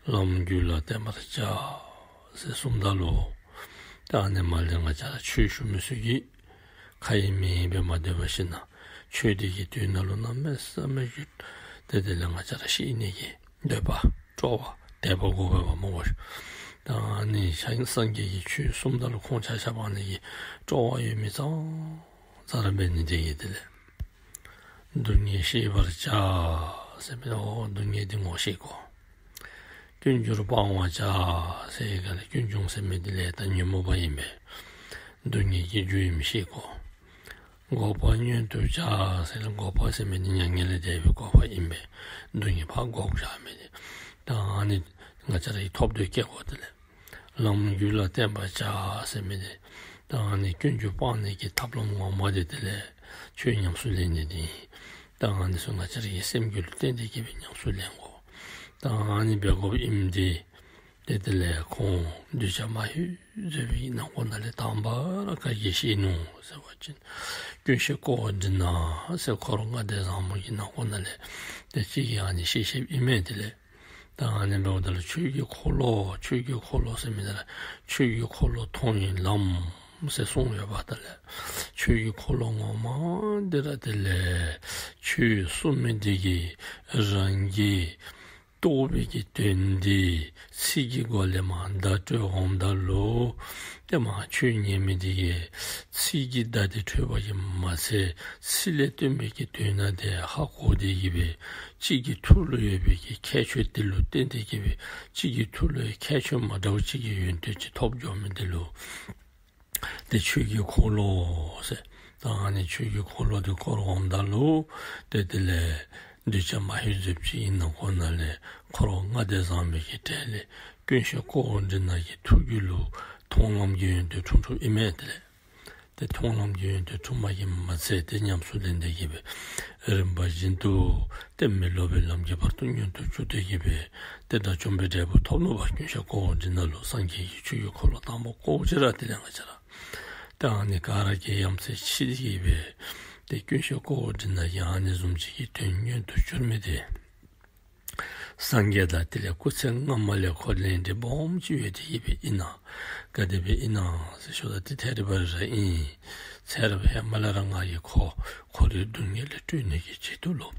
ལམ་རྒྱུད་ལ་བརྟན་པར་བྱ་ཟེར་གསུངམ་ད་ལུ་ད་ཨ་ནི་མ་ལས་ང་བཅས་ར་ཆོས་ཞུ་མི་ཚུ་གིས་ཁ་ཡེངས་མིག་ཡེངས་སྦེ་མ་སྡོད་པར་ཞིནམ་ཆོས་འདི་གི་དོན་ནང་ལུ་གནམ་མེད་ས་མེད་ཀྱི་ཏེ་དེ་ལས་ང་བཅས་ར་ཤེས་ནི་གི་འདོད་པ་སྤྲོ་བ་དད་པ་དགོ་པས་པ་སྨོ་གོ། ད་ཨ་ནི་ཤ་སངས་རྒྱས་ཀྱིས་ཆོས་གསུངམ་ད་ལུ་ཁོང་ཆ་ཁྱབ་ཨ་ནི་གི་སྤྲོ་བ་ཡོད་མི་ཙང་ཙ་ར་འབད་ནི་དེ་གིས་དེ་ལས་སྡུག་བསྔལ་ཤེས་པར་བྱ་ཟེར་མི་འོ་སྡུག་བསྔལ་འདི་ངོ་ཤེས་དགོ། ཀུན་འབྱུང་སྤང་བར་བྱ་ཟེར་ག་ལས་ཀུན་འབྱུང་ཟེར་མི་འདི་ལས་ད་ཉོན་མོངས་པ་ཨིན་པས། སྡུག་བསྔལ་གྱི་རྒྱུ་ཨིནམ་ཤེས་དགོ། འགོག་པ་མངོན་དུ་བྱ་ཟེར་ལས་འགོག་པ་ཟེར་མི་འདི་མྱ་ངན་ལས་འདས་པའི་འགོག་པ་ཨིན་པས། སྡུག་བསྔལ་ཕར་འགོག་བྱ་མི་འདི། ད་ཨ་ནི་ང་བཅས་ར་གིས་ཐོབ་འདོད་བསྐྱེད་དགོ། དེ་ལས་ལམ་རྒྱུད་ལ་བརྟན་པར་བྱ་ཟེར་མི་འདི་ད་ཨ་ནི་ཀུན་འབྱུང་སྤང་ནི་གི་ཐབས་ལམ་ངོ་མ་འདི་དེ་ལས་ཆོས་ཉམས་སུ་ལེན་ནི་འདི་ཨིན། ད་ཨ་ནི་ཚུ་ང་བཅས་ར་གི་སེམས་རྒྱུད་ལུ་བརྟེན་ཏེ་གི་སྦེ་ཉམས་སུ་ལེན་དགོ། ད་ཨ་ནི་སྦེ་དགོཔ་ཨིནམ་འདི་ཏེ་དེ་ལས་ཁོང་གདུལ་བྱ་མ་ཧུས་བཟོད་པའི་ནང་འཁོད་ནང་ལས་དང་པ་ར་ག་གིས་ཤེས་ནུག་ཟེར་བ་ཅིན་ཀུན་ཤེས་ཀོ་བ་འདྲི་ན་ཟེར་འཁོར་ལྔ་སྡེ་བཟང་པོ་གི་ནང་འཁོད་ནང་ལས་ཏེ་གཅིག་གིས་ཨ་ནི་ཤེས་ཤེསཔ་ཨིན་མས། དེ་ལས་ད་ཨ་ནི་འབདཝ་ད་ལུ་ཆོས་ཀྱི་འཁོར་ལོ་ཆོས་ཀྱི་འཁོར་ལོ་ཟེར་མི་འདི་ར་ཆོས་ཀྱི་འཁོར་ལོ་མཐོང་བའི་ལམ་ཟེར་གསུངས་ཡོདཔ་ད་ལས་ཆོས་ཀྱི་འཁོར་ལོ་ངོ་མ་འདི་ར་དེ་ལས་ཆོས་གསུངས་མི་འདི་གིས་རང་གི་རྟོགས་པའི་གི་དོན་འདི་ཚིག་གི་སྒོ་ལས་མར་བརྡ་སྤྲོད་འོངམ་ད་ལུ་ཏེ་མར་ཆོས་ཉན་མི་འདི་གིས་ཚིག་གི་བརྡ་འདི་འཕྲོད་པ་གིས་མ་ཚད་ཚིག་ལས་བཏོན་པའི་གི་དོན་དག་འདི་ཧ་གོ་སྟེ་གི་སྦེ་གཅིག་གི་ཐུགས་ལུ་ཡོད་པའི་གི་ཁྱད་ཆོས་འདི་ལུ་བརྟེན་ཏེ་གི་སྦེ་གཅིག་གི་ཐུགས་ལུ་ཡོད་ཁྱད་ཆོས་མ་འདྲཝ་གཅིག་གི་ཡོན་ཏན་ཅིག་ཐོབ་འགྱོ་མི་འདི་ལུ་ཏེ་ཆོས་ཀྱི་འཁོར་ལོ་ཟེར། ད་ཨ་ནི་ཆོས་ཀྱི་འཁོར་ལོ་འདི་བསྐོར་འོངམ་ད་ལུ་ཏེ་དེ་ལས་གདུལ་བྱ་མ་ཧུས་བཟོད་པ་ཅིག་ཨིན་ན་ཁོ་ན་ལས་འཁོར་ལྔ་སྡེ་བཟང་པོའི་གི་གྲས་ལས་ཀུན་ཤེས་ཀོ་བ་འདྲི་ན་གི་ཐུགས་རྒྱུད་ལུ་མཐོང་ལམ་གྱི་ཡོན་ཏན་འཁྲུངས་འཁྲུངསམ་ཨིན་མས། དེ་ལས་ཏེ་མཐོང་ལམ་གྱི་ཡོན་ཏན་འཁྲུངས་པ་གིས་མ་ཚད་ཏེ་ཉམས་སུ་ལེན་ཏེ་གི་སྦེ་རིམ་པ་བཞིན་དུ་ཏེ་མི་སློབ་པའི་ལམ་གྱི་བར་དུ་མངོན་དུ་གྱུར་ཏེ་གི་སྦེ་ཏེ་དགྲ་བཅོམ་པའི་འབྲས་བུ་ཐོབ་ནུག་པ། ཀུན་ཤེས་ཀོ་བ་འདྲི་ན་ལུ་སངས་རྒྱས་ཀྱིས་ཆོས་ཀྱི་འཁོར་ལོ་དང་པོ་བསྐོརཝ་ཅིག་ར་དེ་ལས་ང་བཅས་ར་ཏེ་ཨ་ནི་ག་ར་གིས་ཡ་མཚན་ཆེ་སྟེ་གི་སྦེ་ཏེ་ཀུན་ཤེས་ཀོ་བ་འདྲི་ན་གིས་ཨ་ནི་བཟུམ་ཅིག་གི་དོན་མངོན་དུ་གྱུར་མི་འདི་སངས་རྒྱས་དང་དེ་ལས་སྐུ་ཚེ་སྔ་མ་ལས་ཁོ་ལས་འབྲས་སྦོམ་ཅིག་ཡོད་དེ་གི་སྦེ་ཨིན་ན། ག་དེ་སྦེ་ཨིན་ན་ཟེར་ཞུཝ་ད་ཏེ་ཐད་རི་བ་རི་ར་ཨིན། ཚེ་རབས་ཧེ་མ་ལས་ར་ང་གིས་ཁོ་འཁོར་བའི་སྡུག་བསྔལ་ལས་སྒྲོལ་ནི་གི་ཆེད་དུ་ལུ་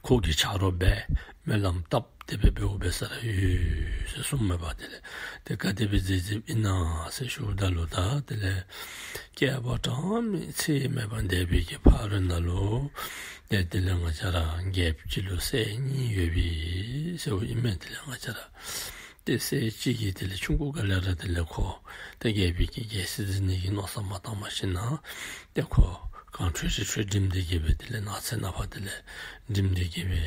ཁོ་གི་ཆ་རོགས་འབད་སྨོན་ལམ་བཏབ་སྟེ་སྦེ་འབདཝ་འབད་ས་ར་ཡོད་ཟེར་གསུངམ་མས་པ། དེ་ལས་ཏེ་ག་དེ་སྦེ་མཛད་མཛདཔ་ཨིན་ན་ཟེར་ཞུཝ་ད་ལུ་ད་དེ་ལས་བསྐལ་པ་གྲངས་མེད་ཚད་མེད་པ་འདས་པའི་གི་ཕ་རོལ་ནང་ལུ་ཏེ་དེ་ལས་ང་བཅས་ར་རྒྱལཔོ་གཅིག་ལུ་སྲས་གཉིས་ཡོད་པས་ཟེརཝ་ཨིན་མས། དེ་ལས་ང་བཅས་ར་ཏེ་སྲས་གཅིག་གིས་དེ་ལས་ཆུང་ཀུ་སྒང་ལས་ར་དེ་ལས་ཁོ་ཏེ་རྒྱལ་པོའི་གི་རྒྱལ་སྲིད་འཛིན་ནི་གི་མནོ་བསམ་མ་བཏང་བར་ཞིན་ན་ཏེ་ཁོ་གངས་ཁྲོད་རི་ཁྲོད་འགྲིམ་སྟེ་གི་སྦེ་དེ་ལས་ནགས་ཚལ་ནང་ཕར་དེ་ལས་འགྲིམ་སྟེ་གི་སྦེ་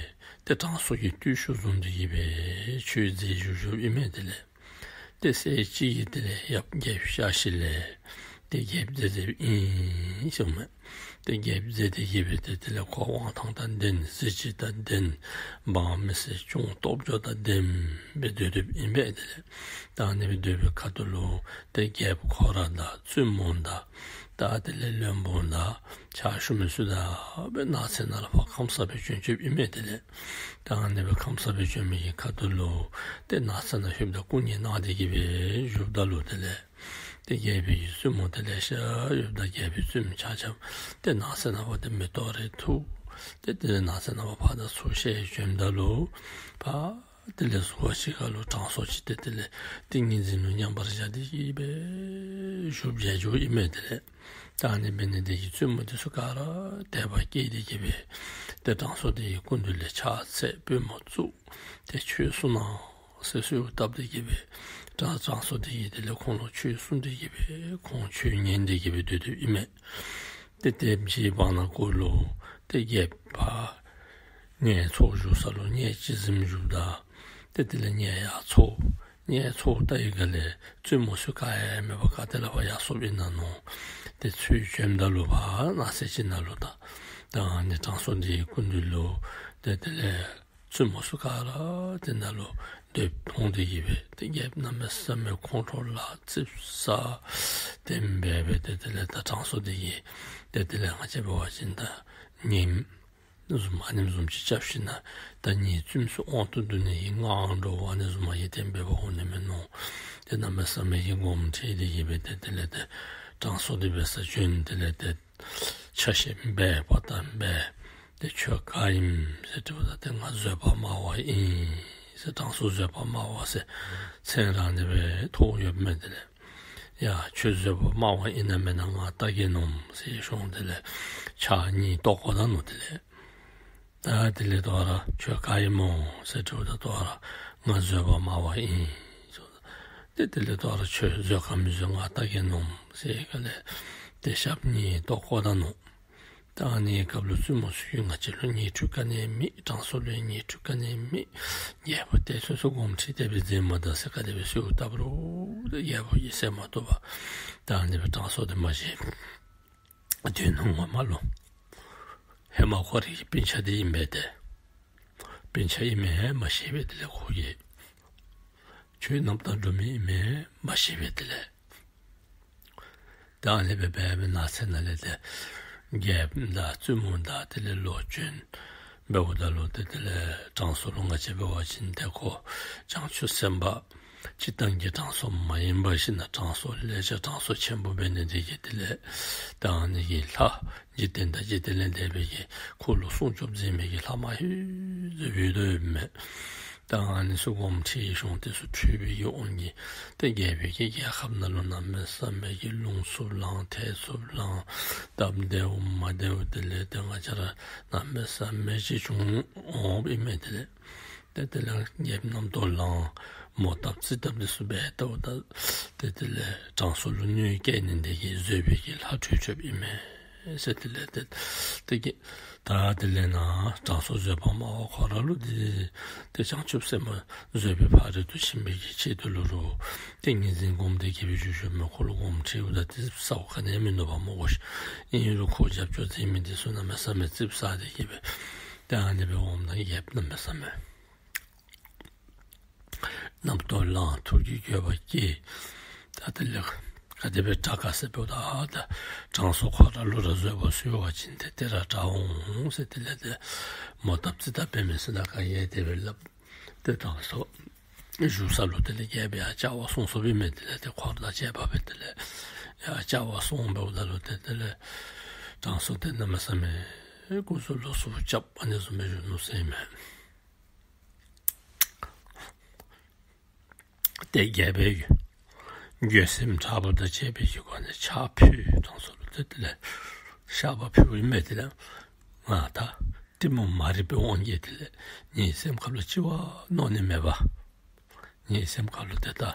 ཏེ་དྲང་སྲོང་གི་བརྟུལ་ཞུགས་བཟུང་སྟེ་གི་སྦེ་ཆོས་མཛད་བཞུགས་བཞུགསཔ་ཨིན་མས། དེ་ལས་ཏེ་སྲས་གཅིག་གིས་དེ་ལས་ཡབ་རྒྱལཔོ་གཤགས་ཞིནམ་ལས་ཏེ་རྒྱལཔོ་མཛད་མཛདཔ་ཨིན་ཟེརཝ་མས། ཏེ་རྒྱལཔོ་མཛད་དེ་གི་སྦེ་ཏེ་དེ་ལས་ཁོ་དབང་ཐང་དང་ལྡན་གཟི་བརྗིད་དང་ལྡན་འབངས་མི་སེར་སྐྱོང་སྟོབས་འབྱོར་དང་ལྡནམ་སྦེ་སྡོད་སྡོདཔ་ཨིན་པས། དེ་ལས་ད་ཨ་ནི་སྦེ་སྡོད་པའི་ཁ་ཐུག་ལུ་ཏེ་རྒྱལཔོ་ཁོ་ར་དང་བཙུན་མོ་དང་ད་དེ་ལས་བློན་པོ་དང་ཕྱག་ཞུ་མི་ཚུ་དང་སྦེ་ནགས་ཚལ་ནང་ལུ་ཕར་ཁམས་སངས་སྦེ་བྱོན་བྱོནམ་ཨིན་མས། དེ་ལས་ད་ཨ་ནི་སྦེ་ཁམས་སངས་སྦེ་བྱོན་མི་གི་ཁ་ཐུག་ལུ་ཏེ་ནགས་ཚལ་ནང་ལྷོདཔ་ད་སྐུ་མཉེལ་གནང་སྟེ་གི་སྦེ་བཞུགསཔ་ད་ལུ་དེ་ལས་ཏེ་རྒྱལ་པོའི་བཙུན་མོ་དེ་ལེ་ཤ་ཡོདཔ་ད་རྒྱལ་པོའི་བཙུན་མོ་ཆ་ཁྱབ་ཏེ་ནགས་ཚལ་ནང་ཕར་ཏེ་མེ་ཏོག་རེ་འཐུ། ཏེ་དེ་ལས་ནགས་ཚལ་ནང་ཕར་ཕར་དང་ཚུར་བཤལ་བྱོནམ་ད་ལུ་ཕར་དེ་ལས་ཟུར་ཁ་ཅིག་ཁར་ལུ་དྲང་སྲོང་ཅིག་ཏེ་དེ་ལས་ཏིང་ངེ་འཛིན་ལུ་མཉམ་པར་བཞག་སྟེ་གི་སྦེ་བཞུགས་བཞུགསཔ་ཨིན་མས། དེ་ལས་ད་ཨ་ནི་འབད་ནི་དེ་གིས་བཙུན་མོ་དེ་ཚུ་ག་ར་དད་པ་སྐྱེས་ཏེ་གི་སྦེ་ཏེ་དྲང་སྲོང་དེ་གི་སྐུ་མདུན་ལས་ཕྱག་འཚལ་པུས་མོ་བཙུགས་ཏེ་ཆོས་གསུང་གནང་ཟེར་གསོལཝ་བཏབ་སྟེ་གི་སྦེ་དྲང་དྲང་སྲོང་དེ་གིས་དེ་ལས་ཁོང་ལུ་ཆོས་གསུངས་ཏེ་གི་སྦེ་ཁོང་ཆོས་ཉན་ཏེ་གི་སྦེ་སྡོད་སྡོདཔ་ཨིན་མས། ཏེ་དེམ་ཅིག་བར་ན་གུ་ལུ་ཏེ་རྒྱལཔོ་ཕར་མངལ་འཚོ་བཞུགས་ས་ལུ་མངལ་ཅིག་གཟིམས་བཞུགསཔ་ད་ཏེ་དེ་ལས་མངལ་ཡར་འཚོ། མངལ་འཚོཝ་ལྟ་བའི་སྒང་ལས་བཙུན་མོ་ཚུ་ག་ཡང་མེད་པར་ག་ཏེ་ལས་ཕར་ཡར་སོཔ་ཨིན་ན་མནོ། ཏེ་ཚུར་བྱོནམ་ད་ལུ་ཕར་ནགས་ཚལ་ཅིག་ནང་ལུ་ད་ད་ཨ་ནི་དྲང་སྲོང་དེ་གི་སྐུ་མདུན་ལུ་ཏེ་དེ་ལས་བཙུན་མོ་ཚུ་ག་ར་དེ་ནང་ལུ་སྡོདཔ་མཐོང་སྟེ་གི་སྦེ་ཏེ་རྒྱལཔོ་གནམ་མེད་ས་མེད་ཁོང་ཁྲོ་ལ་ཙིགཔ་ཟ་དེམ་སྦེ་སྦེ་ཏེ་དེ་ལས་ད་དྲང་སྲོང་དེ་གིས་ཏེ་དེ་ལས་ང་བཅས་འབད་བ་ཅིན་ད་ངེ་བཟུམ་ཨ་ནེམ་བཟུམ་ཅིག་རྐྱབ་ཞིན་ན་ད་ངེའི་བཙུནམོ་ཚུ་དབང་དུ་བསྡུ་ནི་གི་ངང་འགྲོ་བ་ཨ་ནི་བཟུམ་མ་གི་དེམ་སྦེ་འབད་འོང་ནི་མས་མནོ། ཏེ་གནམ་མེད་ས་མེད་ཀྱི་དགོངསམ་ཁྲེལ་ཏེ་གི་སྦེ་ཏེ་དེ་ལས་ཏེ་དྲང་སྲོང་དེ་འབད་སར་བྱོན། དེ་ལས་ཏེ་ཆ་ཤས་འབད་པ་དང་འབད་ཏེ་ཁྱོད་ག་ཨིནམ་ཟེར་དྲིཝ་ད་ཏེ་ང་བཟོད་པ་སྨྲ་བ་ཨིན་ཟེར། དྲང་སྲོང་བཟོད་པ་སྨྲ་བ་ཟེར་མཚན་ར་ཨ་ནི་སྦེ་ཐོགས་ཡོདཔ་མས། དེ་ལས་ཡ་ཁྱོད་བཟོད་པ་སྨྲ་བ་ཨིན་ན་མེན་ན་ང་བལྟ་གེ་མནོཝ་ཟེར་ཞུཝ་ད་དེ་ལས་ཕྱག་གཉིས་བཏོག་བཀོ་ད་ནུག། དེ་ལས་ད་དེ་ལས་དོ་རུང་ཁྱོད་ག་ཨིན་སྨོ་ཟེར་དྲིཝ་ད་དོ་རུང་ང་བཟོད་པ་སྨྲ་བ་ཨིན་ཟེར། ཏེ་དེ་ལས་དོ་རུང་ཁྱོད་བཟོད་ག་མི་བཟོད་ང་བལྟ་གེ་མནོཝ་ཟེར་བའི་སྒང་ལས་ཏེ་ཞབས་གཉིས་བཏོག་བཀོ་ད་ནུག། ད་ཨ་ནི་སྐབས་ལུ་བཙུནམོ་ཚུ་གིས་ང་བཅས་ལུ་ཉེས་འཁྲུག་ག་ནི་མེད། དྲང་སྲོང་ལུ་ཉེས་འཁྲུག་ག་ནི་མེད། རྒྱལ་པོ་དེ་ཚུན་ཚོད་དགོངསམ་ཁྲེལ་ཏེ་སྦེ་མཛད་མ་ད་ཟེར་ག་དེ་སྦེ་གསོལཝ་བཏབ་རུང་རྒྱལ་པོ་གིས་གསན་མ་བཏུབ་པར་ད་ཨ་ནི་སྦེ་དྲང་སྲོང་དེ་མ་བཞེས། དོན་ངོ་མ་ལུ་ཧེ་མ་ཁོ་རའི་གི་སྤུན་ཆ་དེ་ཨིན་པས་ཏེ། སྤུན་ཆ་ཨིན་མས་མ་ཤེས་པས། དེ་ལས་ཁོ་གིས་ཁྱོད་རྣམ་དག་འགྲོ་མི་ཨིན་མས་མ་ཤེས་པས། དེ་ལས་ད་ཨ་ནི་སྦེ་འབད་བའི་ནང་ཚན་ནང་ལས་ཏེ་རྒྱལཔོ་དང་བཙུན་མོ་དང་དེ་ལས་ལོ་ཅིན་འབདཝ་ད་ལུ་ཏེ་དེ་ལས་དྲང་སྲོང་ལུ་ང་བཅས་འབད་བ་ཅིན་ཏེ་ཁོ་བྱང་ཆུབ་སེམས་དཔའ་སྤྱིར་བཏང་གི་དྲང་སྲོང་མ་ཡིན་པར་ཞིན་ན་དྲང་སྲོང་ལེགས་སྦྱར་དྲང་སྲོང་ཆེན་པོ་འབད་ནི་དེ་གིས་དེ་ལས་ད་ཨ་ནི་གི་ལྷ་འཇིག་རྟེན་དང་འཇིག་རྟེན་ལས་འདས་པའི་གི་ཁོ་ལུ་སྲུང་སྐྱོབ་མཛད་མི་གི་ལྷ་མ་ཧེ་ཟེར་བའི་དོ་ཡོདཔ་མས། ད་ཨ་ནི་ཚུ་དགོངསམ་ཁྲེལ་གཞུང་དེ་ཚུ་འཁྲུལ་པའི་གི་དབང་གིས་ཏེ་རྒྱལ་པོའི་གི་རྒྱལ་ཁབ་ནང་ལུ་གནམ་མེད་ས་མེད་ཀྱི་རླུང་འཚུབ་ལང་ཐལ་འཚུབ་ལང་སྟབས་བདེཝ་མ་བདེཝ་དེ་ལས་ཏེ་ང་བཅས་ར་གནམ་མེད་ས་མེད་ཅིག་བྱུང་འོངམ་ཨིན་མས། དེ་ལས་ཏེ་དེ་ལས་རྒྱལཔོ་རྣམ་རྟོག་ལངས་མོ་བཏབ་རྩིས་བཏབ་དེ་ཚུ་འབད་ལྟཝ་ད་ཏེ་དེ་ལས་དྲང་སྲོང་ལུ་གནོད་སྐྱེལ་ནི་དེ་གིས་བཟོད་པའི་གི་ལྷ་ཁྲོས་ཁྲོསཔ་ཨིན་མས་ཟེར། དེ་ལས་ཏེ་དེ་གིས་ད་དེ་ལས་ནཱ་དྲང་སྲོང་བཟོད་པ་སྨྲ་བ་ཁོ་ར་ལུ་ཏེ་ཏེ་བྱང་ཆུབ་སེམས་དཔའ་བཟོད་པའི་ཕ་རོལ་ཏུ་ཕྱིན་པའི་གི་ཆེད་དུ་ལུ་རུང་ཏིང་ངེ་འཛིན་སྒོམ་སྟེ་གི་སྦེ་བཞུགས་བཞུགསཔ་མས། ཁོ་ལུ་དགོངསམ་ཁྲེལཝ་ད་ཏེ་ས་འོག་ག་ནི་མིན་འདུག་པ་སྨོ་གོ་ཤིག། ཨིན་རུང་ཁོ་རྒྱབ་སྐྱོར་མཛད་མི་དེ་ཚུ་གནམ་མེད་ས་མེད་རྩིགཔ་ཟ་སྟེ་གི་སྦེ་ཏེ་ཨ་ནི་སྦེ་འོངམ་ད་རྒྱལཔོ་གནམ་མེད་ས་མེད་རྣམ་རྟོག་ལངས་ཐུགས་ཀྱི་འགྱོད་པ་སྐྱེས། ད་དེ་ལས་ག་དེ་སྦེ་དྲག་ག་ཟེར་འབདཝ་ད་ཨ་ད་དྲང་སྲོང་ཁོ་ར་ལུ་ར་བཟོད་པ་གསོལ་བ་ཅིན་ཏེ་དེ་ར་དྲག་འོང་ཟེར། དེ་ལས་ཏེ་མོ་བཏབ་རྩིས་བཏབ་འབད་མི་ཟེར་ན་ག་ཡང་དེ་སྦེ་སླབ། ཏེ་དྲང་སྲོང་བཞུགས་ས་ལུ་དེ་ལས་རྒྱལ་པོ་ཡང་བཅར་བར་སོང་སོངམ་ཨིན་མས། དེ་ལས་ཏེ་འཁོར་དང་བཅས་པ་སྦེ་དེ་ལས་ཡང་བཅར་བར་སོང་འབདཝ་ད་ལུ་ཏེ་དེ་ལས་དྲང་སྲོང་དེ་གནམ་མེད་ས་མེད་སྐུ་གཟུགས་ལུ་སུ་རྐྱབ་ཨ་ནི་བཟུམ་སྦེ་བཞུགས་ནུག་ཟེར་ཨིན་མས། ཏེ་རྒྱལ་པོའི་འགྱོད་སེམས་དྲག་པོ་དང་བཅས་པའི་གི་སྒོ་ནས་ཕྱག་ཕུལ། དྲང་སྲོང་ལུ་ཏེ་དེ་ལས་བཤགས་པ་ཕུལཝ་ཨིན་མས། དེ་ལས་ང་ད་གཏི་མུག་མ་རིག་པའི་དབང་གིས་དེ་ལས་ངེའི་སེམས་ཁ་ལུ་ཅིག་བ་མནོ་ནི་མེད་པ། ངེའི་སེམས་ཁ་ལུ་ཏེ་ད་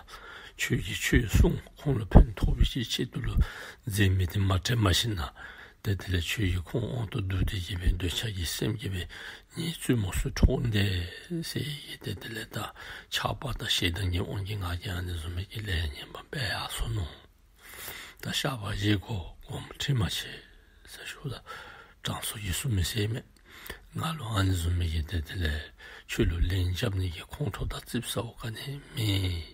ཁྱོད་ཀྱིས་ཆོས་གསུངས་ཁོང་ལུ་ཕན་ཐོགས་པའི་ཆེད་དུ་ལུ་མཛད་མི་དེ་མ་དྲན་པར་ཞིན་ན་ཏེ་དེ་ལས་ཁྱོད་ཀྱིས་ཁོང་དབང་དུ་བསྡུ་སྟེ་གི་སྦེ་འདོད་ཆགས་ཀྱི་སེམས་ཀྱིས་སྦེ་ངེའི་བཙུན་མོ་ཚུ་འཕྲོག་ནི་དེ་ཟེར་གི་ཏེ་དེ་ལས་ད་ཆགས་པ་དང་ཞེ་སྡང་གི་དབང་གིས་ང་གིས་ཨ་ནི་བཟུམ་མའི་གི་ལས་ངན་པ་འབད་ཡར་སོ་ནུག། ད་བཤགས་པ་བཞེས་དགོ། དགོངསམ་ཁྲེལ་མ་མཛད་ཟེར་ཞུཝ་ད་དྲང་སྲོང་གིས་གསུངས་མི་ཟེར་མས། ང་ལུ་ཨ་ནི་བཟུམ་མའི་གི་ཏེ་དེ་ལས་ཁྱོད་ལུ་ལན་རྐྱབ་ནི་གི་ཁོང་ཁྲོ་དང་རྩིགཔ་ཟཝ་ག་ནི་མེད་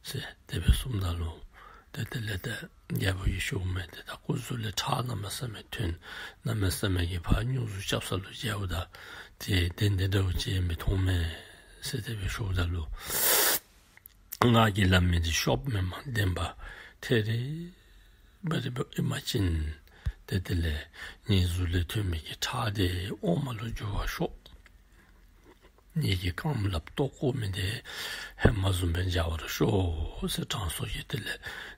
ཟེར་དེ་སྦེ་གསུངམ་ད་ལུ་ཏེ་དེ་ལས་ཏེ་རྒྱལ་པོ་གིས་ཞུཝ་མས། ཏེ་ད་སྐུ་གཟུགས་ལས་ཁྲག་གནམ་མེད་ས་མེད་ཐོན། གནམ་མེད་ས་མེད་ཀྱི་ཕར་སྨྱོ་ཟུག་རྐྱབ་ས་ལུ་མཇལཝ་ད་ཏེ་དེ་འདི་འདྲཝ་ཅིག་མི་མཐོང་མས་ཟེར་དེ་སྦེ་ཞུཝ་ད་ལུ་ང་གིས་སླབ་མི་འདི་ཤོབ་མེན་པར་བདེན་པ་ཐད་རི་བ་རི་སྦེ་ཨིན་པ་ཅིན་ཏེ་དེ་ལས་ངེའི་གཟུགས་ལས་ཐོན་མི་གི་ཁྲག་དེ་འོ་མ་ལུ་འགྱུར་བར་ཤོག། ངེ་གི་རྐངམ་ལགཔ་བཏོག་བཀོ་མི་དེ་ཧེ་མ་བཟུམ་སྦེ་མཇལ་བར་ཤོག་ཟེར་དྲང་སྲོང་གིས་དེ་ལས་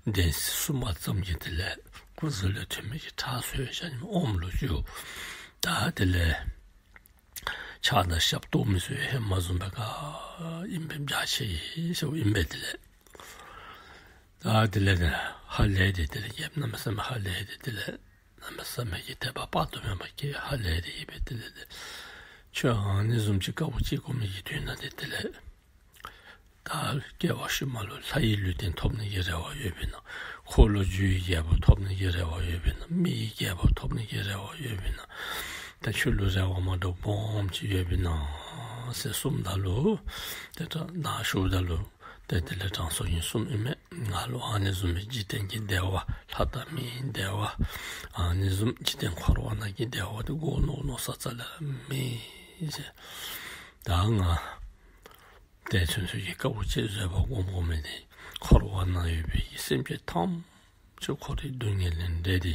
གདན་གསུམ་པ་ཙམ་གྱིས་དེ་ལས་སྐུ་གཟུགས་ལས་ཐོན་མི་གི་ཁྲག་ཚུ་ཡང་ཨོམ་ལུ་འགྱུར། ད་དེ་ལས་ཕྱག་དང་ཞབས་བཏོག་མི་ཚུ་ཡང་ཧེ་མ་བཟུམ་སྦེ་ག་ཨིནམ་སྦེ་མཇལ་ཅི་ཟེརཝ་ཨིན་པས། དེ་ལས་ད་དེ་ལས་ཧ་ལས་ཏེ་དེ་ལས་རྒྱལཔོ་གནམ་མེད་ས་མེད་ཧ་ལས་ཏེ་དེ་ལས་གནམ་མེད་ས་མེད་ཀྱི་དད་པ་དཔག་ཏུ་མེད་པ་སྐྱེས། ཧ་ལས་ཏེ་ཨིན་པས། དེ་ལས་ཏེ་ཁྱོད་ཨ་ནི་བཟུམ་ཅིག་དཀའཝ་སྤྱད་དགོ་མི་གི་དོན་དག་དེ་དེ་ལས་ད་སྐྱེ་བ་ཕྱི་མ་ལུ་ལྷ་ཡི་ལུས་རྟེན་ཐོབ་ནི་གི་རེ་བ་ཡོདཔ་ཨིན་ན། འཁོར་ལོས་སྒྱུར་བའི་རྒྱལ་པོ་ཐོབ་ནི་གི་རེ་བ་ཡོདཔ་ཨིན་ན། མི་ཡི་རྒྱལ་པོ་ཐོབ་ནི་གི་རེ་བ་ཡོདཔ་ཨིན་ན། ད་ཁྱོད་ལུ་རེ་བ་མ་འདྲཝ་སྦོམ་ཅིག་ཡོདཔ་ཨིན་ན་ཟེར་གསུངམ་ད་ལུ་ཏེ་ད་ནཱ་ཞུཝ་ད་ལུ་ཏེ་དེ་ལས་དྲང་སྲོང་གིས་གསུངམ་ཨིན་མས། ང་ལུ་ཨ་ནི་བཟུམ་མའི་འཇིག་རྟེན་གྱི་བདེ་བ་ལྷ་དང་མིའི་བདེ་བ་ཨ་ནི་བཟུམ་འཇིག་རྟེན་འཁོར་བ་ནང་གི་བདེ་བ་དེ་དགོ་མནོ་མནོ་ས་རྩ་ལས་མེད་ཟེར། ད་ང་དེ་ཚུན་ཚོད་ཀྱི་དཀའཝ་སྤྱད་བཟོད་པ་སྒོམ་སྒོམ་མི་དེ་འཁོར་བ་ན་ཡོད་པའི་སེམས་ཅན་ཐམས་ཅད་འཁོར་བའི་སྡུག་བསྔལ་ལས་འདྲེན་ཏེ་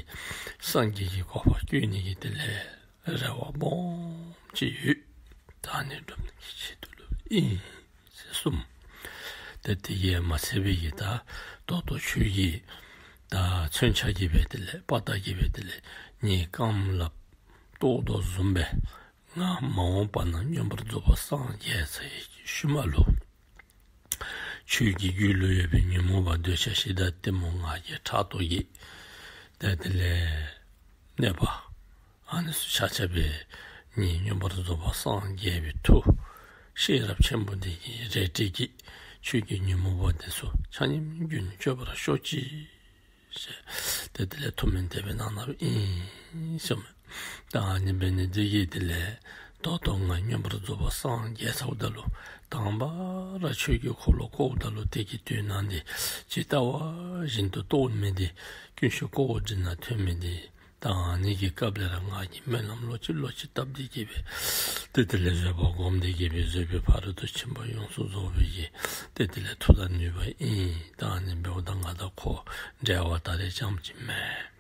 སངས་རྒྱས་ཀྱི་གོ་འཕང་བཀོད་ནི་གི་དེ་ལས་རེ་བ་སྦོམ་ཅིག་ཡོད། ད་ཨ་ནི་སྒྲུབ་ནི་གི་ཆེད་དུ་ལུ་ཨིན་ཟེར་གསུངས། ཏེ་དེ་གིས་མ་ཚད་པའི་གི་ད་ད་ལྟོ་ཁྱོད་ཀྱིས་ད་མཚོན་ཆ་གིས་སྦེ་དེ་ལས་དཔའ་རྟགས་ཀྱིས་སྦེ་དེ་ལས་ངེའི་རྐངམ་ལགཔ་བཏོག་དོ་བཟུམ་སྦེ་ང་མ་འོངས་པ་ན་མངོན་པར་རྫོགས་པར་སངས་རྒྱས་ཚར་བའི་ཤུལ་མ་ལུ་ཁྱོད་ཀྱི་རྒྱུད་ལུ་ཡོད་པའི་ཉོན་མོངས་པ་འདོད་ཆགས་ཞེ་སྡང་གཏི་མུག་ང་རྒྱལ་ཕྲག་དོག་གི་ཏེ་དེ་ལས་གནོད་པ་ཨ་ནི་ཚུ་ཆ་ཁྱབ་སྦེ་ངེའི་མངོན་པར་རྫོགས་པར་སངས་རྒྱས་པའི་མཐུ་ཤེས་རབ་ཆེན་པོ་འདི་གི་རལ་གྲི་གིས་ཁྱོད་ཀྱི་ཉོན་མོངས་པ་འདི་ཚུ་ཆ་མཉམ་རྒྱུན་གཅོད་པར་ཤོག་ཅིག་ཟེར། ཏེ་དེ་ལས་ཐུགས་སྨོན་དེ་སྦེ་གནང་གནངམ་ཨིན་ཟེར་མས། ད་ཨ་ནི་འབད་ནི་འདི་གིས་དེ་ལས་ ད་ལྟོ་ང་མངོན་པར་རྫོགས་པར་སངས་རྒྱས་ཚརཝ་ད་ལུ་དང་པ་ར་ཆོས་ཀྱི་འཁོར་ལོ་བསྐོརཝ་ད་ལུ་དེ་གི་དོན་དག་འདི་ཇི་ལྟ་བ་བཞིན་དུ་རྟོགས་མི་འདི་ཀུན་གཞི་ཀོའུ་ཌི་ན་ཐོན་མི་འདི་ད་ཨ་ནི་གི་སྐབས་ལས་ར་ང་གིས་སྨོན་ལམ་ལོག་ཅི་ལོག་ཅི་བཏབ་སྟེ་གི་སྦེ་ཏེ་དེ་ལས་བཟོད་པ་བསྒོམས་ཏེ་གི་སྦེ་བཟོད་པའི་ཕ་རོལ་ཏུ་ཕྱིན་པ་ཡོངས་སུ་རྫོགས་པའི་གི་ཏེ་དེ་ལས་མཐུ་དང་ནུས་པ་ཨིན། ད་ཨ་ནི་འབདཝ་ད་ང་དང་ཁོ་འབྲལ་བ་ད་རེས་ཙམ་ཅིག་མེད།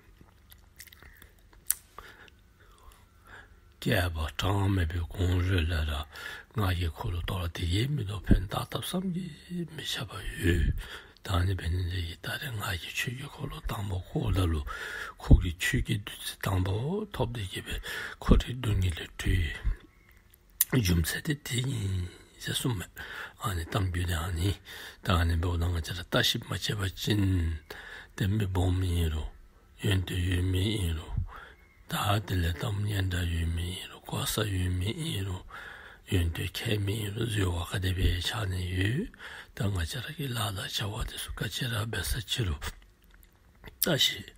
བསྐལ་པ་གྲངས་མེད་པའི་གོང་རོལ་ལས་ར་ང་གིས་ཁོ་ལུ་དོ་རུང་དེ་གིས་མི་ལྡོག་ཕན་བཏགས་ཐབས་བསམ་གྱིས་མི་ཁྱབ་པ་ཡོད། ད་ཨ་ནི་འབད་ནི་འདི་གིས་ད་རེས་ང་གིས་ཆོས་ཀྱི་འཁོར་ལོ་དང་པ་བསྐོརཝ་ད་ལུ་ཁོ་གིས་ཆོས་ཀྱི་བདུད་རྩི་དང་པ་ཐོབ་སྟེ་གི་སྦེ་ཁོ་རའི་སྡུག་བསྔལ་ལས་གྲོལ་བའི་རྒྱུ་མཚན་དེ་དེ་ཨིན་ཟེར་གསུངས་མས། ཨ་ནི་གཏམ་རྒྱུད་དེ་ཨ་ནི། ད་ཨ་ནི་འབདཝ་ད་ང་བཅས་ར་བརྟག་ཞིབ་མ་བྱས་པ་ཅིན་ཏེ་མི་སྦོམ་ཨིན་རུང་ཡོན་ཏན་ཡོད་མི་ཨིན་རུང་ད་དེ་ལས་གཏམ་སྙན་གྲགས་ཡོད་མི་ཨིན་རུང་གོ་ས་ཡོད་མི་ཨིན་རུང་ཡོན་ཏན་མཁས་མི་ཨིན་རུང་འཛོལ་བ་ག་དེ་སྦེ་ཆགས་ནི་ཡོད། ད་ང་བཅས་ར་གི་ལཱ་དང་བྱ་བ་དེ་ཚུ་ག་ཅི་ར་འབད་ས་ཅི་རུང་བརྟག་ཞིབ་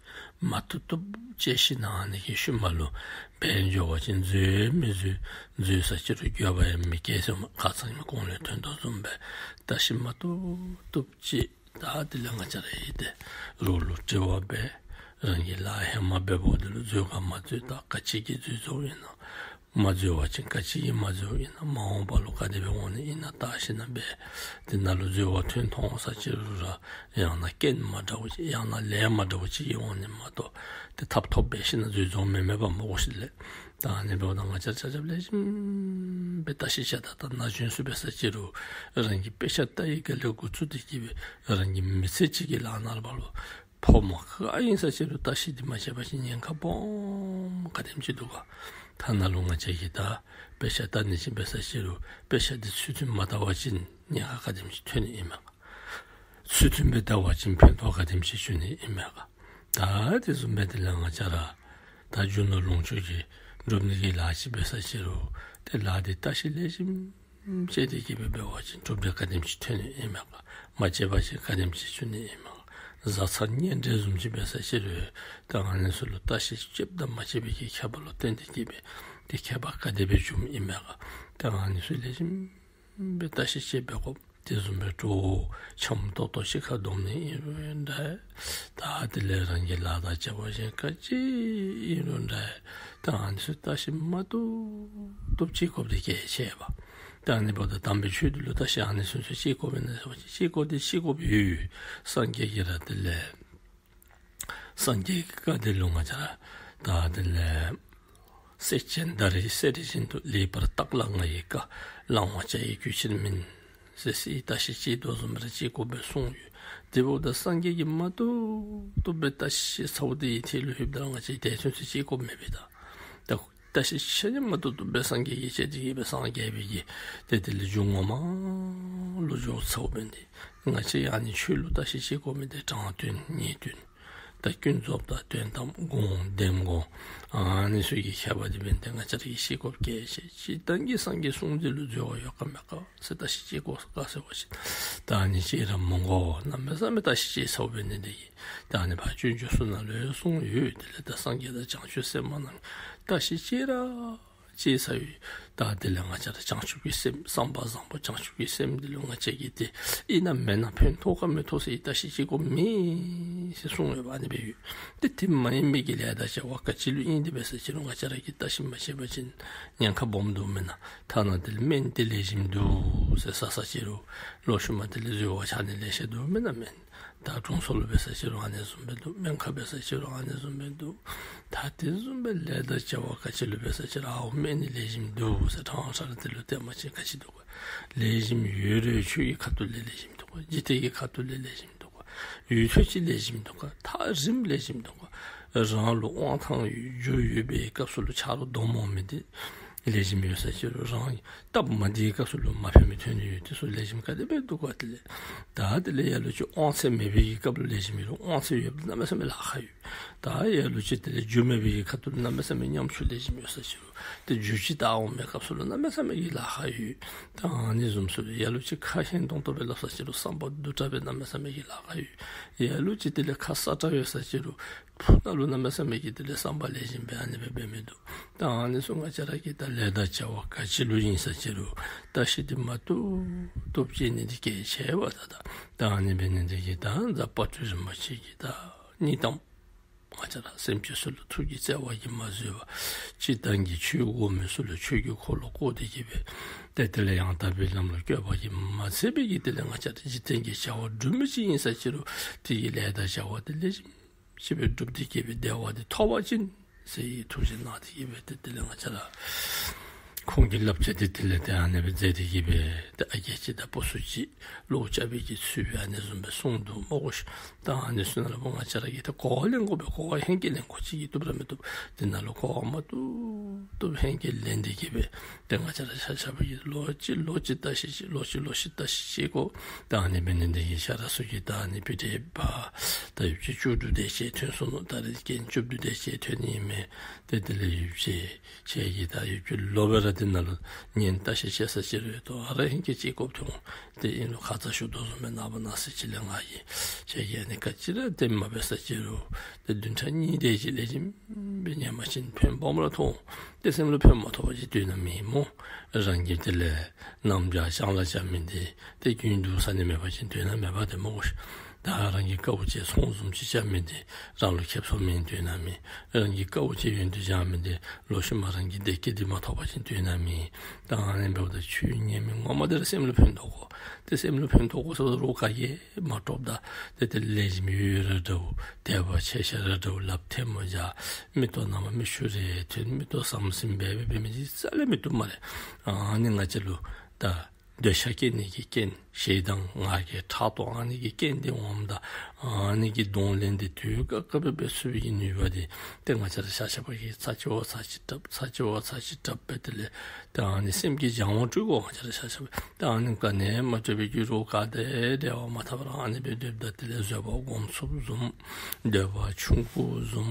མ་བཏུབ་བཏུབ་བྱས་ཞིནམ་ཨ་ནི་གི་ཤུལ་མ་ལུ་འབད་འགྱོ་བ་ཅིན་འཛོལ་མི་འཛོལ་འཛོལ་ས་ཅི་རུང་འགྱོད་པ་ཡང་མི་སྐྱེ་ཟེར་མས། ཁ་ཙ་ངོས་ལས་ཐོན་དོ་བཟུམ་སྦེ་བརྟག་ཞིབ་མ་བཏུབ་བཏུབ་ཅིག། ད་དེ་ལས་ང་བཅས་ར་ཡིད་དེ་རོགས་ལུ་དྲི་བ་འབད་རང་གི་ལཱ་ཧེ་མ་འབདཝ་དེ་ལུ་འཛོལ་ག་མ་འཛོལ་ད་ག་ཅི་གིས་འཛོལ་འཛོལཝ་ཨིན་ན། མ་འཛོལ་བ་ཅིན་ག་ཅི་གིས་མ་འཛོལཝ་ཨིན་ན། མ་འོངས་པ་ལུ་ག་དེ་སྦེ་འོང་ནི་ཨིན་ན་བརྟག་ཞིནམ་འབད། དེ་ནང་ལུ་འཛོལ་བ་ཐོན་ཐོན་ས་ཅི་རུང་ར་ཡང་ན་རྐྱེན་མ་འདྲཝ་ཅིག་ཡང་ན་ལས་མ་འདྲཝ་ཅིག་གིས་འོང་ནི་མ་གཏོགས་ཏེ་ཐབ་ཐོབ་འབད་ཞིནམ་འཛོལ་འཛོལཝ་མེན་མས་པ་མོ་གོ་ཤི་ལས། ད་ཨ་ནི་འབདཝ་ད་ང་བཅས་ར་ཆ་ཁྱབ་ལེགས་ཤོམ་སྦེ་བརྟག་ཞིབ་བྱ་ད། ད་ན་གཞོན་ཚུ་འབད་ས་ཅི་རུང་རང་གི་དཔེ་ཆ་ལྟ་བའི་སྒང་ལས་འགོ་བཙུགས་ཏེ་གི་སྦེ་རང་གི་མི་ཚེ་གཅིག་གི་ལཱ་ནང་ལུ་ཕོ་མོ་ག་ཨིན་ས་ཅི་རུང་བརྟག་ཞིབ་འདི་མ་བྱས་པ་ཅིན་ཉེན་ཁ་སྦོམ་ག་དེམ་ཅིག་འདུག་ག། ཐ་ན་ལུ་ང་བཅས་ཀྱིས་ད་དཔེ་ཆ་ལྟ་ནི་ཅིག་འབད་ས་ཅི་རུང་དཔེ་ཆ་འདི་ཚུལ་མཐུན་མ་ལྟ་བ་ཅིན་ཉེན་ཁ་ག་དེམ་ཅིག་ཐོན་ནི་ཨིན་མས་ག། ཚུལ་མཐུན་སྦེ་ལྟ་བ་ཅིན་ཕན་ཐོགས་ག་དེམ་ཅིག་འབྱུང་ནི་ཨིན་མས་ག། ད་དེ་བཟུམ་སྦེ་དེ་ལས་ང་བཅས་ར་ད་རྒྱུ་ནོར་ལོངས་སྤྱོད་ཀྱི་སྒྲུབ་ནི་གི་ལཱ་ཅིག་འབད་ས་ཅི་རུང་ཏེ་ལཱ་འདི་བརྟག་ཞིབ་ལེགས་ཤོམ་བྱས་ཏེ་གི་སྦེ་འབད་བ་ཅིན་གྲུབ་འབྲས་ག་དེམ་ཅིག་ཐོན་ནི་ཨིན་མས་ག། མ་བྱས་པ་ཅིན་ག་དེམ་ཅིག་འབྱུང་ནི་ཨིན་མས་ག། བཟའ་ཚང་གཉེན་འབྲེལ་བཟུམ་ཅིག་འབད་ས་ཅི་རུང་ད་ཨ་ནི་ཚུ་ལུ་བརྟག་ཞིབ་བྱེདཔ་དང་མ་བྱེདཔ་གི་ཁྱད་པར་ལུ་བརྟེན་ཏེ་གི་སྦེ་ཏེ་ཁྱད་པར་ག་དེ་སྦེ་འབྱུངམ་ཨིན་མས་ག། ད་ཨ་ནི་ཚུ་ལེགས་ཤོམ་སྦེ་བརྟག་ཞིབ་བྱེད་འབད་དགོ། དེ་བཟུམ་སྦེ་གྲོགས་འཆམ་ཏོག་ཏོ་གཅིག་ཁར་སྡོད་ནི་ཨིན་རུང་འདྲ། ད་དེ་ལས་རང་གི་ལཱ་དང་བྱ་བ་གཞན་ག་ཅི་ཨིན་རུང་འདྲ། ད་ཨ་ནི་ཚུ་བརྟག་ཞིབ་མ་བཏུབ་བཏུབ་བྱེད་དགོཔ་འདི་གལ་ཆེ་བས། ད་ཨ་ནི་འབདཝ་ད་དམ་པའི་ཆོས་འདི་ལུ་བརྟག་ཞིབ་ཨ་ནི་ཚུ་ཚུ་བྱེད་དགོཔ་ཨིན་ན་ཟེར་བ་ཅིན་བྱེད་དགོཔ་འདི་བྱེད་དགོཔ་ཡོད། སངས་རྒྱས་ཀྱིས་ར་དེ་ལས་སངས་རྒྱས་ཀྱི་བཀའ་འདི་ལུ་ང་བཅས་ར་ད་དེ་ལས་སེར་ཆེན་ཟླ་རེ་གསེར་བཞིན་དུ། ལེགས་པར་བརྟགས་ལ་ང་ཡི་བཀའ། བླང་བར་བྱ་ཡི་གུས་ཕྱིར་མིན། ཟེར་སྲིད་བརྟག་ཞིབ་བྱེད་དོ་བཟུམ་ར་བྱེད་དགོ་པས་གསུངས་ཡོད། དེ་འབདཝ་ད་སངས་རྒྱས་ཀྱིས་མ་བཏུབ་བཏུབ་སྦེ་བརྟག་ཞིབ་ཚརཝ་དེ་ཡི་ཐད་ལུ་ལྷོདཔ་ད་ང་བཅས་དེ་ཚུན་ཚོད་བྱེད་དགོཔ་མེད་པས་ད། ད་བརྟག་ཞིབ་ཆ་མཉམ་མ་བཏུབ་བཏུབ་སྦེ་སངས་རྒྱས་ཀྱིས་བྱས་ཏེ་གི་སྦེ་སངས་རྒྱས་པའི་གི་ཏེ་དེ་ལས་རྒྱུ་ངོ་མ་ལུ་འགྱོ་ཚརཝ་འབད་ནི་དེ་ང་བཅས་ཨ་ནི་ཆོས་ལུ་བརྟག་ཞིབ་བྱེད་དགོ་མི་དེ་དྲང་དོན་ཉེས་དོན་ད་ཀུན་རྫོབ་དང་དོན་དམ་སྒོམ་བཟླས་སྒོམ་ཨ་ནི་ཚུ་གི་ཁྱད་པར་དེ་འབད་ནི་དེ་ང་བཅས་ར་གིས་ཤེས་དགོཔ་གལ་ཆེ། སྤྱིར་བཏང་གི་སངས་རྒྱས་གསུང་འདི་ལུ་འཛོལ་བ་ཡོད་ག་མེད་ག་ཟེར་བརྟག་ཞིབ་བྱེད་དགོ་ག་ཟེར་བ་ཅིན་ད་ཨ་ནི་ཅིག་ར་མི་དགོ། གནམ་མེད་ས་མེད་བརྟག་ཞིབ་བྱེད་ཚརཝ་འབད་ནི་དེ་གིས་ད་ཨ་ནི་ཕར་སྤྱོད་འཇུག་ཚུ་ནང་ལུ་ཡང་གསུངས་ཡོད། དེ་ལས་ད་སངས་རྒྱས་དང་བྱང་ཆུབ་སེམས་དཔའ་རྣམས་བརྟག་ཞིབ་ཅིག་ར་བྱས་ཚར་ཡོད། ད་དེ་ལས་ང་བཅས་ར་བྱང་ཆུབ་ཀྱི་སེམས་བསམ་པ་བཟང་པོ་བྱང་ཆུབ་ཀྱི་སེམས་འདི་ལུ་ང་བཅས་ཀྱིས་དེ་ཨིན་ན་མེན་ན་ཕན་ཐོགས་ག་མི་ཐོགས་ཟེར་བརྟག་ཞིབ་བྱེད་དགོཔ་མེད་ཟེར་གསུངས་ཡོདཔ་ཨ་ནི་སྦེ་ཡོད། ཏེ་དེ་མ་ཡིན་མི་གི་ལས་དང་བྱ་བ་ག་ཅི་ལུ་ཨིན་དེ་འབད་ས་ཅི་རུང་ང་བཅས་ར་གིས་བརྟག་ཞིབ་མ་བྱས་པ་ཅིན་ཉེན་ཁ་སྦོམ་འདུག་མེན་ན། ཐ་ན་དེ་ལས་སྨན་དེ་ལེགས་ཤོམ་འདུག་ཟེར་ཟ་ས་ཅི་རུང་ལོག་ཤུལ་མ་དེ་ལས་འཛོལ་བ་ཆགས་ནི་ལེ་ཤ་འདུག་མེན་ན་མེན། ད་དྲུང་འཚོ་ལུ་འབད་ས་ཅི་རུང་ཨ་ནི་བཟུམ་སྦེ་འདུག། སྨན་ཁང་འབད་ས་ཅི་རུང་ཨ་ནི་བཟུམ་སྦེ་འདུག། ད་དེ་བཟུམ་སྦེ་ལས་དང་བྱ་བ་ག་ཅི་ལུ་འབད་ས་ཅི་རུང་ཨའོ་སྨན་ནི་ལེགས་ཤོམ་འདུག་ཟེར་ཕྲང་ཕྲང་ར་དེ་ལུ་བལྟ་བ་ཅིན་ག་ཅི་འདུག་ག། ལེགས་ཤོམ་ཡོད་རུང་ཆོས་ཀྱི་ཁ་ཐུག་ལས་ལེགས་ཤོམ་འདུག་ག། འཇིག་རྟེན་གྱི་ཁ་ཐུག་ལས་ལེགས་ཤོམ་འདུག་ག། ཡུན་ཐུང་ཅིག་ལེགས་ཤོམ་འདུག་ག། ཐག་རིངམོ་ལེགས་ཤོམ་འདུག་ག། རང་ལུ་དབང་ཐང་ཡོད་རྒྱུ་ཡོད་པའི་སྐབས་སུ་ལུ་ཆ་རོགས་སྡོམ་འོང་མི་དེ་ལེགས་ཤོམ་ཡོད་ས་ཅི་རུང་རང་སྟབས་མ་བདེའི་སྐབས་སུ་ལུ་མ་ཕན་མི་ཐོན་ནི་ཡོད། དེ་ཚུ་ལེགས་ཤོམ་ག་དེ་སྦེ་འདུག་ག། དེ་ལས་ད་དེ་ལས་ལ་ལུ་ཅིག་དབང་ཚད་མེད་པའི་གི་སྐབས་ལུ་ལེགས་ཤོམ་ཡོད་རུང་དབང་ཚད་ཡོདཔ་གནམ་མེད་ས་མེད་ལཱ་ཁག་ཡོད། ད་ལ་ལུ་ཅིག་དེ་ལས་རྒྱུ་མེད་པའི་གི་ཁ་ཐུག་ལུ་གནམ་མེད་ས་མེད་ཉམ་ཆུང་ལེགས་ཤོམ་ཡོད་ས་ཅི་རུང་ཏེ་རྒྱུ་ཅིག་བཏགས་འོང་མི་སྐབས་སུ་ལུ་གནམ་མེད་ས་མེད་ཀྱི་ལཱ་ཁག་ཡོད། ད་ཨ་ནི་བཟུམ་ཚུ་ལུ་ལ་ལུ་ཅིག་ཁ་ཧན་ཏོང་ཏོ་སྦེ་སླབ་ས་ཅི་རུང་བསམ་པ་རྡུལ་ཕྲ་སྦེ་གནམ་མེད་ས་མེད་ཀྱི་ལཱ་ཁག་ཡོད། ལ་ལུ་ཅིག་དེ་ལས་ཁ་སྲ་ཀྲག་ཡོད་ས་ཅི་རུང་ ཕུ་ནང་ལུ་གནམ་མེད་ས་མེད་ཀྱི་དེ་ལས་བསམ་པ་ལེགས་ཤོམ་སྦེ་ཨ་ནི་སྦེ་འབད་མི་འདུག། ད་ཨ་ནི་ཚུ་ང་བཅས་ར་གིས་ད་ལས་དང་བྱ་བ་ག་ཅི་ལུ་ཨིན་ས་ཅི་རུང་བརྟག་ཞིབ་འདི་མ་བཏུབ་བཏུབ་ཅིག་ནི་འདི་གལ་ཆེ་བས། ད་ད་ད་ཨ་ནི་འབད་ནི་འདི་གིས་ད་རྫ་དཔལ་སྤྲུལ་རིན་པོ་ཆེ་གིས་ད་སྙིང་གཏམ་ང་བཅས་ར་སེམས་ཅན་ཚུ་ལུ་ཐུགས་ཀྱི་བརྩེ་བ་གིས་མ་བཟོད་པར་སྤྱིར་བཏང་གི་ཆོས་གོ་མི་ཚུ་ལུ་ཆོས་ཀྱི་འཁོར་ལོ་བསྐོར་ཏེ་གི་སྦེ་ཏེ་དེ་ལས་ཡང་དག་པའི་ལམ་ལུ་བཀོད་པ་གིས་མ་ཚད་པའི་གི་དེ་ལས་ང་བཅས་ར་འཇིག་རྟེན་གྱི་བྱ་བ་སྒྲུབ་མི་ཅིག་ཨིན་ས་ཅི་རུང་དེ་གི་ལས་དང་བྱ་བ་དེ་ལེགས་ཤོམ་ཅིག་སྦེ་སྒྲུབ་སྟེ་གི་སྦེ་བདེ་བ་དེ་ཐོབ་པ་ཅིན་ཟེར་ཐུགས་བཞེད་གནང་སྟེ་གི་སྦེ་ཏེ་དེ་ལས་ང་བཅས་ར་ཁོང་གི་བསླབ་བྱ་དེ་དེ་ལས་ཏེ་ཨ་ནི་སྦེ་མཛད་དེ་གི་སྦེ་ཏེ་ཨ་རྒས་ཅིག་དང་བུ་ཚུ་ཅིག་བློ་རྐྱབ་པའི་གི་ཚུལ་སྦེ་ཨ་ནི་བཟུམ་སྦེ་གསུངས་འདུག་སྨོ་གོ་ཤིག། ད་ཨ་ནི་ཚུ་ནང་ལུ་ང་བཅས་ར་གིས་ད་གོ་བ་ལེན་དགོ་པས། གོ་བ་ཧེང་སྐལ་ལེན་དགོ། ཅིག་གིས་བཏུབ་ར་མི་བཏུབ། དེ་ནང་ལུ་གོ་བ་མ་བཏུབ་བཏུབ་ཧེང་སྐལ་ལེན་ཏེ་གི་སྦེ་ཏེ་ང་བཅས་ར་ཆ་ཁྱབ་ཀྱིས་ལོག་ཅི་ལོག་ཅི་བརྟག་ཞིབ་ཅིག་ལོག་ཅི་ལོག་ཅི་བརྟག་ཞིབ་ཅིག་དགོ། ད་ཨ་ནི་འབད་ནི་འདི་གིས་ཤ་ར་ཚུ་གིས་ད་ཨ་ནི་བི་ཌི་ཨེཕ་པ་ད་ཡོདཔ་ཅིག་བཅུ་དྲུག་དེ་ཅིག་ཐོན་སོ་ནུག། ད་རེས་རྐྱེན་བཅུ་བདུན་དེ་ཅིག་ཐོན་ནི་མས། ཏེ་དེ་ལས་ཡོདཔ་ཅིག་ཁྱེད་ཀྱིས་ད་ཡོདཔ་ཅིག་ལོག་སྦེ་ར་དེ་ནང་ལུ་ཉན་བརྟག་ཞིབ་བྱེད་ས་ཅིག་རུང་ཡོད་དོ། ཨ་ར་ཧེང་སྐལ་ཅིག་དགོཔ་ཐོན་འོང་། དེ་ཨིན་རུང་ཁ་ཙ་ཞུ་དོ་བཟུམ་སྦེ་ནངས་པ་གནངས་ཚེ་ཅིག་ལས་ང་གིས་ཁྱེད་ཀྱིས་ཨ་ནི་ག་ཅི་ར་དེ་མ་འབད་ས་ཅིག་རུང་ཏེ་བདུན་ཕྲག་གཉིས་དེ་ཅིག་ལེགས་ཤོམ་སྦེ་ཉན་པ་ཅིན་ཕན་སྦོམ་ར་ཐོགས་འོང་། ཏེ་སེམས་ལུ་ཕན་མ་ཐོགས་པ་ཅིན་དོན་དག་མེད་སྨོ། རང་གིས་དེ་ལས་རྣམ་རྒྱལ་ཅང་ལ་བཅའ་མི་འདི་ཏེ་རྒྱུན་དུ་ཟ་ནི་མེད་པ་ཅིན་དོན་དག་མེད་པ་དེ་སྨོ་གོ་ཤིག། ད་རང་གིས་དཀའཝ་སྤྱད་ཚོང་བཟུམ་ཅིག་རྐྱབ་མི་འདི་རང་ལུ་ཁེབ་སོང་མི་དོན་དག་མེད། རང་གིས་དཀའཝ་སྤྱད་ཡོན་ཏན་སྦྱང་མི་འདི་ལོག་ཤུལ་མ་རང་གི་བདེ་སྐྱིད་འདི་མ་ཐོབ་པ་ཅིན་དོན་དག་མེད། ད་ཨ་ནི་འབདཝ་ད་ཆོས་ཉན་མི་ངོ་མ་འདི་ར་སེམས་ལུ་ཕན་ཐོགས་དགོ། ཏེ་སེམས་ལུ་ཕན་ཐོགས་དགོ་ཟེར་རོགས་ག་གིས་མ་སྤྲོ་བ་ད་ཏེ་དེ་ལེགས་ཤོམ་ཡོད་ར་འདྲཝ་དད་པ་ཆེ་ཤོས་ར་འདྲཝ་ལགཔ་ཐལ་མོ་སྦྱར་མིག་ཏོ་ནང་མ་མིག་ཆུ་རེ་ཐོན་མིག་ཏོ་ཟམ་ཟིམ་སྦེ་སྦེ་འབད་མི་ཅིག་རྩ་ལས་མི་བཏུབ་སྨ་རེ། ཨ་ནི་ང་བཅས་ལུ་ད་འདོད་ཆགས་སྐྱེ་ནི་གི་རྐྱེན་ཞེ་སྡང་ང་རྒྱལ་ཕྲག་དོག་ཨ་ནི་གི་རྐྱེན་འདི་འོངམ་ད་ཨ་ནི་གི་གདོང་ལེན་འདི་དུས་སྐབས་སྐབས་སྦེ་འབད་ཚུགས་པའི་གི་ནུས་པ་འདི་ཏེ་ང་བཅས་ར་ཆ་ཁྱབ་ཀྱིས་ཚར་གཅིག་བ་ཚར་གཅིག་དྲགཔ་ཚར་གཅིག་བ་ཚར་གཅིག་དྲགཔ་སྦེ་དེ་ལས་ད་ཨ་ནི་སེམས་ཀྱི་སྦྱང་བ་སྤྲོད་དགོ། ང་བཅས་ར་ཆ་ཁྱབ་ད་ཨ་ནི་ག་ནི་མ་སྤྲོད་པའི་གི་རོགས་ག་དེ་འབྲེལ་བ་མ་འཐབ་པར་ཨ་ནི་སྦེ་སྡོདཔ་ད་དེ་ལས་བཟོད་པ་སྒོམ་ཚུགསཔ་བཟུམ་འདོད་པ་ཆུང་ཀུ་བཟུམ་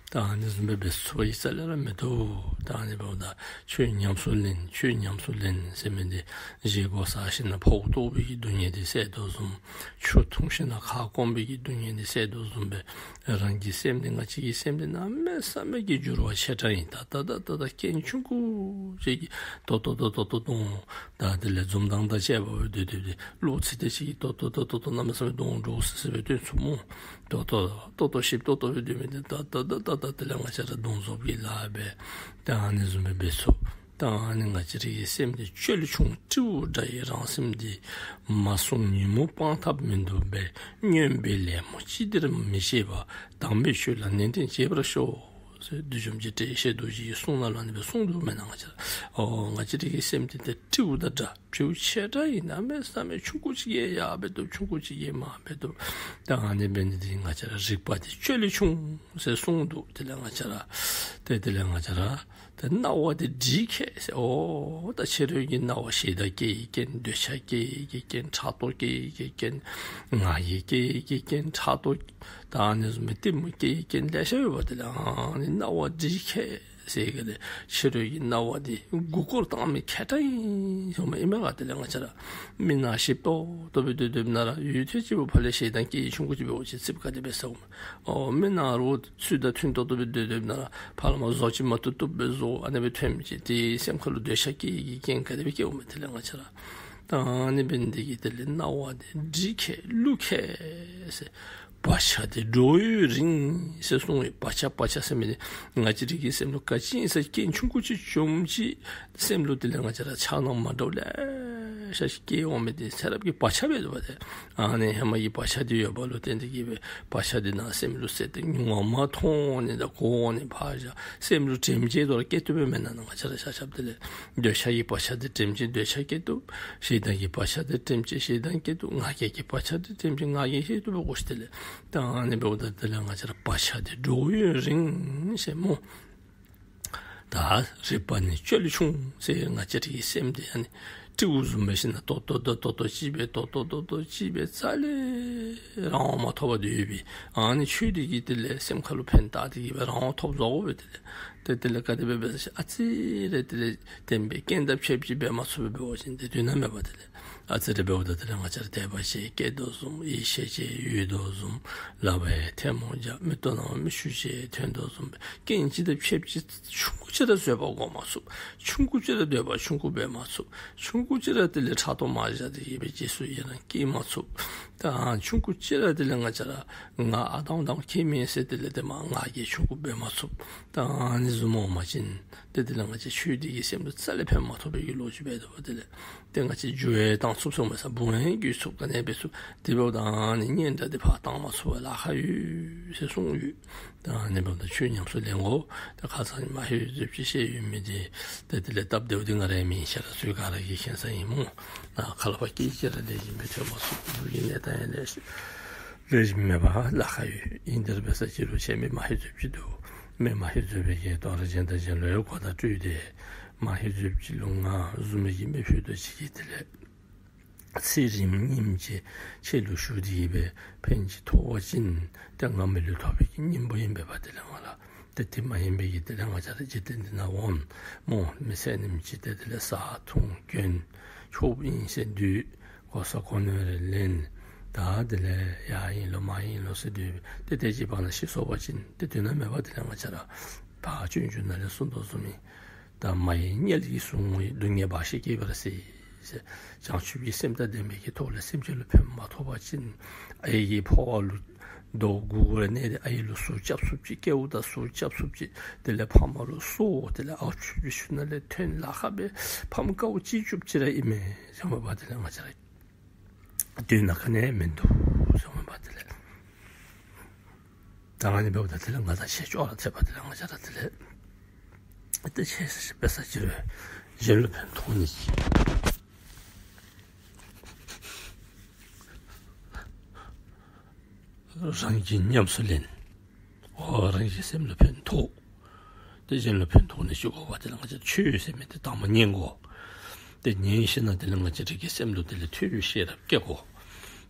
ད་ཨ་ནི་བཟུམ་སྦེ་འབད་ཚུགས་པའི་རྩ་ལས་ར་མིན་འདུག། ད་ཨ་ནི་འབདཝ་ད་ཆོས་ཉམས་སུ་ལེན་ཆོས་ཉམས་སུ་ལེན་ཟེར་མི་འདི་བཞེས་སྒོ་བཟའ་ཞིནམ་ལས་ཕོཝ་བཏོག་པའི་གི་སྡུག་བསྔལ་འདི་བསལ་དོ་བཟུམ། ཆུ་འཐུང་ཞིནམ་ལས་ཁ་སྐོམ་པའི་གི་སྡུག་བསྔལ་འདི་བསལ་དོ་བཟུམ་སྦེ་རང་གི་སེམས་འདི་ང་བཅས་ཀྱི་སེམས་འདི་གནམ་མེད་ས་མེད་ཀྱི་འགྱུར་བ་ཆེ་དྲགས་ཨིན། ད་ད་ད་ད་ད་རྐྱེན་ཆུང་ཀུ་ཅིག་གིས་ཏོག་ཏོ་ཏོག་ཏོ་ཏོག་ཏོ་ད་དེ་ལས་འཛུམ་མདངས་དང་བཅས་པ་སྦེ་སྡོད་སྡོདཔ་འདི་བློ་ཚིག་དེ་ཅིག་གིས་ཏོག་ཏོ་ཏོག་ཏོ་ཏོག་ཏོ་གནམ་མེད་ས་མེད་གདོང་འདྲོག་སི་སི་སྦེ་སྟོན་ཚུགས་སྨོ། ཏོག་ཏོ་ཏོག་ཏོ་ཞིབ་ཏོག་ཏོ་སྦེ་སྡོད་མི་འདི་ད་ད་ད་ད་ད་དེ་ལས་ང་བཅས་ར་གདོང་བཟོ་བའི་ལཱ་འབད། ད་ཨ་ནི་བཟུམ་སྦེ་འབད་ཚུགས། ད་ཨ་ནི་ང་བཅས་ར་གི་སེམས་འདི་བཅོལ་ཆུང་སྤྲེའུ་འདྲ་ཡི་རང་སེམས་འདི། མ་བསྲུང་ཉིན་མོ་སྤང་ཐབས་མི་འདུག་པས། སྨྱོན་པའི་ལད་མོ་ཅི་བདེར་མི་ཤེས་པ། དམ་པའི་ཆོས་ལ་ནན་ཏན་བྱེད་པར་ཤོག། ཟེར་བདུད་འཇོམས་ཀྱི་ཏྲཊ་ཡེ་ཤེས་རྡོ་རྗེ་གི་གསུང་ནང་ལུ་ཨ་ནི་སྦེ་གསུངས་འདུག་མེན་ན། ང་བཅས་ར་ཨོ་ང་བཅས་ར་གི་སེམས་འདི་ཏེ་སྤྲེའུ་དང་འདྲ། སྤྲེའུ་ཆེ་དྲགས་ཨིན། གནམ་མེད་ས་མེད་ཆུང་ཀུ་ཅིག་གིས་ཡང་འབད་བཏུབ་ཆུང་ཀུ་ཅིག་གིས་མར་འབད་བཏུབ། ད་ཨ་ནི་འབད་ནི་འདི་ང་བཅས་ར་རིག་པ་འདི་བཅོལ་ཆུང་ཟེར་གསུངས་འདུག། དེ་ལས་ང་བཅས་ར་ཏེ་དེ་ལས་ང་བཅས་ར་ཏེ་རྣ་བ་འདི་འདྲིས་མཁས་ཟེར། ཨོ་ད་ཕྱི་རོལ་གྱི་རྣ་བ་ཞེ་སྡང་སྐྱེ་བའི་རྐྱེན་འདོད་ཆགས་སྐྱེ་བའི་རྐྱེན་ཕྲག་དོག་སྐྱེ་བའི་རྐྱེན་ང་རྒྱལ་སྐྱེ་བའི་རྐྱེན་ཕྲག་དོག་ད་ཨ་ནི་བཟུམ་སྦེ་གཏི་མུག་སྐྱེ་བའི་རྐྱེན་ལེ་ཤ་ཡོད་པ། དེ་ལས་ཨ་ནི་རྣ་བ་འདྲིས་མཁས་ཟེར་ག་ལས་ཕྱི་རོལ་གྱི་རྣ་བ་འདི་མགུ་སྐོར་བཏང་མི་མཁས་དྲགས་ཨིན་ཟེར་མས། ཨིན་མས་ག། དེ་ལས་ང་བཅས་ར་མི་ནང་ཞིབ་ཏོག་ཏོ་སྦེ་སྡོད་སྡོདཔ་ན་ར་ཡུན་ཐུང་ཅིག་ཕར་ལས་ཞེ་སྡང་སྐྱེ་ཡི་ཆུང་ཀུ་ཅིག་འབད་བ་ཅིན་ཙིགཔ་ག་དེ་སྦེ་ཟཝ་མས། ཨོ་མི་ནང་རོགས་ཚུ་དང་མཐུན་ཏོག་ཏོ་སྦེ་སྡོད་སྡོདཔ་ན་ར་ཕར་ལས་མར་བཟོ་ཅིག་མ་བཏུབ་བཏུབ་སྦེ་བཟོ་ཨ་ནི་སྦེ་ཐོན་མི་ཅིག་དེ་སེམས་ཁ་ལུ་འདོད་ཆགས་སྐྱེ་ཡི་གི་རྐྱེན་ག་དེ་སྦེ་སྐྱེཝ་མས། དེ་ལས་ང་བཅས་ར་ད་ཨ་ནི་འབད་ནི་འདི་གིས་དེ་ལས་རྣ་བ་འདི་འདྲིས་མཁས་གླུ་མཁས་ཟེར། བག་ཆགས་འདི་འགྲོ་ཡུན་རིང་ཟེར་གསུངས་ཡི། བག་ཆགས་བག་ཆགས་ཟེར་མི་འདི་ང་བཅས་ར་གི་སེམས་ལུ་ག་ཅི་ཨིན་ས་རྐྱེན་ཆུང་ཀུ་ཅིག་བྱུངམ་ཅིག་སེམས་ལུ་དེ་ལས་ང་བཅས་ར་ཆགས་སྣང་མ་འདྲཝ་ལེ་ཤ་ཅིག་སྐྱེ་འོང་མི་འདི་ཚེ་རབས་ཀྱི་བག་ཆགས་འབད་དོ་བ་ཏེ། ཨ་ནི་ཧེ་མ་གི་བག་ཆགས་འདི་ཡོད་པ་ལུ་བརྟེན་ཏེ་གིས་སྦེ་བག་ཆགས་འདི་ནང་སེམས་ལུ་སད་དེ་ངོ་མ་མཐོང་ནི་དང་གོ་ནི་ཕར་བཞག་སེམས་ལུ་དྲན་བཅས་དོ་ར་སྐྱེ་བཏུབ་པས་མེན་ན། ང་བཅས་ར་ཆ་ཁྱབ་དེ་ལས་འདོད་ཆགས་ཀྱི་བག་ཆགས་འདི་དྲན་བཅས་འདོད་ཆགས་སྐྱེ་བཏུབ། ཞེ་སྡང་གི་བག་ཆགས་འདི་དྲན་བཅས་ཞེ་སྡང་སྐྱེ་བཏུབ། ང་རྒྱལ་གྱི་བག་ཆགས་འདི་དྲན་བཅས་ང་རྒྱལ་སྐྱེ་བཏུབ་པས་གོ་ཤིག། དེ་ལས་ད་ཨ་ནི་འབདཝ་ད་དེ་ལས་ང་བཅས་ར་བག་ཆགས་འདི་འགྲོ་ཡུན་རིང་ཟེར་སྨོ། ད་རིག་པ་ནི་བཅོལ་ཆུང་ཟེར། ང་བཅས་ར་གི་སེམས་འདི་ཨ་ནི་ སྤྲེའུ་བཟུམ་སྦེ་ཞིནམ་ལས་ཏོག་ཏོ་ཏོག་ཏོ་ཅིག་སྦེ་ཏོག་ཏོ་ཏོག་ཏོ་ཅིག་སྦེ་རྩ་ལས་རང་དབང་མ་ཐོབ་པར་སྡོད་པའི་ཨ་ནི་ཆོས་འདི་གིས་དེ་ལས་སེམས་ཁ་ལུ་ཕན་བཏགས་ཏེ་གི་སྦེ་རང་དབང་ཐོབ་བཟོ་དགོ་པས། དེ་ལས་ཏེ་དེ་ལས་ག་དེ་སྦེ་འབད་ས་ཅི་ཨ་ཙི་རེ་དེ་ལས་བདེན་པའི་རྐྱེན་དང་ཕྱད་ཅིག་འབད་མ་ཚུགས་པར་འབད་བ་ཅིན་ཏེ་དོན་དག་མེད་པ། དེ་ལས་ཨ་ཙི་རེ་འབདཝ་ད་དེ་ལས་ང་བཅས་ར་དད་པ་ཅིག་སྐྱེ་དོ་བཟུམ་ཡིད་ཆེས་ཅིག་ཡོད་དོ་བཟུམ། ལག་པ་ཡང་ཐལ་མོ་སྦྱར། མིག་ཏོ་ནང་མིག་ཆུ་ཅིག་ཐོན་དོ་བཟུམ། རྐྱེན་ཅིག་དང་ཕྱད་ཅིག་ཆུང་ཀུ་ཅིག་ར་བཟོད་པ་སྒོམ་མ་ཚུགས། ཆུང་ཀུ་ཅིག་ར་འདོད་པ་ཆུང་ཀུ་འབད་མ་ཚུགས། ཆུང་ཀུ་ཅིག་ར་དེ་ལས་ཕྲག་དོག་མ་བཞག་སྟེ་གི་སྦེ་རྗེས་སུ་ཡི་རང་སྐྱེ་མ་ཚུགས། ད་ཆུང་ཀུ་ཅིག་ར་དེ་ལས་ང་བཅས་ར་ང་ཨ་དང་དང་ཁྱད་མེད་ཟེར་དེ་ལས་ཏེ་མ་ང་རྒྱལ་ཆུང་ཀུ་འབད་མ་ཚུགས། ད་ཨ་ནི་བཟུམ་འོང་པ་ཅིན་ཏེ་དེ་ལས་ང་བཅས་ཆོས་འདི་གིས་སེམས་ལུ་རྩ་ལས་ཕན་མ་ཐོགས་པའི་གི་ལོ་རྒྱུས་འབད་དོ་བ། དེ་ལས་ཏེ་ང་བཅས་རྒྱུ་ཡང་བཏང་ཚུགས་ཟེར་མས་ས། འབུ་ཡང་རྒྱུ་ཚུགས། ག་ནི་འབད་ཚུགས། དེ་འབདཝ་ད་ཨ་ནི་སྙན་གྲགས་འདི་ཕར་བཏང་མ་ཚུགས་པར་ལཱ་ཁག་ཡོད་ཟེར་གསུངས་ཡོད། ད་ཨ་ནི་འབདཝ་ད་ཆོས་ཉམས་སུ་ལེན་དགོ། ད་ཁ་ཙ་མ་ཧེ་ཟེར་ཅིག་བཤད་ཡོད་མི་འདི་ཏེ་དེ་ལས་སྟབས་བདེཝ་འདི་ང་ར་ཡང་མེན། ཤེས་རབ་ཚུ་ག་ར་གིས་མཁྱེན་ས་ཨིན་སྨོ། ཨ་ཁ་ལས་ཕར་སྐད་ཅིག་ར་ལེགས་ཤོམ་སྦེ་ཐོན་མ་ཚུགས། འབུ་གི་གནས་སྟངས་ཡང་ལེགས་ཤོམ་ལེགས་ཤོམ་མེད་པར་ལཱ་ཁག་ཡོད། ཨིན་དེ་འབད་ས་ཅི་རུང་ཁྱེད་མི་མ་ཧེ་ཟེར་ཅིག་འདུག། མི་མ་ཧེ་ཟེར་བའི་གི་དོ་རུང་གཞན་དང་གཞན་ལུ་ཡང་གོ་བརྡ་སྤྲོད་དེ་མ་ཧེ་ཟེར་ཅིག་ལུ་ང་བཟུམ་མའི་གི་མི་ཕུད་རྡོག་ཅིག་གིས་དེ་ལས་ཚེ་རིངམ་ཉིནམ་གཅིག་ཁྱེད་ལུ་ཞུ་སྟེ་གི་སྦེ་ཕན་ཅིག་ཐོགས་པ་ཅིན་ཏེ་ང་མི་ལུས་ཐོབ་པའི་གི་སྙིང་པོ་ཨིན་པས་པ། དེ་ལས་ང་ལུ་ཏེ་དེ་མ་ཡིན་པའི་གི་དེ་ལས་ང་བཅས་ར་འཇིག་རྟེན་འདི་ནང་འོང་སྨོ། མི་ཚེ་ཨ་ནེམ་ཅིག་ཏེ་དེ་ལས་བཟའ་འཐུང་གྱོན་ཆོསཔ་ཨིན་ཟེར་སྡོད། གོ་ས་གོ་གནས་རེ་ལེན། ད་དེ་ལས་ཡར་ཨིན་ལོ་མར་ཨིན་ལོ་ཟེར་སྡོད། ཏེ་དེ་ཅིག་བར་ན་ཤི་སོང་པ་ཅིན་ཏེ་དོན་དག་མེད་པ། དེ་ལས་ང་བཅས་ར་ཕར་སྤྱོད་འཇུག་ནང་ལས་གསུངས་དོ་བཟུམ་ཨིན། ད་མ་ཡི་དམྱལ་གྱིས་བཟུང་བའི། སྡུག་བསྔལ་འབའ་ཞིག་བསྐྱེད་པར་སྲིད་ཟེར། བྱང་ཆུབ་ཀྱི་སེམས་དང་ལྡན་པའི་གི་ཐོག་ལས་སེམས་ཅན་ལུ་ཕན་མ་ཐོགས་པ་ཅིན་ཨའི་གི་ཕོཝ་ལུ་རྡོ་གུ་གུ་ར་གནས་ཏེ་ཨའི་ལུ་ཟུག་རྐྱབ་ཚུགསཔ་ཅིག། སྐལཝ་དང་ཟུག་རྐྱབ་ཚུགསཔ་ཅིག། དེ་ལས་ཕམ་ལུ་གསོ། དེ་ལས་ཨ་ཆུ་ཆུ་ནང་ལས་ཐོན། ལཱ་ཁག་སྦེ་ཕམ་དཀའཝ་སྤྱད་བཅུགཔ་ཅིག་ར་ཨིན་མས་ཟེར་མས་པ། དེ་ལས་ང་བཅས་ར་དོན་དག་ག་ནི་ཡང་མིན་འདུག་ཟེར་མས་པ། དེ་ལས་ད་ཨ་ནི་འབདཝ་ད་དེ་ལས་ང་དང་ཁྱེད་ཅོག་ར་འཐདཔ་པ། དེ་ལས་ང་བཅས་ར་དེ་ལས་ཏེ་ཁྱེད་ཟེར་ཅིག་འབད་ས་ཅི་རུང་གཞན་ལུ་ཕན་ཐོགས་ནི་ཅིག། རང་གིས་ཉམས་སུ་ལེན། འོ་རང་གི་སེམས་ལུ་ཕན་ཐོགས། ཏེ་གཞན་ལུ་ཕན་ཐོགས་ནི་ཅིག་དགོ་པ། དེ་ལས་ང་བཅས་ཆོས་ཟེར་མི་འདི་དང་པ་ཉན་དགོ། ཏེ་ཉན་ཞིནམ་དེ་ལས་ང་བཅས་ར་གི་སེམས་ལུ་དེ་ལས་ཐོས་པའི་ཤེས་རབ་སྐྱེ་དགོ།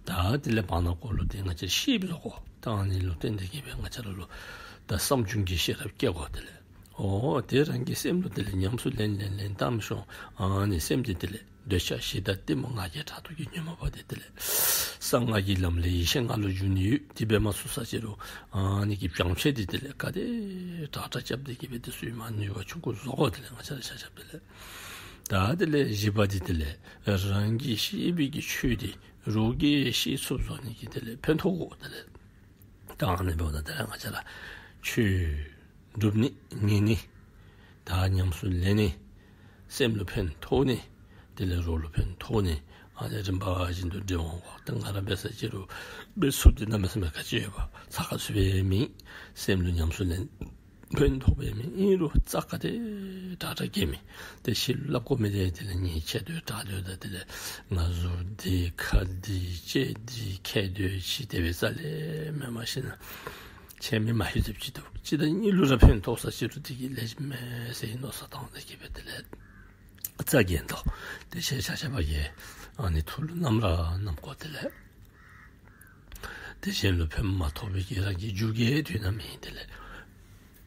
ད་དེ་ལས་བར་ན་ཁོ་ལུ་ཏེ་ང་བཅས་ཤེསཔ་བཟོ་དགོ། ད་ཨ་ནི་ལུ་བརྟེན་ཏེ་གི་སྦེ་ང་བཅས་ར་ལུ་ད་བསམ་བྱུང་གི་ཤེས་རབ་སྐྱེ་དགོ། དེ་ལས་འོ་དེ་རང་གི་སེམས་ལུ་དེ་ལས་ཉམས་སུ་ལེན་ལེན་ལེན་བཏངམ་ཤོང་། ཨ་ནི་སེམས་འདི་དེ་ལས་འདོད་ཆགས་ཞེ་སྡང་གཏི་མུག་ང་རྒྱལ་ཕྲག་དོག་གི་ཉོན་མོངས་པ་འདི་དེ་ལས་གསང་སྔགས་ཀྱི་ལམ་ལས་ཡེ་ཤེས་ལྔ་ལུ་འགྱུར་ནི་ཡོད། དེ་འབད་མ་ཚུགས་ས་ཅི་རུང་ཨ་ནི་གི་བྱང་ཆེ་འདི་དེ་ལས་ག་དེ་དྲག་དྲག་རྐྱབ་སྟེ་གི་སྦེ་དེ་ཚུ་མ་ནུས་པ་ཆུང་ཀུ་བཟོ་དགོ། དེ་ལས་ང་བཅས་ར་ཆ་ཁྱབ་དེ་ལས་ད་དེ་ལས་བཞི་པ་འདི་དེ་ལས་རང་གིས་ཤེས་པའི་གི་ཆོས་འདི་རོགས་ཀྱིས་ཤེས་ཚུགསཔ་བཟོ་ནི་གི་དེ་ལས་ཕན་ཐོགས་དགོ། དེ་ལས་ད་ཨ་ནི་འབདཝ་ད་དེ་ལས་ང་བཅས་ར་ཆོས་སྒྲུབ་ནི་ཉན་ནི་ད་ཉམས་སུ་ལེན་ནི་སེམས་ལུ་ཕན་ཐོགས་ནི་དེ་ལས་རོགས་ལུ་ཕན་ཐོགས་ནི་ཨ་ནི་རིམ་པ་བཞིན་དུ་འདྲེས་འོང་དགོ། ད་ང་ར་འབད་ས་ཅི་རུང་འབད་ཚུགསཔ་འདི་གནམ་མེད་ས་མེད་ག་ཅི་ཡོད་པ་ཚ་ཁ་ཚུད་པའི་མི་སེམས་ལུ་ཉམས་སུ་ལེན་ཕན་ཐོགས་པའི་མི་ཨིན་རུང་རྩ་ག་དེ་དྲག་དྲག་གི་མི་དེ་ཤི་སླབ་དགོ་མི་དེ་དེ་ལས་ཉེས་ཆད་དོ་དྲག་དོ་ད་དེ་ལས་ང་གཟུགས་འདི་ཁ་འདི་ལྕེ་འདི་ཁེ་དོ་ཅིག་དེ་སྦེ་རྩ་ལས་མེན། མ་ཤེས་ན་ཁྱེད་མི་མ་ཧེ་ཟེར་ཅིག་འདུག། གཅིག་དང་གཉིས་ལུ་ར་ཕན་ཐོགས་ས་ཅི་རུང་དེ་གིས་ལེགས་ཤོམ་མེད་ཟེར་མནོ་བསམ་བཏང་སྟེ་གི་སྦེ་དེ་ལས་རྩ་འགེངས་དོ། དེ་ཁྱེད་ཆ་ཁྱབ་ཀྱིས་ཨ་ནི་ཐུགས་ལུ་བསྣམ་ར་བསྣམ་དགོ། དེ་ལས་ཏེ་གཞན་ལུ་ཕན་མ་ཐོགས་པའི་གི་རང་གི་རྒྱུ་གིས་དོན་དག་མེད། དེ་ལས་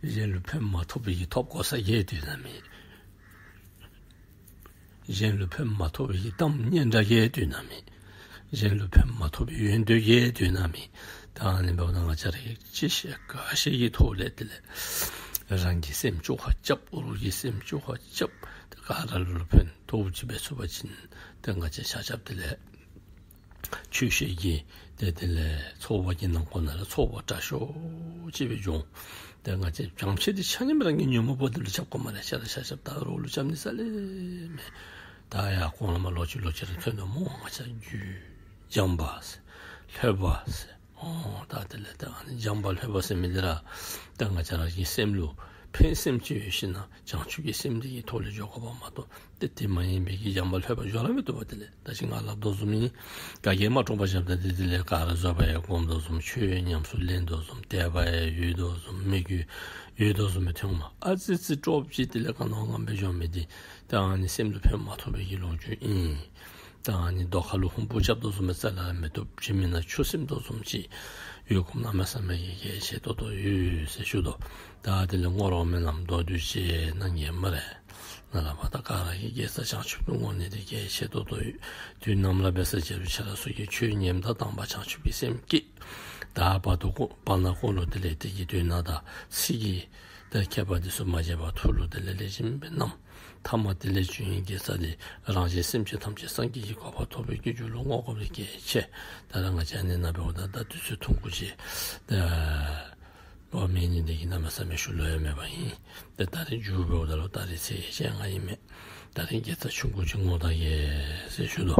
གཞན་ལུ་ཕན་མ་ཐོགས་པའི་གི་ཐོབ་གོ་ས་གིས་དོན་དག་མེད། གཞན་ལུ་ཕན་མ་ཐོགས་པའི་གི་གཏམ་སྙན་གྲགས་ཀྱིས་དོན་དག་མེད། གཞན་ལུ་ཕན་མ་ཐོགས་པའི་ཡོན་ཏན་གྱིས་དོན་དག་མེད། ད་ཨ་ནི་འབདཝ་ད་ང་བཅས་ར་གིས་ཅི་ཤེས་ག་ཤེས་ཀྱི་ཐོག་ལས་དེ་ལས་རང་གི་སེམས་བཅོ་ཁ་རྐྱབ། རོགས་ཀྱི་སེམས་བཅོ་ཁ་རྐྱབ། ཏེ་ག་ར་ལུ་ཕན་ཐོགས་ཅིག་འབད་ཚུགས་པ་ཅིན་ཏེ་ང་བཅས་ཆ་ཁྱབ་དེ་ལས་ཆོས་བཤད་ཀྱི་ཏེ་དེ་ལས་ཚོགས་པ་གི་ནང་འཁོད་ནང་ལུ་ཚོགས་པ་དྲག་ཤོས་ཅིག་སྦེ་འགྱོ་འོང་། ཏེ་ང་བཅས་བྱང་ཆེ་འདི་ཆ་མཉམ་རང་གི་ཉོན་མོངས་པ་འདི་ལུ་རྐྱབ་དགོ་སྨ་རེ། ཆ་ར་ཆ་ཁྱབ་ད་རོགས་ལུ་རྐྱབ་ནི་རྩ་ལས་མེད། ད་ཡར་གོང་ལས་མར་ལོག་ཅི་ལོག་ཅི་ར་ཐོན་དོ་སྨོ། ང་བཅས་རྒྱུད་སྦྱངས་པ་ཟེར་ལྷོད་པ་ཟེར། འོ་ད་དེ་ལས་ད་ཨ་ནི་སྦྱངས་པ་ལྷོད་པ་ཟེར་མི་འདི་ར་ད་ང་བཅས་ར་གི་སེམས་ལུ་ཕན་སེམས་ཅིག་ཡོད་ཞིན་ན་བྱང་ཆུབ་ཀྱི་སེམས་འདི་གི་ཐོག་ལས་འགྱོ་དགོཔ་མ་གཏོགས་ཏེ་དེ་མ་ཡིན་པའི་གི་སྦྱངས་པ་ལྷོད་པ་འགྱོ་ར་མི་བཏུབ་པ། དེ་ལས་ད་ཅི་ང་སླབ་དོ་བཟུམ་ཨིན། ག་གིས་མ་དཀྲོགས་པར་བཞགཔ་ད་དེ་དེ་ལས་ག་ར་བཟོད་པ་ཡང་སྒོམ་དོ་བཟུམ། ཆོས་ཡང་ཉམས་སུ་ལེན་དོ་བཟུམ། དད་པ་ཡང་ཡོད་དོ་བཟུམ། མི་གི་ ཡོད་དོ་བཟུམ་སྦེ་ཐོནམ་ཨ་ཙི་ཙི་ཀྲོབ་ཅིག་དེ་ལས་ག་ནི་ངམ་སྦེ་འགྱོ་མི་དེ་ད་ཨ་ནི་སེམས་ལུ་ཕན་མ་ཐོགས་པའི་གི་ལོ་རྒྱུས་ཨིན། ད་ཨ་ནི་རྡོ་ཁ་ལུ་ཧོམ་སྤུ་རྐྱབ་དོ་བཟུམ་སྦེ་རྩ་ལས་མི་བཏུབ། ཁྱིམ་ནང་ཆུ་སིམ་དོ་བཟུམ་ཅིག་ཡོད་དགོཔ་གནམ་མེད་ས་མེད་ཀྱི་གལ་ཆེ་ཏོག་ཏོ་ཡོད་ཟེར་ཞུ་དོ། ད་དེ་ལས་ངོ་རོགས་སྨོན་ལམ་མདོར་བསྡུས་ཅིག་གནང་གེ་སྨ་རེ། ནཱ་ལས་ཕར་ད་ག་ར་གིས་དགེ་རྩ་བྱང་ཆུབ་ཀྱི་བསྔོ་ནི་དེ་གལ་ཆེ་ཏོག་ཏོ་ཡོད། དུས་ནམ་ར་འབད་ས་ཅིག་རུང་ཆ་ར་ཚུ་གིས་ཆོས་ཉན་ད་དང་པ་བྱང་ཆུབ་ཀྱི་སེམས་བསྐྱེད། ད་བར་དུ་ཁོ་བར་ན་ཁོ་ལུ་དེ་ལས་དེ་གི་དོན་དག་དང་ཚིག་གི་ད་ཁྱད་པར་དེ་ཚུ་མ་བརྗེད་པར་ཐུགས་ལུ་དེ་ལས་ལེགས་ཤོམ་སྦེ་བསྣམས། ཐ་མ་དེ་ལས་བྱུང་བའི་དགེ་རྩ་དེ་རང་གཞན་སེམས་ཅན་ཐམས་ཅད་སངས་རྒྱས་ཀྱི་གོ་འཕང་ཐོབ་པའི་རྒྱུ་ལུ་བསྔོ་དགོ་པའི་གལ་ཆེ། ད་རེས་ང་བཅས་ཨ་ནི་ནང་འབདཝ་ད་ད་དུས་ཚོད་ཐུང་ཀུ་ཅིག་ད་འབད་མི་ཨིན་ནི་དེ་གིས་གནམ་མེད་ས་མེད་ཞུ་ལོང་ཡང་མེད་པ་ཨིན། ཏེ་ད་རེས་མཇུག་འབདཝ་ད་ལུ་ད་རེས་ཚེས་བཅོ་ལྔ་ཨིན་མས། ད་རེས་དགེ་རྩ་ཆུང་ཀུ་ཅིག་བསྔོ་ད་གེ་ཟེར་ཞུ་དོ།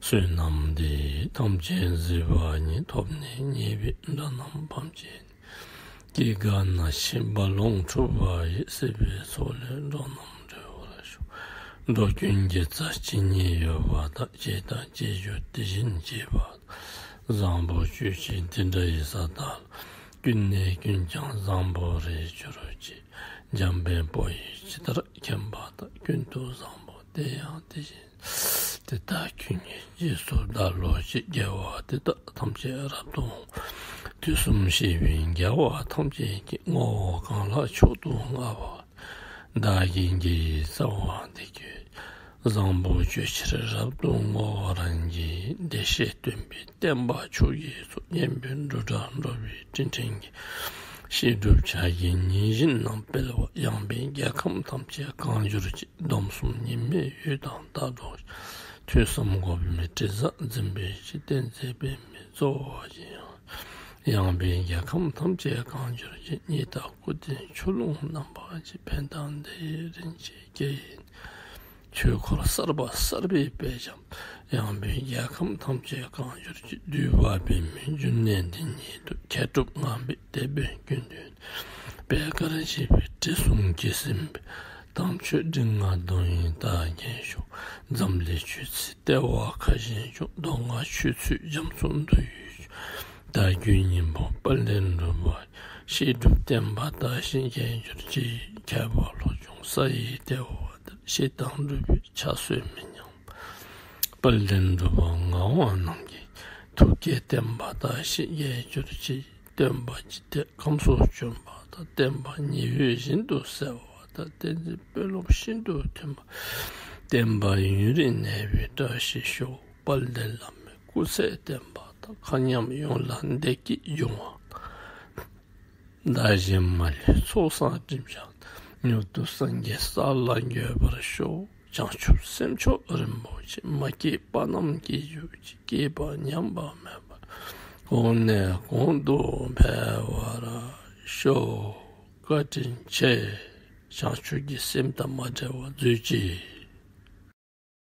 བསོད་ནམས་འདི་ཡིས་ཐམས་ཅད་གཟིགས་པ་ཉིད། ཐོབ་ནས་ཉེས་པའི་དགྲ་རྣམས་ཕམ་བྱས་ནས། སྐྱེ་རྒ་ན་འཆིའི་རྦ་ཀློང་འཁྲུགས་པ་ཡི། སྲིད་པའི་མཚོ་ལས་འགྲོ་རྣམས་སྒྲོལ་བར་ཤོག། འགྲོ་ཀུན་དགེ་རྩ་ཇི་སྙེད་ཡོད་པ་དག། བྱས་དང་བྱེད་འགྱུར་དེ་བཞིན་བྱེད་པ་དང་། བཟང་པོ་སྤྱོད་ཕྱིར་འདི་འདྲ་ཡི་ས་དག་ལ། ཀུན་ནས་ཀུན་ཀྱང་བཟང་པོར་རེག་གྱུར་ཅིག། འཇམ་དཔལ་དཔའ་བོས་ཇི་ལྟར་མཁྱེན་པ་དང་། ཀུན་ཏུ་བཟང་པོ་དེ་ཡང་དེ་བཞིན། དེ་དག་ཀུན་གྱི་རྗེས་སུ་བདག་སློབ་ཅིང་། དགེ་བ་འདི་དག་ཐམས་ཅད་རབ་ཏུ་བསྔོ། དུས་གསུམ་གཤེགས་པའི་རྒྱལ་བ་ཐམས་ཅད་ཀྱིས། བསྔོ་བ་གང་ལ་མཆོག་ཏུ་བསྔགས་པ། བདག་གི་དགེ་བའི་རྩ་བ་འདི་ཀུན། བཟང་པོ་སྤྱོད་ཕྱིར་རབ་ཏུ་བསྔོ་བར་བགྱི། བདེ་གཤེགས་སྟོན་པའི་བསྟན་པ་མཆོག་གི་གཙོ། སྙན་པའི་འབྲུག་སྒྲ་སྒྲོགས་པའི་སྤྲིན་ཕྲེང་གིས། བཤད་སྒྲུབ་ཕྱག་རྒྱའི་ཉེར་བཞི་རྣམས་སྤེལ་བ། ཡངས་པའི་རྒྱལ་ཁམས་ཐམས་ཅད་གང་གྱུར་ཅིག། སྡོམ་གསུམ་ཉི་མའི་འོད་དང་ལྡན་ཏོག་ཅིག། ཐོས་བསམ་སྒོམ་པའི་དྲི་ཟ་འཛིན་པའི་ཕྱིར། བསྟན་འཛིན་པདྨའི་རྩ་བ་ཅན། ཡངས་པའི་རྒྱལ་ཁམས་ཐམས་ཅད་གང་གྱུར་ཅིག། གཉིས་རྟགས་སྐུ་ལྡན་ཆུ་ཀླུང་རྣམ་པ་ཅན། ཕན་དང་བདེ་བའི་རིན་ཆེན་སྐྱེས་ཡོན། ཆོས་འཁོར་གསར་པ་གསར་པའི་དཔལ་འབྱམས། ཡངས་པའི་རྒྱལ་ཁམས་ཐམས་ཅད་གང་གྱུར་ཅིག། འདུས་པ་པདྨའི་འབྱུང་གནས་འདི་ཉིད་དུ། མཁས་གྲུབ་ངང་པའི་དེད་དཔོན་ཀུན་འདུས། པད་དཀར་འབྱེད་པའི་དྲི་བསུང་གིས་ཟིན་པའི། དམ་ཆོས་སྒྲིབ་ལྔ་དོན་ཡོད་རྟགས་ཀྱི་མཆོག། འཛམ་གླིང་ཆོས་ཚུལ་ལྟེ་བ་ཁ་བཞིན་སྐྱོང་། མདོ་སྔགས་ཆོས་ཚུལ་རྒྱ་མཚོ་འདུ་ཡི་ཕྱོགས། བདག་རྒྱུད་སྙིང་པོ་དཔལ་ལྡན་འབྲུག་པ། བཤད་སྒྲུབ་བསྟན་པ་དར་ཞིང་རྒྱས་གྱུར་ཅིག། མཁས་པ་བློ་སྦྱོང་ས་ཡི་ལྟེ་བ་འདིར། བཤད་དང་སྒྲུབ་པའི་ཕྱག་སྲོལ་མི་ཉམས་པ། དཔལ་ལྡན་འབྲུག་པ་ངག་དབང་རྣམ་རྒྱལ། ཐུགས་བསྐྱེད་བསྟན་པ་དར་ཞིང་རྒྱས་གྱུར་ཅིག། སྟོན་པ་འཇིག་རྟེན་ཁམས་སུ་བྱོན་པ་དང་། བསྟན་པ་ཉི་འོད་བཞིན་དུ་གསལ་བ་དང་། བསྟན་འཛིན་དཔོན་སློབ་ཤིན་ཏུ་མཐུན་པ། བསྟན་པ་ཡུན་རིང་གནས་པའི་བཀྲ་ཤིས་ཤོག། དཔལ་ལྡན་བླ་མའི་སྐུ་ཚེ་བརྟན་པ་དང་། མཁའ་མཉམ་ཡོངས་ལ་བདེ་སྐྱིད་འབྱུང་བ། བདག་གཞན་མ་ལུས་ཚོགས་བསགས་སྒྲིབ་སྦྱངས་ཏེ། མྱུར་དུ་སངས་རྒྱས་ས་ལ་འགོད་པར་ཤོག། བྱང་ཆུབ་སེམས་མཆོག་རིན་པོ་ཆེ། མ་སྐྱེས་པ་རྣམས་སྐྱེ་གྱུར་ཅིག། སྐྱེས་པ་ཉམས་པ་མེད་པར་གོང་ནས་གོང་དུ་འཕེལ་བར་ཤོག། བཀའ་དྲིན་ཆེ། བྱང་ཆུབ་ཀྱི་སེམས་དང་མ་བྲལ་བར་མཛོད་ཅིག།